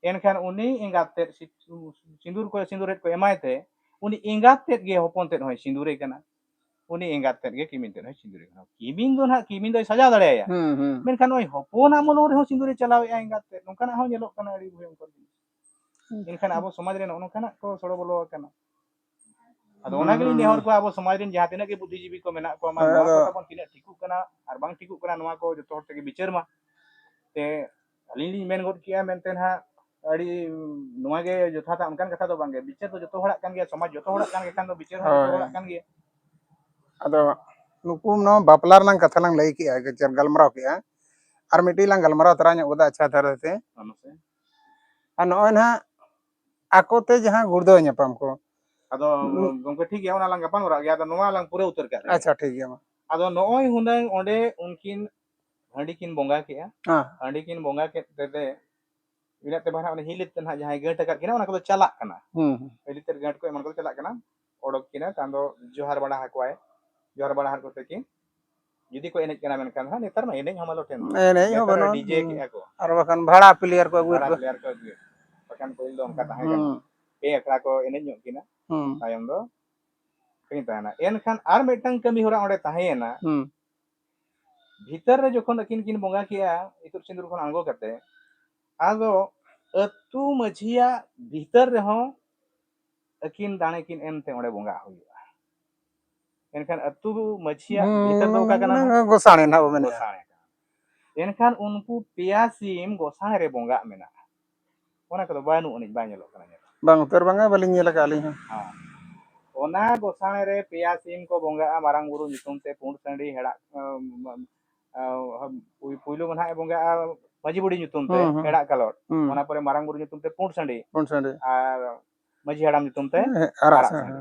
ᱮᱱᱠᱷᱟᱱ ᱩᱱᱤ ᱮᱸᱜᱟᱛ ᱛᱮᱫ ᱥᱤ-, ᱥᱤᱸᱫᱩᱨ ᱠᱚ, ᱥᱤᱸᱫᱩᱨ ᱨᱮᱫ ᱠᱚ ᱮᱢᱟᱭ ᱛᱮ, ᱩᱱᱤ ᱮᱸᱜᱟᱛ ᱛᱮᱫ ᱜᱮ ᱦᱚᱯᱚᱱ ᱛᱮᱫ ᱦᱚᱸᱭ ᱥᱤᱸᱫᱩᱨᱮ ᱠᱟᱱᱟ᱾ ᱩᱱᱤ ᱮᱸᱜᱟᱛ ᱛᱮᱫ ᱜᱮ ᱠᱤᱢᱤᱱ ᱛᱮᱫ ᱦᱚᱸᱭ ᱥᱤᱸᱫᱩᱨᱮ ᱠᱟᱱᱟ᱾ ᱠᱤᱢᱤᱱ ᱫᱚ ᱱᱟᱦᱟᱜ, ᱠᱤᱢᱤᱱ ᱫᱚᱭ ᱥᱟᱡᱟᱣ ᱫᱟᱲᱮᱭᱟᱭᱟ᱾ ᱦᱩᱸ, ᱦᱩᱸ᱾ ᱢᱮᱱᱠᱷᱟᱱ ᱱᱚᱜᱼᱚᱭ ᱦᱚᱯᱚᱱᱟᱜ ᱢᱚᱞᱚᱝ ᱨᱮᱦᱚᱸ ᱥᱤᱸᱫᱩᱨᱮ ᱪᱟᱞᱟᱣᱮᱫᱼᱟ ᱮᱸᱜᱟᱛ ᱛᱮᱫ, ᱱᱚᱝᱠᱟᱱᱟᱜ ᱦᱚᱸ ᱧᱮᱞᱚᱜ ᱠᱟᱱᱟ ᱟᱹᱰᱤ ᱵᱷᱚᱭᱚᱝᱠᱚᱨ ᱡᱤᱱᱤᱥ᱾ ᱦᱩᱸ᱾ ᱮᱱᱠᱷᱟᱱ ᱟᱵᱚ ᱥᱚᱢᱟᱡᱽ ᱨᱮ ᱱᱚᱜᱼᱚ ᱱᱚᱝᱠᱟᱱᱟᱜ ᱠᱚ ᱥᱚᱲᱚ ᱵᱚᱞᱚ ᱟᱠᱟᱱᱟ᱾ ᱟᱫᱚ ᱚᱱᱟ ᱜᱮᱞᱤᱧ ᱦᱩᱸ᱾ ᱱᱮᱦᱚᱨ ᱠᱚᱣᱟ, ᱟᱵᱚ ᱥᱚᱢᱟᱡᱽ ᱨᱮᱱ ᱡᱟᱦᱟᱸ ᱛᱤᱱᱟᱹᱜ ᱜᱮ ᱵᱩᱫᱽᱫᱷᱤᱡᱤᱵᱤ ᱠᱚ ᱢᱮᱱᱟᱜ ᱠᱚᱣᱟ, ᱢᱟ ᱦᱳᱭ, ᱱᱚᱣᱟ ᱠᱚ ᱟᱫᱚ ᱛᱟᱵᱚᱱ ᱛᱤᱱᱟᱹᱜ ᱴᱷᱤᱠᱚᱜ ᱠᱟᱱᱟ ᱟᱨ ᱵᱟᱝ ᱴᱷᱤᱠᱚᱜ ᱠᱟᱱᱟ, ᱱᱚᱣᱟ ᱠᱚ ᱡᱚᱛᱚ ᱦᱚᱲ ᱛᱮᱜᱮ ᱵᱤᱪᱟᱹᱨ ᱢᱟ᱾ ᱛᱮ ᱟᱹᱞᱤᱧ ᱞᱤᱧ ᱢᱮᱱ ᱜᱚᱫ ᱠᱮᱜᱼᱟ ᱢᱮᱱᱛᱮ ᱱᱟᱦᱟᱜ ᱟᱹᱰᱤ ᱱᱚᱣᱟ ᱜᱮ ᱡᱚᱛᱷᱟᱛᱟ, ᱚᱱᱠᱟᱱ ᱠᱟᱛᱷᱟ ᱫᱚ ᱵᱟᱝ ᱜᱮ᱾ ᱵᱤᱪᱟᱹᱨ ᱫᱚ ᱡᱚᱛᱚ ᱦᱚᱲᱟᱜ ᱠᱟᱱ ᱜᱮᱭᱟ, ᱥᱚᱢᱟᱡᱽ ᱡᱚᱛᱚ ᱦᱚᱲᱟᱜ ᱠᱟᱱ ᱜᱮ ᱠᱷᱟᱱ ᱫᱚ ᱵᱤᱪᱟᱹᱨ ᱦᱚᱸ ᱡᱚᱛᱚ ᱦᱳᱭ᱾ ᱦᱚᱲᱟᱜ ᱠᱟᱱ ᱜᱮᱭᱟ᱾ ᱟᱫᱚ ᱱᱩᱠᱩ ᱱᱚᱣᱟ ᱵᱟᱯᱞᱟ ᱨᱮᱱᱟᱜ ᱠᱟᱛᱷᱟ ᱞᱟᱝ ᱞᱟᱹᱭ ᱠᱮᱜᱼᱟ, ᱜᱟᱞᱢᱟᱨᱟᱣ ᱠᱮᱜᱼᱟ, ᱟᱨ ᱢᱤᱫᱴᱤᱡ ᱞᱟᱝ ᱜᱟᱞᱢᱟᱨᱟᱣ ᱛᱚᱨᱟ ᱧᱚᱜ ᱜᱚᱫᱟ ᱟᱪᱪᱷᱟ ᱫᱷᱟᱨᱟ ᱛᱮ᱾ ᱢᱟ ᱢᱟᱥᱮ᱾ ᱟᱨ ᱱᱚᱜᱼᱚᱭ ᱱᱟᱦᱟᱜ ᱟᱠᱚᱛᱮ ᱡᱟᱦᱟᱸ ᱜᱩᱲᱫᱟᱹᱣ ᱧᱟᱯᱟᱢ ᱠᱚ᱾ ᱟᱫᱚ ᱜᱚᱝᱠᱮ, ᱴᱷᱤᱠ ᱜᱮᱭᱟ, ᱚᱱᱟ ᱞᱟᱝ ᱜᱟᱯᱟᱞ ᱢᱟᱨᱟᱜ ᱜᱮᱭᱟ᱾ ᱟᱫᱚ ᱱᱚᱣᱟ ᱞᱟᱝ ᱯᱩᱨᱟᱹᱣ ᱩᱛᱟᱹᱨ ᱠᱟᱜ ᱞᱮᱜᱮ᱾ ᱟᱪᱪᱷᱟ, ᱴᱷᱤᱠ ᱜᱮᱭᱟ, ᱢᱟ᱾ ᱟᱫᱚ ᱱᱚᱜᱼᱚᱭ ᱦᱩᱱᱟᱹᱝ ᱚᱸᱰᱮ ᱩᱱᱠᱤᱱ ᱦᱟᱺᱰᱤ ᱠᱤᱱ ᱵᱚᱸᱜᱟ ᱠᱮᱜᱼᱟ᱾ ᱦᱮᱸ᱾ ᱦᱟᱺᱰᱤ ᱠᱤᱱ ᱵᱚᱸᱜᱟ ᱠᱮᱫ ᱛᱮ ᱤᱱᱟᱹᱜ ᱛᱮ ᱵᱟᱝ ᱦᱟᱸᱜ ᱚᱱᱟ ᱦᱤᱞᱤ ᱛᱮ ᱱᱟᱦᱟᱜ ᱡᱟᱦᱟᱸᱭ ᱜᱟᱹᱴ ᱟᱠᱟᱫ ᱠᱤᱱᱟ, ᱚᱱᱟ ᱠᱚᱫᱚ ᱪᱟᱞᱟᱜ ᱠᱟᱱᱟ᱾ ᱦᱩᱸ, ᱦᱩᱸ᱾ ᱦᱤᱞᱤ ᱛᱮ ᱜᱟᱹᱴ ᱠᱚ ᱮᱢᱟᱱ ᱠᱚᱫᱚ ᱪᱟᱞᱟᱜ ᱠᱟᱱᱟ᱾ ᱚᱰᱚᱠ ᱠᱤᱱᱟ, ᱛᱟᱭᱚᱢ ᱫᱚ ᱡᱚᱦᱟᱨ ᱵᱟᱲᱟ ᱟᱠᱚᱣᱟᱭ᱾ ᱡᱚᱦᱟᱨ ᱵᱟᱲᱟ ᱟᱠᱚ ᱛᱮ ᱠᱤᱱ ᱡᱩᱫᱤ ᱠᱚ ᱮᱱᱮᱡ ᱠᱟᱱᱟ, ᱢᱮᱱᱠᱷᱟᱱ ᱦᱟᱸᱜ ᱱᱮᱛᱟᱨ ᱢᱟ ᱮᱱᱮᱡ ᱦᱚᱸ ᱢᱟᱞᱚᱴ ᱮᱱ᱾ ᱮᱱᱮᱡ ᱦᱚᱸ ᱱᱮᱛᱟᱨ ᱵᱟᱹᱱᱩᱜᱼᱟ᱾ ᱰᱤᱡᱮ ᱦᱩᱸ᱾ ᱠᱮᱜᱼᱟ ᱠᱚ᱾ ᱟᱨ ᱵᱟᱠᱷᱟᱱ ᱵᱷᱟᱲᱟ ᱯᱞᱮᱭᱟᱨ ᱠᱚ ᱟᱹᱜᱩᱭᱮᱫ ᱵᱷᱟᱲᱟ ᱠᱚᱣᱟ᱾ ᱯᱞᱮᱭᱟᱨ ᱠᱚ ᱟᱹᱜᱩᱭᱮᱫ᱾ ᱵᱟᱠᱷᱟᱱ ᱯᱟᱹᱦᱤᱞ ᱫᱚ ᱚᱱᱠᱟ ᱛᱟᱦᱮᱸ ᱠᱟᱱᱟ᱾ ᱦᱩᱸ᱾ ᱯᱮ ᱟᱠᱷᱲᱟ ᱠᱚ ᱮᱱᱮᱡ ᱧᱚᱜ ᱠᱤᱱᱟ᱾ ᱦᱩᱸ᱾ ᱛᱟᱭᱚᱢ ᱫᱚ ᱠᱤᱱ ᱛᱟᱦᱮᱱᱟ᱾ ᱮᱱᱠᱷᱟᱱ ᱟᱨ ᱢᱤᱫᱴᱟᱝ ᱠᱟᱹᱢᱤ ᱦᱚᱨᱟ ᱚᱸᱰᱮ ᱛᱟᱦᱮᱸᱭᱮᱱᱟ᱾ ᱦᱩᱸ᱾ ᱵᱷᱤᱛᱟᱹᱨ ᱨᱮ ᱡᱚᱠᱷᱚᱱ ᱟᱹᱠᱤᱱ ᱠᱤᱱ ᱵᱚᱸᱜᱟ ᱠᱮᱜᱼᱟ, ᱤᱛᱩᱫ ᱥᱤᱸᱫᱩᱨ ᱠᱷᱚᱱ ᱟᱬᱜᱚ ᱠᱟᱛᱮ, ᱟᱫᱚ ᱟᱹᱛᱩ ᱢᱟᱹᱡᱷᱤᱭᱟᱜ ᱵᱷᱤᱛᱟᱹᱨ ᱨᱮᱦᱚᱸ ᱟᱹᱠᱤᱱ ᱫᱟᱲᱮ ᱠᱤᱱ ᱮᱢ ᱛᱮ ᱚᱸᱰᱮ ᱵᱚᱸᱜᱟ ᱦᱩᱭᱩᱜᱼᱟ᱾ ᱮᱱᱠᱷᱟᱱ ᱟᱹᱛᱩ ᱢᱟᱹᱡᱷᱤᱭᱟᱜ ᱵᱷᱤᱛᱟᱹᱨ ᱫᱚ ᱚᱠᱟ ᱠᱟᱱᱟ? ᱦᱩᱸ, ᱜᱚᱥᱟᱬᱮ ᱱᱟᱦᱟᱜ ᱵᱚ ᱢᱮᱱᱮᱫᱼᱟ᱾ ᱜᱚᱥᱟᱬᱮ ᱠᱟᱱᱟ᱾ ᱮᱱᱠᱷᱟᱱ ᱩᱱᱠᱩ ᱯᱮᱭᱟ ᱥᱤᱢ ᱜᱚᱥᱟᱬᱮ ᱨᱮ ᱵᱚᱸᱜᱟᱜ ᱢᱮᱱᱟᱜᱼᱟ᱾ ᱚᱱᱟ ᱠᱚᱫᱚ ᱵᱟᱹᱱᱩᱜ ᱟᱹᱱᱤᱡ, ᱵᱟᱭ ᱧᱮᱞᱚᱜ ᱠᱟᱱᱟ ᱧᱮᱞ᱾ ᱵᱟᱝ ᱩᱛᱟᱹᱨ ᱵᱟᱝᱟ, ᱵᱟᱹᱞᱤᱧ ᱧᱮᱞ ᱟᱠᱟᱫᱼᱟ ᱟᱹᱞᱤᱧ ᱦᱚᱸ᱾ ᱦᱮᱸ᱾ ᱚᱱᱟ ᱜᱚᱥᱟᱬᱮ ᱨᱮ ᱯᱮᱭᱟ ᱥᱤᱢ ᱠᱚ ᱵᱚᱸᱜᱟᱜᱼᱟ, ᱢᱟᱨᱟᱝ ᱵᱩᱨᱩ ᱧᱩᱛᱩᱢ ᱛᱮ ᱯᱩᱸᱰ ᱥᱟᱺᱰᱤ, ᱦᱮᱲᱟᱜ, ᱟᱸ, ᱟᱸ, ᱯᱩᱭ-, ᱯᱩᱭᱞᱩ ᱢᱟ ᱱᱟᱦᱟᱜ ᱮ ᱵᱚᱸᱜᱟᱜᱼᱟ ᱢᱟᱹᱡᱷᱤ ᱵᱩᱰᱷᱤ ᱧᱩᱛᱩᱢ ᱛᱮ, ᱦᱩᱸ, ᱦᱩᱸ᱾ ᱦᱮᱲᱟᱜ ᱠᱟᱞᱚᱴ᱾ ᱦᱩᱸ᱾ ᱚᱱᱟ ᱯᱚᱨᱮ ᱢᱟᱨᱟᱝ ᱵᱩᱨᱩ ᱧᱩᱛᱩᱢ ᱛᱮ ᱯᱩᱸᱰ ᱥᱟᱺᱰᱤ᱾ ᱯᱩᱸᱰ ᱥᱟᱺᱰᱤ᱾ ᱟᱨ ᱢᱟᱹᱡᱷᱤ ᱦᱟᱲᱟᱢ ᱧᱩᱛᱩᱢ ᱛᱮ ᱦᱮᱸ, ᱟᱨᱟᱜ ᱟᱨᱟᱜ ᱥᱟᱺᱰᱤ᱾ ᱥᱟᱺᱰᱤ᱾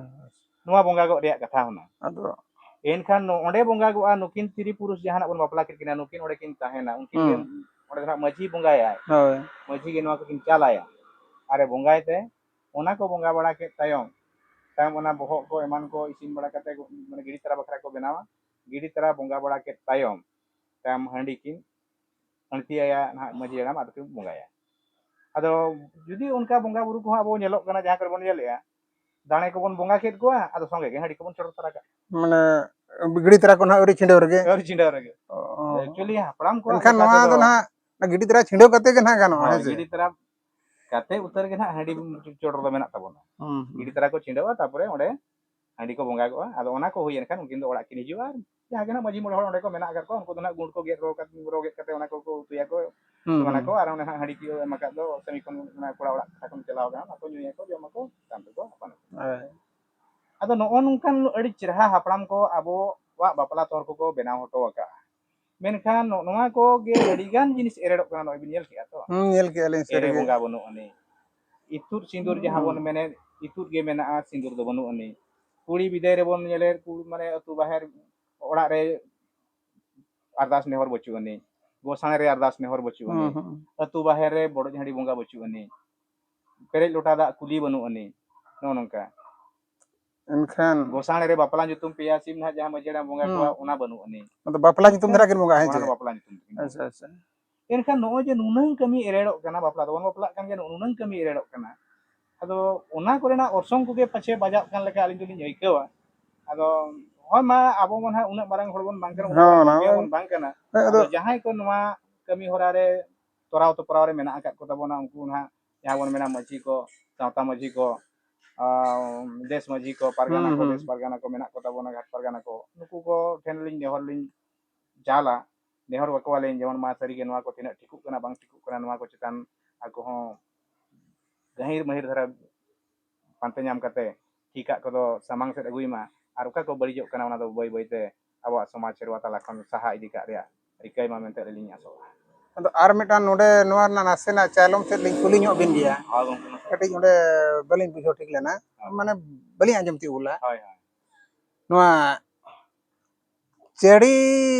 ᱱᱚᱣᱟ ᱵᱚᱸᱜᱟ ᱜᱚᱜ ᱨᱮᱭᱟᱜ ᱠᱟᱛᱷᱟ ᱦᱩᱱᱟᱹᱝ᱾ ᱟᱫᱚ ᱮᱱᱠᱷᱟᱱ ᱱᱚ-, ᱚᱸᱰᱮ ᱵᱚᱸᱜᱟ ᱜᱚᱜᱼᱟ, ᱱᱩᱠᱤᱱ ᱛᱤᱨᱤ ᱯᱩᱨᱩᱥ ᱡᱟᱦᱟᱸ ᱱᱟᱜ ᱵᱚᱱ ᱵᱟᱯᱞᱟ ᱠᱮᱫ ᱠᱤᱱᱟ, ᱱᱩᱠᱤᱱ ᱚᱸᱰᱮ ᱠᱤᱱ ᱛᱟᱦᱮᱱᱟ, ᱩᱱᱠᱤᱱ ᱜᱮ ᱦᱩᱸ᱾ ᱚᱸᱰᱮ ᱫᱚ ᱱᱟᱜ ᱢᱟᱹᱡᱷᱤ ᱵᱚᱸᱜᱟᱭᱟᱭ᱾ ᱦᱳᱭ᱾ ᱢᱟᱹᱡᱷᱤ ᱜᱮ ᱱᱚᱣᱟ ᱠᱚᱠᱤᱱ ᱪᱟᱞᱟᱭᱟ᱾ ᱟᱨᱮ ᱵᱚᱸᱜᱟᱭ ᱛᱮ, ᱚᱱᱟ ᱠᱚ ᱵᱚᱸᱜᱟ ᱵᱟᱲᱟ ᱠᱮᱫ ᱛᱟᱭᱚᱢ, ᱛᱟᱭᱚᱢ ᱚᱱᱟ ᱵᱚᱦᱚᱜ ᱠᱚ ᱮᱢᱟᱱ ᱠᱚ ᱤᱥᱤᱱ ᱵᱟᱲᱟ ᱠᱟᱛᱮ, ᱢᱟᱱᱮ ᱜᱤᱲᱤ ᱛᱟᱨᱟ ᱵᱟᱠᱷᱨᱟ ᱠᱚ ᱵᱮᱱᱟᱣᱟ᱾ ᱜᱤᱰᱤ ᱛᱟᱨᱟ ᱵᱚᱸᱜᱟ ᱵᱟᱲᱟ ᱠᱮᱫ ᱛᱟᱭᱚᱢ, ᱛᱟᱭᱚᱢ ᱦᱟᱺᱰᱤ ᱠᱤᱱ, ᱟᱹᱬᱛᱤ ᱟᱭᱟ ᱱᱟᱦᱟᱜ ᱢᱟᱹᱡᱷᱤ ᱦᱟᱲᱟᱢ, ᱟᱫᱚ ᱠᱤᱱ ᱵᱚᱸᱜᱟᱭᱟ᱾ ᱟᱫᱚ ᱡᱩᱫᱤ ᱚᱱᱠᱟ ᱵᱚᱸᱜᱟ ᱵᱩᱨᱩ ᱠᱚᱦᱚᱸ ᱟᱵᱚ ᱧᱮᱞᱚᱜ ᱠᱟᱱᱟ, ᱡᱟᱦᱟᱸ ᱠᱚᱨᱮ ᱵᱚᱱ ᱧᱮᱞᱮᱜᱼᱟ, ᱫᱟᱲᱮ ᱠᱚᱵᱚᱱ ᱵᱚᱸᱜᱟ ᱠᱮᱫ ᱠᱚᱣᱟ, ᱟᱫᱚ ᱥᱚᱸᱜᱮ ᱜᱮ ᱦᱟᱺᱰᱤ ᱠᱚᱵᱚᱱ ᱪᱚᱰᱚᱨ ᱛᱟᱨᱟ ᱠᱟᱜ᱾ ᱢᱟᱱᱮ, ᱜᱤᱰᱤ ᱛᱟᱨᱟ ᱠᱚ ᱱᱟᱦᱟᱜ ᱟᱹᱣᱨᱤ ᱪᱷᱤᱸᱰᱟᱹᱣ ᱨᱮᱜᱮ? ᱟᱹᱣᱨᱤ ᱪᱷᱤᱸᱰᱟᱹᱣ ᱨᱮᱜᱮ᱾ ᱚ᱾ Actually ᱦᱟᱯᱲᱟᱢ ᱠᱚᱣᱟᱜ ᱮᱱᱠᱷᱟᱱ ᱞᱮᱠᱟ ᱱᱚᱣᱟ ᱛᱮᱫᱚ ᱫᱚ ᱱᱟᱦᱟᱜ ᱚᱱᱟ ᱜᱤᱰᱤ ᱛᱟᱨᱟ ᱪᱷᱤᱸᱰᱟᱹᱣ ᱠᱟᱛᱮ ᱜᱮ ᱱᱟᱦᱟᱜ ᱜᱟᱱᱚᱜᱼᱟ, ᱦᱳᱭ, ᱦᱮᱸ ᱥᱮ? ᱜᱤᱰᱤ ᱛᱟᱨᱟ ᱠᱟᱛᱮ ᱩᱛᱟᱹᱨ ᱜᱮ ᱱᱟᱦᱟᱜ ᱦᱟᱺᱰᱤ ᱪᱚᱰᱚᱨ ᱫᱚ ᱢᱮᱱᱟᱜ ᱛᱟᱵᱚᱱᱟ᱾ ᱦᱩᱸ, ᱦᱩᱸ᱾ ᱜᱤᱰᱤ ᱛᱟᱨᱟ ᱠᱚ ᱪᱷᱤᱸᱰᱟᱹᱣᱟ, ᱛᱟᱨᱯᱚᱨᱮ ᱚᱸᱰᱮ ᱦᱟᱺᱰᱤ ᱠᱚ ᱵᱚᱸᱜᱟ ᱜᱚᱜᱼᱟ᱾ ᱟᱫᱚ ᱚᱱᱟ ᱠᱚ ᱦᱩᱭᱮᱱ ᱠᱷᱟᱱ ᱩᱱᱠᱤᱱ ᱫᱚ ᱚᱲᱟᱜ ᱠᱤᱱ ᱦᱤᱡᱩᱜᱼᱟ᱾ ᱟᱨ ᱡᱟᱦᱟᱸ ᱜᱮ ᱱᱟᱦᱟᱜ ᱢᱟᱹᱡᱷᱤ ᱢᱚᱬᱮ ᱦᱚᱲ ᱚᱸᱰᱮ ᱠᱚ ᱢᱮᱱᱟᱜ ᱟᱠᱟᱫ ᱠᱚᱣᱟ, ᱩᱱᱠᱩ ᱫᱚ ᱱᱟᱦᱟᱜ ᱜᱩᱲ ᱠᱚ ᱜᱮᱫ ᱨᱚ ᱠᱟᱛᱮ, ᱨᱚ ᱜᱮᱫ ᱠᱟᱛᱮ ᱚᱱᱟ ᱠᱚᱠᱚ ᱩᱛᱩᱭᱟᱠᱚ, ᱦᱩᱸ, ᱮᱢᱟᱱᱟ ᱦᱩᱸ᱾ ᱠᱚ᱾ ᱟᱨ ᱚᱱᱮ ᱱᱟᱦᱟᱜ ᱦᱟᱺᱰᱤ ᱠᱚ ᱮᱢ ᱟᱠᱟᱫ ᱫᱚ ᱥᱟᱺᱜᱤᱧ ᱠᱷᱚᱱ ᱚᱱᱟ ᱠᱚᱲᱟ ᱚᱲᱟᱜ ᱠᱟᱛᱷᱟ ᱠᱷᱚᱱ ᱪᱟᱞᱟᱣ ᱟᱠᱟᱱᱟ, ᱚᱱᱟ ᱠᱚ ᱧᱩᱭᱟᱠᱚ, ᱡᱚᱢᱟᱠᱚ, ᱛᱟᱭᱚᱢ ᱛᱮᱠᱚ ᱟᱯᱟᱱ ᱟᱹᱯᱤᱱ᱾ ᱦᱳᱭ᱾ ᱟᱫᱚ ᱱᱚᱜᱼᱚ ᱱᱚᱝᱠᱟᱱ ᱟᱹᱰᱤ ᱪᱮᱨᱦᱟ ᱦᱟᱯᱲᱟᱢ ᱠᱚ ᱟᱵᱚᱣᱟᱜ ᱵᱟᱯᱞᱟ ᱛᱚᱨ ᱠᱚᱠᱚ ᱵᱮᱱᱟᱣ ᱦᱚᱴᱚ ᱟᱠᱟᱫᱼᱟ᱾ ᱢᱮᱱᱠᱷᱟᱱ ᱱᱚᱜ-, ᱱᱚᱣᱟ ᱠᱚᱜᱮ ᱟᱹᱰᱤ ᱜᱟᱱ ᱡᱤᱱᱤᱥ ᱮᱨᱮᱲᱚᱜ ᱠᱟᱱᱟ, ᱱᱚᱜᱼᱚᱭ ᱵᱤᱱ ᱧᱮᱞ ᱠᱮᱜᱼᱟ ᱛᱚ? ᱦᱩᱸ, ᱧᱮᱞ ᱠᱮᱜᱼᱟ ᱞᱤᱧ, ᱮᱨᱮ ᱥᱟᱹᱨᱤ ᱜᱮ᱾ ᱵᱚᱸᱜᱟ ᱵᱟᱹᱱᱩᱜ ᱟᱹᱱᱤᱡ᱾ ᱤᱛᱩᱫ ᱥᱤᱸᱫᱩᱨ ᱡᱟᱦᱟᱸ ᱵᱚᱱ ᱢᱮᱱᱮᱫ, ᱤᱛᱩᱫ ᱜᱮ ᱢᱮᱱᱟᱜᱼᱟ, ᱥᱤᱸᱫᱩᱨ ᱫᱚ ᱵᱟᱹᱱᱩᱜ ᱟᱹᱱᱤᱡ᱾ ᱠᱩᱲᱤ ᱵᱤᱫᱟᱹᱭ ᱨᱮᱵᱚᱱ ᱧᱮᱞᱮᱫ, ᱠᱩ-, ᱢᱟᱱᱮ ᱟᱹᱛᱩ ᱵᱟᱦᱮᱨ ᱚᱲᱟᱜ ᱨᱮ ᱟᱨᱫᱟᱥ ᱱᱮᱦᱚᱨ ᱵᱟᱹᱪᱩᱜ ᱟᱹᱱᱤᱡ, ᱜᱚᱸᱥᱟᱲᱮ ᱨᱮ ᱟᱨᱫᱟᱥ ᱱᱮᱦᱚᱨ ᱵᱟᱹᱪᱩᱜ ᱟᱹᱱᱤᱡ, ᱟᱹᱛᱩ ᱵᱟᱦᱮᱨ ᱨᱮ ᱵᱚᱰᱚᱡ ᱦᱟᱺᱰᱤ ᱵᱚᱸᱜᱟ ᱵᱟᱹᱪᱩᱜ ᱟᱹᱱᱤᱡ, ᱯᱮᱨᱮᱡ ᱞᱚᱴᱟ ᱫᱟᱜ ᱠᱩᱞᱤ ᱵᱟᱹᱱᱩᱜ ᱟᱹᱱᱤᱡ, ᱱᱚᱜᱼᱚ ᱱᱚᱝᱠᱟ᱾ ᱮᱱᱠᱷᱟᱱ ᱜᱚᱸᱥᱟᱲᱮ ᱨᱮ ᱵᱟᱯᱞᱟ ᱧᱩᱛᱩᱢ ᱯᱮᱭᱟ ᱥᱤᱢ ᱱᱟᱦᱟᱜ ᱡᱟᱦᱟᱸ ᱢᱟᱹᱡᱷᱤ ᱦᱟᱲᱟᱢ ᱵᱚᱸᱜᱟ ᱠᱚᱣᱟ, ᱚᱱᱟ ᱵᱟᱹᱱᱩᱜ ᱟᱹᱱᱤᱡ᱾ ᱟᱫᱚ ᱵᱟᱯᱞᱟ ᱧᱩᱛᱩᱢ ᱫᱷᱟᱨᱟ ᱠᱤᱱ ᱵᱚᱸᱜᱟ, ᱦᱮᱸ ᱚᱱᱟ ᱪᱮ? ᱫᱚ ᱵᱟᱯᱞᱟ ᱧᱩᱛᱩᱢ ᱛᱮᱠᱤᱱ ᱵᱚᱸᱜᱟ᱾ ᱟᱪᱪᱷᱟ, ᱟᱪᱪᱷᱟ᱾ ᱮᱱᱠᱷᱟᱱ ᱱᱚᱜᱼᱚᱭ ᱡᱮ ᱱᱩᱱᱟᱹᱝ ᱠᱟᱹᱢᱤ ᱮᱨᱮᱲᱚᱜ ᱠᱟᱱᱟ, ᱵᱟᱯᱞᱟ ᱫᱚᱵᱚᱱ ᱵᱟᱯᱞᱟᱜ ᱠᱟᱱ ᱜᱮᱭᱟ, ᱱᱩᱱᱟᱹᱝ ᱠᱟᱹᱢᱤ ᱮᱨᱮᱲᱚᱜ ᱠᱟᱱᱟ᱾ ᱟᱫᱚ ᱚᱱᱟ ᱠᱚᱨᱮᱱᱟᱜ ᱚᱨᱥᱚᱝ ᱠᱚᱜᱮ ᱯᱟᱪᱷᱮ ᱵᱟᱡᱟᱜ ᱠᱟᱱ ᱞᱮᱠᱟ ᱟᱹᱞᱤᱧ ᱫᱚᱞᱤᱧ ᱟᱹᱭᱠᱟᱹᱣᱟ᱾ ᱟᱫᱚ ᱦᱳᱭ ᱢᱟ, ᱟᱵᱚ ᱢᱟ ᱱᱟᱦᱟᱜ ᱩᱱᱟᱹᱜ ᱢᱟᱨᱟᱝ ᱦᱚᱲ ᱵᱚᱱ ᱵᱟᱝ ᱠᱟᱱᱟ, ᱩᱱᱟᱹᱜ ᱦᱮᱸ, ᱢᱟᱨᱟᱝ ᱚᱱᱟ ᱢᱟᱹᱱᱢᱤ ᱦᱚᱸ ᱵᱚᱱ ᱵᱟᱝ ᱠᱟᱱᱟ᱾ ᱦᱮᱸ, ᱟᱫᱚ ᱟᱫᱚ ᱡᱟᱦᱟᱸᱭ ᱠᱚ ᱱᱚᱣᱟ ᱠᱟᱹᱢᱤ ᱦᱚᱨᱟ ᱨᱮ ᱛᱚᱨᱟᱣ ᱛᱚᱯᱨᱟᱣ ᱨᱮ ᱢᱮᱱᱟᱜ ᱟᱠᱟᱫ ᱠᱚ ᱛᱟᱵᱚᱱᱟ, ᱩᱱᱠᱩ ᱱᱟᱦᱟᱜ ᱡᱟᱦᱟᱸ ᱵᱚᱱ ᱢᱮᱱᱟ ᱢᱟᱹᱡᱷᱤ ᱠᱚ, ᱥᱟᱶᱛᱟ ᱢᱟᱹᱡᱷᱤ ᱠᱚ, ᱟᱨ ᱫᱮᱥ ᱢᱟᱹᱡᱷᱤ ᱠᱚ, ᱯᱟᱨᱜᱟᱱᱟ ᱦᱩᱸ, ᱠᱚ, ᱦᱩᱸ᱾ ᱫᱮᱥ ᱯᱟᱨᱜᱟᱱᱟ ᱠᱚ ᱢᱮᱱᱟᱜ ᱠᱚ ᱛᱟᱵᱚᱱᱟ, ᱜᱷᱟᱴ ᱯᱟᱨᱜᱟᱱᱟ ᱠᱚ, ᱱᱩᱠᱩ ᱠᱚ ᱴᱷᱮᱱ ᱞᱤᱧ ᱱᱮᱦᱚᱨ ᱞᱤᱧ ᱪᱟᱞᱟ, ᱱᱮᱦᱚᱨ ᱟᱠᱚᱣᱟᱞᱤᱧ, ᱡᱮᱢᱚᱱ ᱢᱟ ᱥᱟᱹᱨᱤᱜᱮ ᱱᱚᱣᱟ ᱠᱚ ᱛᱤᱱᱟᱹᱜ ᱴᱷᱤᱠᱚᱜ ᱠᱟᱱᱟ ᱵᱟᱝ ᱴᱷᱤᱠᱚᱜ ᱠᱟᱱᱟ, ᱱᱚᱣᱟ ᱠᱚ ᱪᱮᱛᱟᱱ ᱟᱠᱚ ᱦᱚᱸ ᱜᱟᱹᱦᱤᱨ ᱢᱟᱹᱦᱤᱨ ᱫᱷᱟᱨᱟ ᱯᱟᱱᱛᱮ ᱧᱟᱢ ᱠᱟᱛᱮ ᱴᱷᱤᱠᱟᱜ ᱠᱚᱫᱚ ᱥᱟᱢᱟᱝ ᱥᱮᱫ ᱟᱹᱜᱩᱭ ᱢᱟ, ᱟᱨ ᱚᱠᱟ ᱠᱚ ᱵᱟᱹᱲᱤᱡᱚᱜ ᱠᱟᱱᱟ ᱚᱱᱟ ᱫᱚ ᱵᱟᱹᱭ ᱵᱟᱹᱭᱛᱮ ᱟᱵᱚᱣᱟᱜ ᱥᱚᱢᱟᱡᱽ ᱥᱮᱨᱣᱟ ᱛᱟᱞᱟ ᱠᱷᱚᱱ ᱥᱟᱦᱟ ᱤᱫᱤ ᱠᱟᱜ ᱨᱮᱭᱟᱜ ᱨᱤᱠᱟᱹᱭ ᱢᱟ ᱢᱮᱱᱛᱮ ᱟᱹᱞᱤᱧ ᱞᱤᱧ ᱟᱥᱚᱜᱼᱟ᱾ ᱟᱫᱚ ᱟᱨ ᱢᱤᱫᱴᱟᱝ ᱱᱚᱰᱮ ᱱᱚᱣᱟ ᱨᱮᱱᱟᱜ ᱱᱟᱥᱮᱱᱟᱜ ᱪᱟᱭᱞᱚᱢ ᱥᱮᱫ ᱞᱤᱧ ᱠᱩᱞᱤ ᱧᱚᱜ ᱵᱤᱱ ᱜᱮᱭᱟ᱾ ᱦᱳᱭ ᱜᱚᱢᱠᱮ, ᱢᱟ᱾ ᱠᱟᱹᱴᱤᱡ ᱚᱸᱰᱮ ᱵᱟᱹᱞᱤᱧ ᱵᱩᱡᱷᱟᱹᱣ ᱴᱷᱤᱠ ᱞᱮᱱᱟ, ᱦᱳᱭ᱾ ᱢᱟᱱᱮ ᱵᱟᱹᱞᱤᱧ ᱟᱸᱡᱚᱢ ᱛᱤᱭᱳᱜ ᱞᱮᱫᱟ᱾ ᱦᱳᱭ, ᱦᱳᱭ᱾ ᱱᱚᱣᱟ ᱪᱟᱹᱲᱤ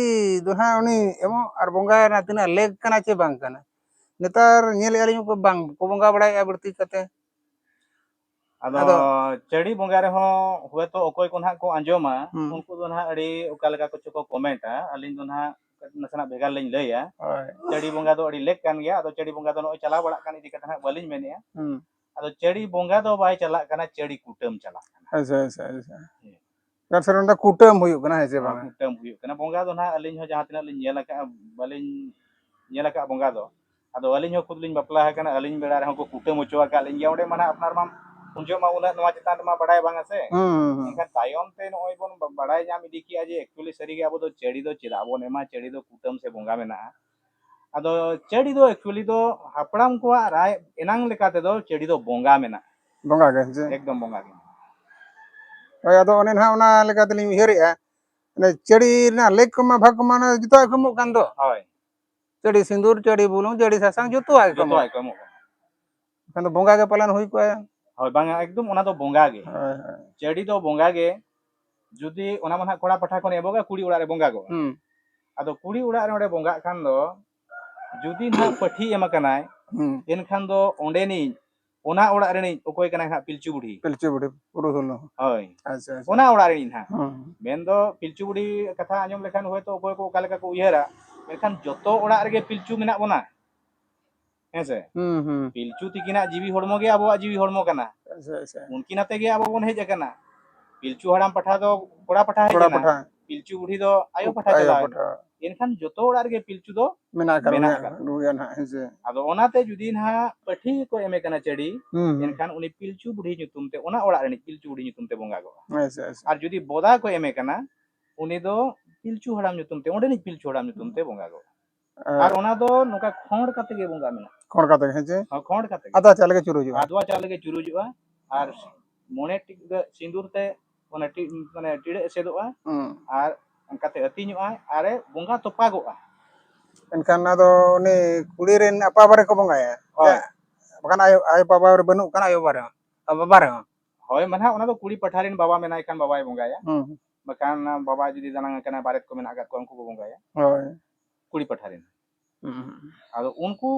ᱫᱚ ᱦᱟᱸᱜ ᱩᱱᱤ ᱮᱢᱚᱜ ᱟᱨ ᱵᱚᱸᱜᱟᱭ ᱨᱮᱱᱟᱜ ᱛᱤᱱᱟᱹᱜ ᱞᱮᱠ ᱠᱟᱱᱟ ᱪᱮ ᱵᱟᱝ ᱠᱟᱱᱟ? ᱱᱮᱛᱟᱨ ᱧᱮᱞᱮᱫᱼᱟ ᱞᱤᱧ ᱩᱱᱠᱩ ᱵᱟᱝ ᱠᱚ ᱵᱚᱸᱜᱟ ᱵᱟᱲᱟᱭᱮᱫᱼᱟ ᱵᱟᱹᱲᱛᱤ ᱠᱟᱛᱮ᱾ ᱟᱫᱚ ᱟᱫᱚ ᱪᱟᱹᱲᱤ ᱵᱚᱸᱜᱟ ᱨᱮᱦᱚᱸ ᱦᱚᱭᱛᱳ ᱚᱠᱚᱭ ᱠᱚ ᱱᱟᱦᱟᱜ ᱠᱚ ᱟᱸᱡᱚᱢᱟ, ᱦᱩᱸ᱾ ᱩᱱᱠᱩ ᱫᱚ ᱱᱟᱦᱟᱜ ᱟᱹᱰᱤ ᱚᱠᱟ ᱞᱮᱠᱟ ᱠᱚᱪᱚ ᱠᱚ ᱠᱚᱢᱮᱱᱴᱟ᱾ ᱟᱹᱞᱤᱧ ᱫᱚ ᱱᱟᱦᱟᱜ ᱱᱟᱥᱮᱱᱟᱜ ᱵᱷᱮᱜᱟᱨ ᱞᱤᱧ ᱞᱟᱹᱭᱟ᱾ ᱦᱳᱭ᱾ ᱪᱟᱹᱲᱤ ᱵᱚᱸᱜᱟ ᱫᱚ ᱟᱹᱰᱤ ᱞᱮᱠ ᱠᱟᱱ ᱜᱮᱭᱟ᱾ ᱟᱫᱚ ᱪᱟᱹᱲᱤ ᱵᱚᱸᱜᱟ ᱫᱚ ᱱᱚᱜᱼᱚᱭ ᱪᱟᱞᱟᱣ ᱵᱟᱲᱟᱜ ᱠᱟᱱ ᱤᱫᱤ ᱠᱟᱛᱮ ᱱᱟᱦᱟᱜ ᱵᱟᱹᱞᱤᱧ ᱢᱮᱱᱮᱫᱼᱟ᱾ ᱦᱩᱸ᱾ ᱟᱫᱚ ᱪᱟᱹᱲᱤ ᱵᱚᱸᱜᱟ ᱫᱚ ᱵᱟᱭ ᱪᱟᱞᱟᱜ ᱠᱟᱱᱟ, ᱪᱟᱹᱲᱤ ᱠᱩᱴᱟᱹᱢ ᱪᱟᱞᱟᱜ ᱠᱟᱱᱟ᱾ ᱟᱪᱪᱷᱟ, ᱟᱪᱪᱷᱟ, ᱟᱪᱪᱷᱟ᱾ ᱦᱮᱸ᱾ ᱠᱟᱨᱚᱱ ᱱᱚᱰᱮ ᱠᱩᱴᱟᱹᱢ ᱦᱩᱭᱩᱜ ᱠᱟᱱᱟ, ᱦᱮᱸ ᱥᱮ ᱦᱚᱸ, ᱵᱟᱝᱟ? ᱠᱩᱴᱟᱹᱢ ᱦᱩᱭᱩᱜ ᱠᱟᱱᱟ᱾ ᱵᱚᱸᱜᱟ ᱫᱚ ᱱᱟᱦᱟᱜ ᱟᱹᱞᱤᱧ ᱦᱚᱸ ᱡᱟᱦᱟᱸ ᱛᱤᱱᱟᱹᱜ ᱞᱤᱧ ᱧᱮᱞ ᱟᱠᱟᱫᱼᱟ, ᱵᱟᱹᱞᱤᱧ ᱧᱮᱞ ᱟᱠᱟᱫ ᱵᱚᱸᱜᱟ ᱫᱚ᱾ ᱟᱫᱚ ᱟᱹᱞᱤᱧ ᱦᱚᱸ ᱠᱷᱩᱫ ᱞᱤᱧ ᱵᱟᱯᱞᱟ ᱟᱠᱟᱱᱟ, ᱟᱹᱞᱤᱧ ᱵᱮᱲᱟ ᱨᱮᱦᱚᱸ ᱠᱚ ᱠᱩᱴᱟᱹᱢ ᱦᱚᱪᱚ ᱟᱠᱟᱫ ᱞᱤᱧ ᱜᱮᱭᱟ᱾ ᱚᱸᱰᱮ ᱢᱟ ᱱᱟᱦᱟᱜ ᱟᱯᱱᱟᱨ ᱢᱟ ᱩᱱ ᱡᱚᱦᱚᱜ ᱢᱟ ᱩᱱᱟᱹᱜ ᱱᱚᱣᱟ ᱪᱮᱛᱟᱱ ᱨᱮᱢᱟ ᱵᱟᱲᱟᱭ ᱵᱟᱝᱟ ᱥᱮ᱾ ᱦᱩᱸ, ᱦᱩᱸ, ᱦᱩᱸ᱾ ᱢᱮᱱᱠᱷᱟᱱ ᱛᱟᱭᱚᱢ ᱛᱮ ᱱᱚᱜᱼᱚᱭ ᱵᱚᱱ ᱵᱟ-, ᱵᱟᱲᱟᱭ ᱧᱟᱢ ᱤᱫᱤ ᱠᱮᱜᱼᱟ ᱡᱮ actually ᱥᱟᱹᱨᱤᱜᱮ ᱟᱵᱚ ᱫᱚ ᱪᱟᱹᱲᱤ ᱫᱚ ᱪᱮᱫᱟᱜ ᱵᱚᱱ ᱮᱢᱟ, ᱪᱟᱹᱲᱤ ᱫᱚ ᱠᱩᱴᱟᱹᱢ ᱥᱮ ᱵᱚᱸᱜᱟ ᱢᱮᱱᱟᱜᱼᱟ᱾ ᱟᱫᱚ ᱪᱟᱹᱲᱤ ᱫᱚ actually ᱫᱚ ᱦᱟᱯᱲᱟᱢ ᱠᱚᱣᱟᱜ ᱨᱟᱭ ᱮᱱᱟᱝ ᱞᱮᱠᱟ ᱛᱮᱫᱚ ᱪᱟᱹᱲᱤ ᱫᱚ ᱵᱚᱸᱜᱟ ᱢᱮᱱᱟᱜᱼᱟ᱾ ᱵᱚᱸᱜᱟ ᱜᱮ, ᱦᱮᱸ ᱪᱮ? ᱮᱠᱫᱚᱢ ᱵᱚᱸᱜᱟ ᱜᱮ᱾ ᱦᱳᱭ, ᱟᱫᱚ ᱚᱱᱮ ᱱᱟᱦᱟᱜ ᱚᱱᱟ ᱞᱮᱠᱟ ᱛᱮᱞᱤᱧ ᱩᱭᱦᱟᱹᱨᱮᱜᱼᱟ, ᱚᱱᱮ ᱪᱟᱹᱲᱤ ᱨᱮᱱᱟᱜ ᱞᱮᱠ ᱠᱚᱢᱟ ᱵᱷᱟᱜᱽ ᱠᱚᱢᱟ ᱚᱱᱟ ᱡᱚᱛᱚᱣᱟᱜ ᱜᱮ ᱠᱚ ᱮᱢᱚᱜ ᱠᱟᱱ ᱫᱚ᱾ ᱦᱳᱭ᱾ ᱪᱟᱹᱲᱤ ᱥᱤᱸᱫᱩᱨ, ᱪᱟᱹᱲᱤ ᱵᱩᱞᱩᱝ, ᱪᱟᱹᱲᱤ ᱥᱟᱥᱟᱝ ᱡᱚᱛᱚᱣᱟᱜ ᱜᱮ ᱠᱚ ᱡᱚᱛᱚᱣᱟᱜ ᱮᱢᱚᱜ ᱜᱮ ᱠᱚ ᱮᱢᱚᱜ ᱠᱟᱱᱟ᱾ ᱮᱱᱠᱷᱟᱱ ᱫᱚ ᱵᱚᱸᱜᱟ ᱜᱮ ᱯᱟᱞᱮᱱ ᱦᱩᱭ ᱠᱚᱜᱼᱟ᱾ ᱦᱳᱭ, ᱵᱟᱝᱟ, ᱮᱠᱫᱚᱢ ᱚᱱᱟ ᱫᱚ ᱵᱚᱸᱜᱟ ᱜᱮ᱾ ᱦᱳᱭ, ᱦᱳᱭ᱾ ᱪᱟᱹᱰᱤ ᱫᱚ ᱵᱚᱸᱜᱟ ᱜᱮ᱾ ᱡᱩᱫᱤ ᱚᱱᱟ ᱢᱟ ᱱᱟᱦᱟᱜ ᱠᱚᱲᱟ ᱯᱟᱦᱴᱟ ᱠᱷᱚᱱ ᱮᱵᱚᱜᱟ, ᱠᱩᱲᱤ ᱚᱲᱟᱜ ᱨᱮ ᱵᱚᱸᱜᱟᱜᱚᱜᱼᱟ᱾ ᱦᱩᱸ᱾ ᱟᱫᱚ ᱠᱩᱲᱤ ᱚᱲᱟᱜ ᱨᱮ ᱚᱸᱰᱮ ᱵᱚᱸᱜᱟᱜ ᱠᱷᱟᱱ ᱫᱚ, ᱡᱩᱫᱤ ᱱᱟᱦᱟᱜ ᱯᱟᱹᱴᱷᱤ ᱮᱢ ᱟᱠᱟᱱᱟᱭ, ᱦᱩᱸ᱾ ᱮᱱᱠᱷᱟᱱ ᱫᱚ ᱚᱸᱰᱮᱱᱤᱡ, ᱚᱱᱟ ᱚᱲᱟᱜ ᱨᱤᱱᱤᱡ ᱚᱠᱚᱭ ᱠᱟᱱᱟᱭ ᱱᱟᱦᱟᱜ? ᱯᱤᱞᱪᱩ ᱵᱩᱰᱷᱤ᱾ ᱯᱤᱞᱪᱩ ᱵᱩᱰᱷᱤ ᱯᱩᱨᱩᱫᱷᱩᱞ ᱫᱚ᱾ ᱦᱳᱭ᱾ ᱟᱪᱪᱷᱟ, ᱟᱪᱪᱷᱟ᱾ ᱚᱱᱟ ᱚᱲᱟᱜ ᱨᱤᱱᱤᱡ ᱱᱟᱦᱟᱜ᱾ ᱦᱩᱸ᱾ ᱢᱮᱱᱫᱚ ᱯᱤᱞᱪᱩ ᱵᱩᱰᱷᱤ ᱠᱟᱛᱷᱟ ᱟᱸᱡᱚᱢ ᱞᱮᱠᱷᱟᱱ ᱦᱚᱭᱛᱳ ᱚᱠᱚᱭ ᱠᱚ ᱚᱠᱟ ᱞᱮᱠᱟ ᱠᱚ ᱩᱭᱦᱟᱹᱨᱟ, ᱢᱮᱱᱠᱷᱟᱱ ᱡᱚᱛᱚ ᱚᱲᱟᱜ ᱨᱮᱜᱮ ᱯᱤᱞᱪᱩ ᱢᱮᱱᱟᱜ ᱵᱚᱱᱟ᱾ ᱦᱮᱸ ᱥᱮ? ᱦᱩᱸ, ᱦᱩᱸ᱾ ᱯᱤᱞᱪᱩ ᱛᱤᱠᱤᱱᱟᱜ ᱡᱤᱣᱤ ᱦᱚᱲᱢᱚ ᱜᱮ ᱟᱵᱚᱣᱟᱜ ᱡᱤᱣᱤ ᱦᱚᱲᱢᱚ ᱠᱟᱱᱟ᱾ ᱟᱪᱪᱷᱟ, ᱟᱪᱪᱷᱟ᱾ ᱩᱱᱠᱤᱱ ᱟᱛᱮ ᱜᱮ ᱟᱵᱚ ᱵᱚᱱ ᱦᱮᱡ ᱟᱠᱟᱱᱟ᱾ ᱯᱤᱞᱪᱩ ᱦᱟᱲᱟᱢ ᱯᱟᱦᱴᱟ ᱫᱚ ᱠᱚᱲᱟ ᱯᱟᱦᱴᱟ ᱦᱮᱡ ᱠᱚᱲᱟ ᱮᱱᱟ, ᱯᱟᱦᱴᱟ᱾ ᱯᱤᱞᱪᱩ ᱵᱩᱰᱷᱤ ᱫᱚ ᱟᱭᱳ ᱯᱟᱦᱴᱟ ᱟᱭᱳ ᱪᱟᱞᱟᱣ ᱮᱱᱟ᱾ ᱯᱟᱦᱴᱟ᱾ ᱮᱱᱠᱷᱟᱱ ᱡᱚᱛᱚ ᱚᱲᱟᱜ ᱨᱮᱜᱮ ᱯᱤᱞᱪᱩ ᱫᱚ ᱢᱮᱱᱟᱜ ᱟᱠᱟᱫ ᱢᱮᱱᱟᱜ ᱜᱮᱭᱟ, ᱟᱠᱟᱫ ᱜᱮᱭᱟ ᱱᱟᱦᱟᱜ, ᱦᱮᱸ ᱥᱮ? ᱟᱫᱚ ᱚᱱᱟᱛᱮ ᱡᱩᱫᱤ ᱱᱟᱦᱟᱜ ᱯᱟᱹᱴᱷᱤ ᱠᱚ ᱮᱢᱮ ᱠᱟᱱᱟ ᱪᱟᱹᱰᱤ, ᱦᱩᱸ, ᱦᱩᱸ᱾ ᱮᱱᱠᱷᱟᱱ ᱩᱱᱤ ᱯᱤᱞᱪᱩ ᱵᱩᱰᱷᱤ ᱧᱩᱛᱩᱢ ᱛᱮ, ᱚᱱᱟ ᱚᱲᱟᱜ ᱨᱤᱱᱤᱡ ᱯᱤᱞᱪᱩ ᱵᱩᱰᱷᱤ ᱧᱩᱛᱩᱢ ᱛᱮ ᱵᱚᱸᱜᱟᱜᱚᱜᱼᱟ᱾ ᱟᱪᱪᱷᱟ, ᱟᱪᱪᱷᱟ᱾ ᱟᱨ ᱡᱩᱫᱤ ᱵᱚᱫᱟ ᱠᱚ ᱮᱢᱮ ᱠᱟᱱᱟ, ᱩᱱᱤ ᱫᱚ ᱯᱤᱞᱪᱩ ᱦᱟᱲᱟᱢ ᱧᱩᱛᱩᱢ ᱛᱮ, ᱚᱸᱰᱮᱱᱤᱡ ᱯᱤᱞᱪᱩ ᱦᱟᱲᱟᱢ ᱧᱩᱛᱩᱢ ᱛᱮ ᱵᱚᱸᱜᱟᱜᱚᱜᱼᱟ᱾ ᱟᱨ ᱟᱨ ᱚᱱᱟ ᱫᱚ ᱱᱚᱝᱠᱟ ᱠᱷᱚᱸᱰ ᱠᱟᱛᱮ ᱜᱮ ᱵᱚᱸᱜᱟ ᱢᱮᱱᱟᱜᱼᱟ᱾ ᱠᱷᱚᱸᱰ ᱠᱟᱛᱮ ᱜᱮ, ᱦᱮᱸ ᱪᱮ? ᱦᱚᱸ, ᱠᱷᱚᱸᱰ ᱠᱟᱛᱮ ᱜᱮ᱾ ᱟᱫᱣᱟ ᱪᱟᱣᱞᱮ ᱜᱮ ᱪᱩᱨᱩᱡᱚᱜᱼᱟ᱾ ᱟᱫᱣᱟ ᱪᱟᱣᱞᱮ ᱜᱮ ᱪᱩᱨᱩᱡᱚᱜᱼᱟ᱾ ᱟᱨ ᱢᱚᱬᱮ ᱴᱤᱰᱟᱹᱜ ᱥᱤᱸᱫᱩᱨ ᱛᱮ ᱚᱱᱟ ᱴᱤ-, ᱢᱟᱱᱮ ᱴᱤᱰᱟᱹᱜ ᱮᱥᱮᱫᱚᱜᱼᱟ᱾ ᱦᱩᱸ᱾ ᱟᱨ ᱚᱱᱠᱟᱛᱮ ᱟᱹᱛᱤᱧᱚᱜᱼᱟᱭ, ᱟᱨᱮ ᱵᱚᱸᱜᱟ ᱛᱚᱯᱟᱜᱚᱜᱼᱟ᱾ ᱮᱱᱠᱷᱟᱱ ᱚᱱᱟ ᱫᱚ ᱩᱱᱤ ᱠᱩᱲᱤ ᱨᱮᱱ ᱟᱯᱟ ᱵᱟᱨᱮ ᱠᱚ ᱵᱚᱸᱜᱟᱭᱟ? ᱦᱳᱭ᱾ ᱵᱟᱠᱷᱟᱱ ᱟᱭᱳ, ᱟᱭᱳ ᱵᱟᱵᱟ ᱨᱮ ᱵᱟᱹᱱᱩᱜ ᱠᱟᱱᱟ, ᱟᱭᱳ ᱵᱟᱵᱟ ᱨᱮᱦᱚᱸ, ᱟᱨ ᱵᱟᱵᱟ ᱨᱮᱦᱚᱸ᱾ ᱦᱳᱭ, ᱢᱟᱱᱮ ᱚᱱᱟ ᱫᱚ ᱠᱩᱲᱤ ᱯᱟᱦᱴᱟ ᱨᱮᱱ ᱵᱟᱵᱟ ᱢᱮᱱᱟᱭ ᱠᱷᱟᱱ ᱵᱟᱵᱟᱭ ᱵᱚᱸᱜᱟᱭᱟ᱾ ᱦᱩᱸ᱾ ᱵᱟᱠᱷᱟᱱ ᱵᱟᱵᱟ ᱡᱩᱫᱤ ᱫᱟᱱᱟᱝ ᱟᱠᱟᱱᱟ, ᱵᱟᱨᱮᱛ ᱠᱚ ᱢᱮᱱᱟᱜ ᱟᱠᱟᱫ ᱠᱚᱣᱟ, ᱩᱱᱠᱩ ᱠᱚ ᱵᱚᱸᱜᱟᱭᱟ᱾ ᱦᱳᱭ᱾ ᱠᱩᱲᱤ ᱯᱟᱦᱴᱟ ᱨᱮᱱ᱾ ᱦᱩᱸ᱾ ᱟᱫᱚ ᱩᱱᱠᱩ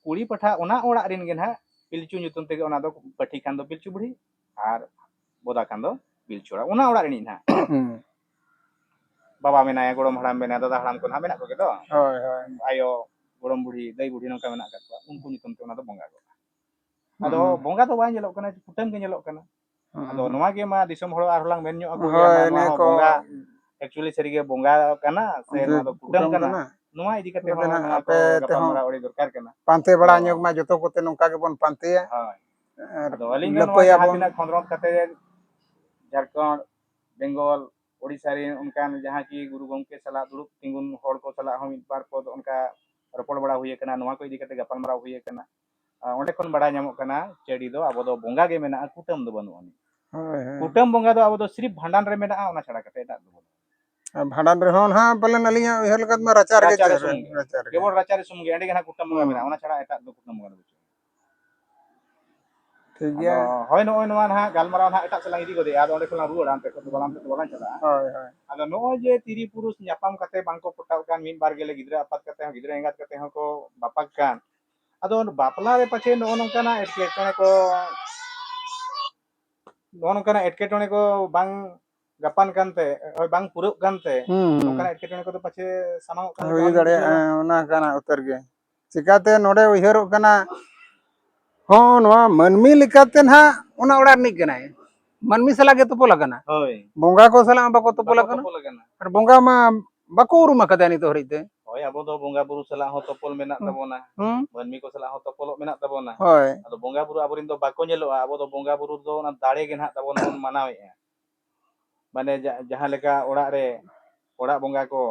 ᱠᱩᱲᱤ ᱯᱟᱦᱴᱟ ᱚᱱᱟ ᱚᱲᱟᱜ ᱨᱮᱱ ᱜᱮ ᱱᱟᱦᱟᱜ ᱯᱤᱞᱪᱩ ᱧᱩᱛᱩᱢ ᱛᱮᱜᱮ ᱚᱱᱟ ᱫᱚ, ᱯᱟᱹᱴᱷᱤ ᱠᱷᱟᱱ ᱫᱚ ᱯᱤᱞᱪᱩ ᱵᱩᱲᱦᱤ ᱟᱨ ᱵᱚᱫᱟ ᱠᱷᱟᱱ ᱫᱚ ᱯᱤᱞᱪᱩ ᱦᱟᱲᱟᱢ᱾ ᱚᱱᱟ ᱚᱲᱟᱜ ᱨᱤᱱᱤᱡ ᱱᱟᱦᱟᱜ᱾ ᱦᱩᱸ᱾ ᱵᱟᱵᱟ ᱢᱮᱱᱟᱭᱟ, ᱜᱚᱲᱚᱢ ᱦᱟᱲᱟᱢ ᱢᱮᱱᱟᱭᱟ, ᱫᱟᱫᱟ ᱦᱟᱲᱟᱢ ᱠᱚ ᱱᱟᱦᱟᱜ ᱢᱮᱱᱟᱜ ᱠᱚᱜᱮ ᱫᱚ᱾ ᱦᱳᱭ, ᱦᱳᱭ᱾ ᱟᱭᱳ, ᱜᱚᱲᱚᱢ ᱵᱩᱲᱦᱤ, ᱫᱟᱹᱭ ᱵᱩᱲᱦᱤ ᱱᱚᱝᱠᱟ ᱢᱮᱱᱟᱜ ᱟᱠᱟᱫ ᱠᱚᱣᱟ, ᱩᱱᱠᱩ ᱧᱩᱛᱩᱢ ᱛᱮ ᱚᱱᱟ ᱫᱚ ᱵᱚᱸᱜᱟ ᱜᱚᱜᱼᱟ᱾ ᱟᱫᱚ ᱦᱩᱸ᱾ ᱵᱚᱸᱜᱟ ᱫᱚ ᱵᱟᱭ ᱧᱮᱞᱚᱜ ᱠᱟᱱᱟ, ᱠᱩᱴᱟᱹᱢ ᱜᱮ ᱧᱮᱞᱚᱜ ᱠᱟᱱᱟ᱾ ᱦᱩᱸ᱾ ᱟᱫᱚ ᱱᱚᱣᱟ ᱜᱮ ᱢᱟ ᱫᱤᱥᱚᱢ ᱦᱚᱲ ᱟᱨᱦᱚᱸ ᱞᱟᱝ ᱢᱮᱱ ᱧᱚᱜ ᱟᱠᱚ ᱜᱮᱭᱟ, ᱦᱳᱭ, ᱢᱟ ᱱᱚᱣᱟ ᱱᱤᱭᱟᱹ ᱦᱚᱸ ᱠᱚ ᱵᱚᱸᱜᱟ, actually ᱥᱟᱹᱨᱤᱜᱮ ᱵᱚᱸᱜᱟ ᱠᱟᱱᱟ ᱥᱮ ᱡᱮ ᱱᱚᱣᱟ ᱫᱚ ᱠᱩᱴᱟᱹᱢ ᱠᱩᱴᱟᱹᱢ ᱠᱟᱱᱟ? ᱠᱟᱱᱟ᱾ ᱱᱚᱣᱟ ᱤᱫᱤ ᱠᱟᱛᱮ ᱚᱱᱟ ᱫᱚ ᱦᱚᱸ ᱱᱟᱦᱟᱜ ᱱᱚᱣᱟ ᱟᱯᱮ ᱠᱚ ᱛᱮᱦᱚᱸ ᱜᱟᱯᱟᱞᱢᱟᱨᱟᱣ ᱟᱹᱰᱤ ᱫᱚᱨᱠᱟᱨ ᱠᱟᱱᱟ᱾ ᱯᱟᱱᱛᱮ ᱵᱟᱲᱟ ᱛᱚ ᱧᱚᱜ ᱢᱟ, ᱡᱚᱛᱚ ᱠᱚᱛᱮ ᱱᱚᱝᱠᱟ ᱜᱮᱵᱚᱱ ᱯᱟᱱᱛᱮᱭᱟ᱾ ᱦᱳᱭ᱾ ᱟᱨ ᱟᱫᱚ ᱟᱹᱞᱤᱧ ᱫᱚ ᱱᱚᱣᱟ ᱞᱟᱹᱯᱟᱹᱭ ᱡᱟᱦᱟᱸ ᱟᱵᱚᱱ᱾ ᱛᱤᱱᱟᱹᱜ ᱠᱷᱚᱸᱫᱽᱨᱚᱸᱫᱽ ᱠᱟᱛᱮ ᱡᱷᱟᱲᱠᱷᱚᱸᱰ, ᱵᱮᱝᱜᱚᱞ, ᱳᱰᱤᱥᱟ ᱨᱮᱱ ᱚᱱᱠᱟᱱ ᱡᱟᱦᱟᱸ ᱠᱤ ᱜᱩᱨᱩ ᱜᱚᱢᱠᱮ ᱥᱟᱞᱟᱜ ᱫᱩᱲᱩᱵ ᱛᱤᱸᱜᱩᱱ ᱦᱚᱲ ᱠᱚ ᱥᱟᱞᱟᱜ ᱦᱚᱸ ᱢᱤᱫ ᱵᱟᱨ ᱯᱚᱫ ᱚᱱᱠᱟ ᱨᱚᱯᱚᱲ ᱵᱟᱲᱟ ᱦᱩᱭ ᱟᱠᱟᱱᱟ, ᱱᱚᱣᱟ ᱠᱚ ᱤᱫᱤ ᱠᱟᱛᱮ ᱜᱟᱯᱟᱞᱢᱟᱨᱟᱣ ᱦᱩᱭ ᱟᱠᱟᱱᱟ᱾ ᱟᱨ ᱚᱸᱰᱮ ᱠᱷᱚᱱ ᱵᱟᱲᱟᱭ ᱧᱟᱢᱚᱜ ᱠᱟᱱᱟ, ᱪᱟᱹᱰᱤ ᱫᱚ ᱟᱵᱚ ᱫᱚ ᱵᱚᱸᱜᱟ ᱜᱮ ᱢᱮᱱᱟᱜᱼᱟ, ᱠᱩᱴᱟᱹᱢ ᱫᱚ ᱵᱟᱹᱱᱩᱜ ᱟᱹᱱᱤᱡ᱾ ᱦᱳᱭ, ᱦᱳᱭ᱾ ᱠᱩᱴᱟᱹᱢ ᱵᱚᱸᱜᱟ ᱫᱚ ᱟᱵᱚ ᱫᱚ ᱥᱤᱨᱤᱯ ᱵᱷᱟᱸᱰᱟᱱ ᱨᱮ ᱢᱮᱱᱟᱜᱼᱟ, ᱚᱱᱟ ᱪᱷᱟᱲᱟ ᱠᱟᱛᱮ ᱮᱴᱟᱜ ᱫᱚ ᱵᱟᱹᱱᱩᱜᱼᱟ᱾ ᱟᱨ ᱵᱷᱟᱸᱰᱟᱱ ᱨᱮᱦᱚᱸ ᱱᱟᱦᱟᱜ ᱯᱟᱞᱮᱱ ᱟᱹᱞᱤᱧᱟᱜ ᱩᱭᱦᱟᱹᱨ ᱞᱮᱠᱟ ᱛᱮᱢᱟ ᱨᱟᱪᱟ ᱨᱮᱜᱮ ᱨᱟᱪᱟ ᱨᱮ ᱪᱮ-, ᱥᱩᱢᱩᱝ ᱜᱮ, ᱨᱟᱪᱟ ᱨᱮᱜᱮ᱾ ᱠᱮᱵᱚᱞ ᱨᱟᱪᱟ ᱨᱮ ᱥᱩᱢᱩᱝ ᱜᱮ, ᱚᱸᱰᱮ ᱜᱮ ᱱᱟᱦᱟᱜ ᱠᱩᱴᱟᱹᱢ ᱵᱚᱸᱜᱟ ᱦᱩᱸ᱾ ᱢᱮᱱᱟᱜᱼᱟ, ᱚᱱᱟ ᱪᱷᱟᱲᱟ ᱮᱴᱟᱜ ᱫᱚ ᱠᱩᱴᱟᱹᱢ ᱵᱚᱸᱜᱟ ᱫᱚ ᱵᱟᱹᱪᱩᱜᱼᱟ᱾ ᱴᱷᱤᱠ ᱜᱮᱭᱟ᱾ ᱟᱫᱚ ᱦᱳᱭ, ᱱᱚᱜᱼᱚᱭ ᱱᱚᱣᱟ ᱱᱟᱦᱟᱜ ᱜᱟᱞᱢᱟᱨᱟᱣ ᱱᱟᱦᱟᱜ ᱮᱴᱟᱜ ᱥᱮᱫ ᱞᱟᱝ ᱤᱫᱤ ᱜᱚᱫᱮᱜᱼᱟ, ᱟᱫᱚ ᱚᱸᱰᱮ ᱠᱷᱚᱱ ᱞᱟᱝ ᱨᱩᱣᱟᱹᱲᱟ, ᱚᱱᱛᱮ ᱠᱷᱚᱱ ᱫᱚ ᱵᱟᱞᱟᱝ, ᱚᱱᱛᱮ ᱫᱚ ᱵᱟᱞᱟᱝ ᱪᱟᱞᱟᱜᱼᱟ᱾ ᱦᱳᱭ, ᱦᱳᱭ᱾ ᱟᱫᱚ ᱱᱚᱜᱼᱚᱭ ᱡᱮ ᱛᱤᱨᱤ ᱯᱩᱨᱩᱥ ᱧᱟᱯᱟᱢ ᱠᱟᱛᱮ ᱵᱟᱝ ᱠᱚ ᱯᱚᱴᱟᱣ ᱠᱟᱱ, ᱢᱤᱫ ᱵᱟᱨ ᱜᱮᱞᱮ ᱜᱤᱫᱽᱨᱟᱹ ᱟᱯᱟᱛ ᱠᱟᱛᱮ ᱦᱚᱸ, ᱜᱤᱫᱽᱨᱟᱹ ᱮᱸᱜᱟᱛ ᱠᱟᱛᱮ ᱦᱚᱸᱠᱚ ᱵᱟᱯᱟᱜ ᱠᱟᱱ, ᱟᱫᱚ ᱵᱟᱯᱞᱟ ᱨᱮ ᱯᱟᱪᱮ ᱱᱚᱜᱼᱚ ᱱᱚᱝᱠᱟᱱᱟᱜ ᱮᱴᱠᱮᱴᱚᱬᱮ ᱠᱚ, ᱱᱚᱜᱼᱚ ᱱᱚᱝᱠᱟᱱᱟᱜ ᱮᱴᱠᱮᱴᱚᱬᱮ ᱠᱚ ᱵᱟᱝ ᱜᱟᱯᱟᱱ ᱠᱟᱱᱛᱮ, ᱦᱳᱭ, ᱵᱟᱝ ᱯᱩᱨᱟᱹᱜ ᱠᱟᱱᱛᱮ ᱦᱩᱸ, ᱦᱩᱸ᱾ ᱱᱚᱝᱠᱟᱱᱟᱜ ᱮᱴᱠᱮᱴᱚᱬᱮ ᱠᱚᱫᱚ ᱯᱟᱪᱮ ᱥᱟᱢᱟᱝᱚᱜ ᱠᱟᱱ ᱞᱮᱠᱟ ᱦᱩᱭ ᱦᱚᱸᱞᱤᱧ ᱫᱟᱲᱮᱭᱟᱜᱼᱟ, ᱵᱩᱡᱷᱟᱹᱣᱟ᱾ ᱚᱱᱟ ᱠᱟᱱᱟ ᱩᱛᱟᱹᱨ ᱜᱮ᱾ ᱪᱤᱠᱟᱛᱮ ᱱᱚᱰᱮ ᱩᱭᱦᱟᱹᱨᱚᱜ ᱠᱟᱱᱟ, ᱦᱚᱸ, ᱱᱚᱣᱟ ᱢᱟᱹᱱᱢᱤ ᱞᱮᱠᱟᱛᱮ ᱱᱟᱦᱟᱜ ᱚᱱᱟ ᱚᱲᱟᱜ ᱨᱤᱱᱤᱡ ᱠᱟᱱᱟᱭ, ᱢᱟᱹᱱᱢᱤ ᱥᱟᱞᱟᱜ ᱜᱮ ᱛᱚᱯᱚᱞ ᱟᱠᱟᱱᱟ᱾ ᱦᱳᱭ᱾ ᱵᱚᱸᱜᱟ ᱠᱚ ᱥᱟᱞᱟᱜ ᱦᱚᱸ ᱵᱟᱠᱚ ᱛᱚᱯᱚᱞ ᱵᱟᱠᱚ ᱟᱠᱟᱱᱟ᱾ ᱛᱚᱯᱚᱞ ᱟᱠᱟᱱᱟ᱾ ᱟᱨ ᱵᱚᱸᱜᱟ ᱢᱟ ᱵᱟᱠᱚ ᱩᱨᱩᱢ ᱟᱠᱟᱫᱮᱭᱟ ᱱᱤᱛᱚᱜ ᱦᱟᱹᱨᱤᱡ ᱛᱮ᱾ ᱦᱳᱭ, ᱟᱵᱚ ᱫᱚ ᱵᱚᱸᱜᱟ ᱵᱩᱨᱩ ᱥᱟᱞᱟᱜ ᱦᱚᱸ ᱛᱚᱯᱚᱞ ᱢᱮᱱᱟᱜ ᱦᱩᱸ᱾ ᱛᱟᱵᱚᱱᱟ᱾ ᱦᱩᱸ᱾ ᱢᱟᱹᱱᱢᱤ ᱠᱚ ᱥᱟᱞᱟᱜ ᱦᱚᱸ ᱛᱚᱯᱚᱞᱚᱜ ᱢᱮᱱᱟᱜ ᱛᱟᱵᱚᱱᱟ᱾ ᱦᱳᱭ᱾ ᱟᱫᱚ ᱵᱚᱸᱜᱟ ᱵᱩᱨᱩ ᱟᱵᱚᱨᱮᱱ ᱫᱚ ᱵᱟᱠᱚ ᱧᱮᱞᱚᱜᱼᱟ᱾ ᱟᱵᱚ ᱫᱚ ᱵᱚᱸᱜᱟ ᱵᱩᱨᱩ ᱫᱚ ᱚᱱᱟ ᱫᱟᱲᱮ ᱜᱮ ᱱᱟᱦᱟᱜ ᱛᱟᱵᱚᱱ ᱵᱚᱱ ᱢᱟᱱᱟᱣᱮᱫᱼᱟ᱾ ᱢᱟᱱᱮ ᱡᱟ-, ᱡᱟᱦᱟᱸ ᱞᱮᱠᱟ ᱚᱲᱟᱜ ᱨᱮ ᱚᱲᱟᱜ ᱵᱚᱸᱜᱟ ᱠᱚ,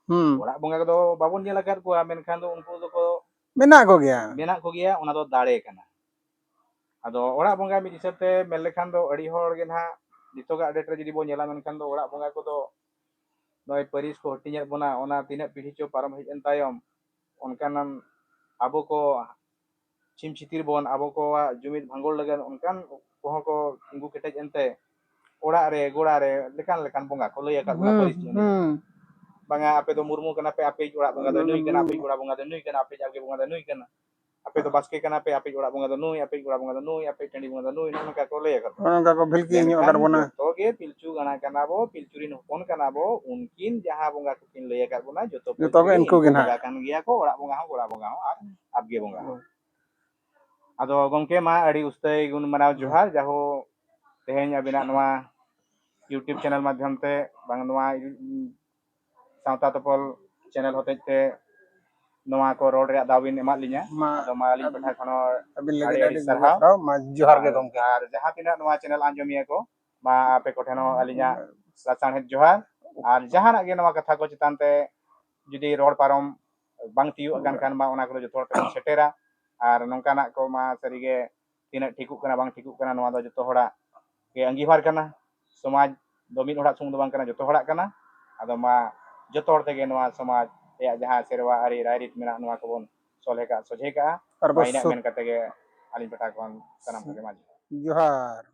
ᱦᱩᱸ᱾ ᱚᱲᱟᱜ ᱵᱚᱸᱜᱟ ᱠᱚᱫᱚ ᱵᱟᱵᱚᱱ ᱧᱮᱞ ᱟᱠᱟᱫ ᱠᱚᱣᱟ, ᱢᱮᱱᱠᱷᱟᱱ ᱫᱚ ᱩᱱᱠᱩ ᱫᱚᱠᱚ ᱢᱮᱱᱟᱜ ᱠᱚᱜᱮᱭᱟ᱾ ᱢᱮᱱᱟᱜ ᱠᱚᱜᱮᱭᱟ, ᱚᱱᱟ ᱫᱚ ᱫᱟᱲᱮ ᱠᱟᱱᱟ᱾ ᱟᱫᱚ ᱚᱲᱟᱜ ᱵᱚᱸᱜᱟ ᱢᱤᱫ ᱦᱤᱥᱟᱹᱵ ᱛᱮ ᱢᱮᱱ ᱞᱮᱠᱷᱟᱱ ᱫᱚ ᱟᱹᱰᱤ ᱦᱚᱲ ᱜᱮ ᱱᱟᱦᱟᱜ ᱱᱤᱛᱚᱜᱟᱜ date ᱨᱮ ᱡᱩᱫᱤ ᱵᱚᱱ ᱧᱮᱞᱟ, ᱢᱮᱱᱠᱷᱟᱱ ᱫᱚ ᱚᱲᱟᱜ ᱵᱚᱸᱜᱟ ᱠᱚᱫᱚ ᱱᱚᱜᱼᱚᱭ ᱯᱟᱹᱨᱤᱥ ᱠᱚ ᱦᱟᱹᱴᱤᱧᱮᱫ ᱵᱚᱱᱟ, ᱚᱱᱟ ᱛᱤᱱᱟᱹᱜ ᱯᱤᱲᱦᱤ ᱪᱚ ᱯᱟᱨᱚᱢ ᱦᱮᱡ ᱮᱱ ᱛᱟᱭᱚᱢ, ᱚᱱᱠᱟᱱ ᱟᱵᱚ ᱠᱚ ᱪᱷᱤᱢ ᱪᱷᱤᱛᱤᱨ ᱵᱚᱱ, ᱟᱵᱚ ᱠᱚᱣᱟᱜ ᱡᱩᱢᱤᱫ ᱵᱷᱟᱸᱜᱚᱲ ᱞᱟᱹᱜᱤᱫ ᱚᱱᱠᱟᱱ ᱠᱚᱦᱚᱸ ᱠᱚ ᱛᱤᱸᱜᱩ ᱠᱮᱴᱮᱡ ᱮᱱᱛᱮ, ᱚᱲᱟᱜ ᱨᱮ, ᱜᱚᱲᱟ ᱨᱮ ᱞᱮᱠᱟᱱ ᱞᱮᱠᱟᱱ ᱵᱚᱸᱜᱟ ᱠᱚ ᱞᱟᱹᱭ ᱟᱠᱟᱫ ᱵᱚᱱᱟ ᱦᱩᱸ, ᱯᱟᱹᱨᱤᱥ ᱪᱤᱱᱦᱟᱹ᱾ ᱦᱩᱸ᱾ ᱵᱟᱝᱟ, ᱟᱯᱮ ᱫᱚ ᱢᱩᱨᱢᱩ ᱠᱟᱱᱟ ᱯᱮ, ᱟᱯᱮᱭᱤᱡ ᱚᱲᱟᱜ ᱵᱚᱸᱜᱟ ᱫᱚ ᱱᱩᱭ ᱠᱟᱱᱟ, ᱟᱯᱮᱭᱤᱡ ᱚᱲᱟᱜ ᱵᱚᱸᱜᱟ ᱫᱚ ᱱᱩᱭ ᱠᱟᱱᱟ, ᱟᱯᱮᱭᱤᱡ ᱟᱵᱜᱮ ᱵᱚᱸᱜᱟ ᱫᱚ ᱱᱩᱭ ᱠᱟᱱᱟ᱾ ᱟᱯᱮ ᱫᱚ ᱵᱟᱥᱠᱮ ᱠᱟᱱᱟ ᱯᱮ, ᱟᱯᱮᱭᱤᱡ ᱚᱲᱟᱜ ᱵᱚᱸᱜᱟ ᱫᱚ ᱱᱩᱭ, ᱟᱯᱮᱭᱤᱡ ᱚᱲᱟᱜ ᱵᱚᱸᱜᱟ ᱫᱚ ᱱᱩᱭ, ᱟᱯᱮᱭᱤᱡ ᱴᱟᱺᱰᱤ ᱵᱚᱸᱜᱟ ᱫᱚ ᱱᱩᱭ, ᱱᱚᱜᱼᱚ ᱱᱚᱝᱠᱟ ᱠᱚ ᱞᱟᱹᱭ ᱟᱠᱟᱫ ᱵᱚᱱᱟ᱾ ᱚᱱᱮ ᱚᱱᱠᱟ ᱠᱚ ᱵᱷᱤᱞᱠᱤ ᱧᱚᱜ ᱢᱮᱱᱠᱷᱟᱱ ᱟᱠᱟᱫ ᱵᱚᱱᱟ᱾ ᱡᱚᱛᱚ ᱜᱮ ᱯᱤᱞᱪᱩ ᱜᱟᱬᱟ ᱠᱟᱱᱟ ᱵᱚ, ᱯᱤᱞᱪᱩ ᱨᱤᱱ ᱦᱚᱯᱚᱱ ᱠᱟᱱᱟ ᱵᱚ, ᱩᱱᱠᱤᱱ ᱡᱟᱦᱟᱸ ᱵᱚᱸᱜᱟ ᱠᱚᱠᱤᱱ ᱞᱟᱹᱭ ᱟᱠᱟᱫ ᱵᱚᱱᱟ, ᱡᱚᱛᱚ ᱡᱚᱛᱚ ᱜᱮ ᱯᱤᱞᱪᱩ ᱩᱱᱠᱩ ᱜᱮ ᱵᱚᱸᱜᱟ ᱱᱟᱦᱟᱜ᱾ ᱠᱟᱱ ᱜᱮᱭᱟ ᱠᱚ, ᱚᱲᱟᱜ ᱵᱚᱸᱜᱟ ᱦᱚᱸ, ᱜᱚᱲᱟ ᱵᱚᱸᱜᱟ ᱦᱚᱸ ᱟᱨ ᱟᱵᱜᱮ ᱵᱚᱸᱜᱟ ᱦᱚᱸ᱾ ᱦᱳᱭ᱾ ᱟᱫᱚ ᱜᱚᱢᱠᱮ, ᱢᱟ ᱟᱹᱰᱤ ᱩᱥᱛᱟᱹᱭ ᱜᱩᱱ ᱢᱟᱱᱟᱣ ᱦᱳᱭ᱾ ᱡᱚᱦᱟᱨ, ᱡᱟᱦᱳ ᱛᱮᱦᱮᱧ ᱟᱹᱵᱤᱱᱟᱜ ᱱᱚᱣᱟ YouTube channel ᱢᱟᱫᱽᱫᱷᱚᱢ ᱛᱮ, ᱵᱟᱝ ᱱᱚᱣᱟ ᱥᱟᱶᱛᱟ ᱛᱚᱯᱚᱞ channel ᱦᱚᱛᱮᱡ ᱛᱮ ᱱᱚᱣᱟ ᱠᱚ ᱨᱚᱲ ᱨᱮᱭᱟᱜ ᱫᱟᱣ ᱵᱤᱱ ᱮᱢᱟᱫ ᱞᱤᱧᱟ᱾ ᱢᱟ, ᱟᱫᱚ ᱢᱟ ᱟᱹᱞᱤᱧ ᱟᱹᱵᱤᱱ, ᱯᱟᱦᱴᱟ ᱠᱷᱚᱱ ᱦᱚᱸ ᱟᱹᱵᱤᱱ ᱞᱟᱹᱜᱤᱫ ᱟᱹᱰᱤ ᱟᱹᱰᱤ ᱟᱹᱰᱤ ᱥᱟᱨᱦᱟᱣ᱾ ᱥᱟᱨᱦᱟᱣ᱾ ᱢᱟ, ᱡᱚᱦᱟᱨ ᱜᱮ ᱟᱨ, ᱜᱚᱢᱠᱮ᱾ ᱟᱨ ᱡᱟᱦᱟᱸ ᱛᱤᱱᱟᱹᱜ ᱱᱚᱣᱟ channel ᱟᱸᱡᱚᱢᱤᱭᱟᱹ ᱠᱚ, ᱢᱟ ᱟᱯᱮ ᱠᱚᱴᱷᱮᱱ ᱦᱚᱸ ᱟᱹᱞᱤᱧᱟᱜ ᱞᱟᱥᱟᱬᱦᱮᱫ ᱡᱚᱦᱟᱨ᱾ ᱟᱨ ᱡᱟᱦᱟᱱᱟᱜ ᱜᱮ ᱱᱚᱣᱟ ᱠᱟᱛᱷᱟ ᱠᱚ ᱪᱮᱛᱟᱱ ᱛᱮ ᱡᱩᱫᱤ ᱨᱚᱲ ᱯᱟᱨᱚᱢ ᱵᱟᱝ ᱛᱤᱭᱳᱜ ᱟᱠᱟᱱ ᱠᱷᱟᱱ ᱢᱟ, ᱚᱱᱟ ᱠᱚᱫᱚ ᱡᱚᱛᱚ ᱦᱚᱲ ᱛᱮᱵᱚᱱ ᱥᱮᱴᱮᱨᱟ᱾ ᱟᱨ ᱱᱚᱝᱠᱟᱱᱟᱜ ᱠᱚ ᱢᱟ ᱥᱟᱹᱨᱤᱜᱮ ᱛᱤᱱᱟᱹᱜ ᱴᱷᱤᱠᱚᱜ ᱠᱟᱱᱟ, ᱵᱟᱝ ᱴᱷᱤᱠᱚᱜ ᱠᱟᱱᱟ, ᱱᱚᱣᱟ ᱫᱚ ᱡᱚᱛᱚ ᱦᱚᱲᱟᱜ ᱜᱮ ᱟᱸᱜᱤᱵᱷᱟᱨ ᱠᱟᱱᱟ᱾ ᱥᱚᱢᱟᱡᱽ ᱫᱚ ᱢᱤᱫ ᱦᱚᱲᱟᱜ ᱥᱩᱢᱩᱝ ᱫᱚ ᱵᱟᱝ ᱠᱟᱱᱟ, ᱡᱚᱛᱚ ᱦᱚᱲᱟᱜ ᱠᱟᱱᱟ᱾ ᱟᱫᱚ ᱢᱟ, ᱡᱚᱛᱚ ᱦᱚᱲ ᱛᱮᱜᱮ ᱱᱚᱣᱟ ᱥᱚᱢᱟᱡᱽ ᱨᱮᱭᱟᱜ ᱡᱟᱦᱟᱸ ᱥᱮᱨᱣᱟ ᱟᱹᱨᱤ ᱨᱟᱭᱨᱤᱛ ᱢᱮᱱᱟᱜ, ᱱᱚᱣᱟ ᱠᱚᱵᱚᱱ ᱥᱚᱞᱦᱮ ᱠᱟᱜᱼᱟ, ᱥᱚᱡᱷᱮ ᱠᱟᱜᱼᱟ᱾ ᱟᱨ ᱢᱟ, ᱵᱚ ᱤᱱᱟᱹᱜ ᱥᱩ- ᱢᱮᱱ ᱠᱟᱛᱮ ᱜᱮ ᱟᱹᱞᱤᱧ ᱯᱟᱦᱴᱟ ᱠᱷᱚᱱ ᱥᱟᱱᱟᱢ ᱠᱚᱜᱮ ᱢᱟ ᱡᱚᱦᱟᱨ᱾ ᱡᱚᱦᱟᱨ᱾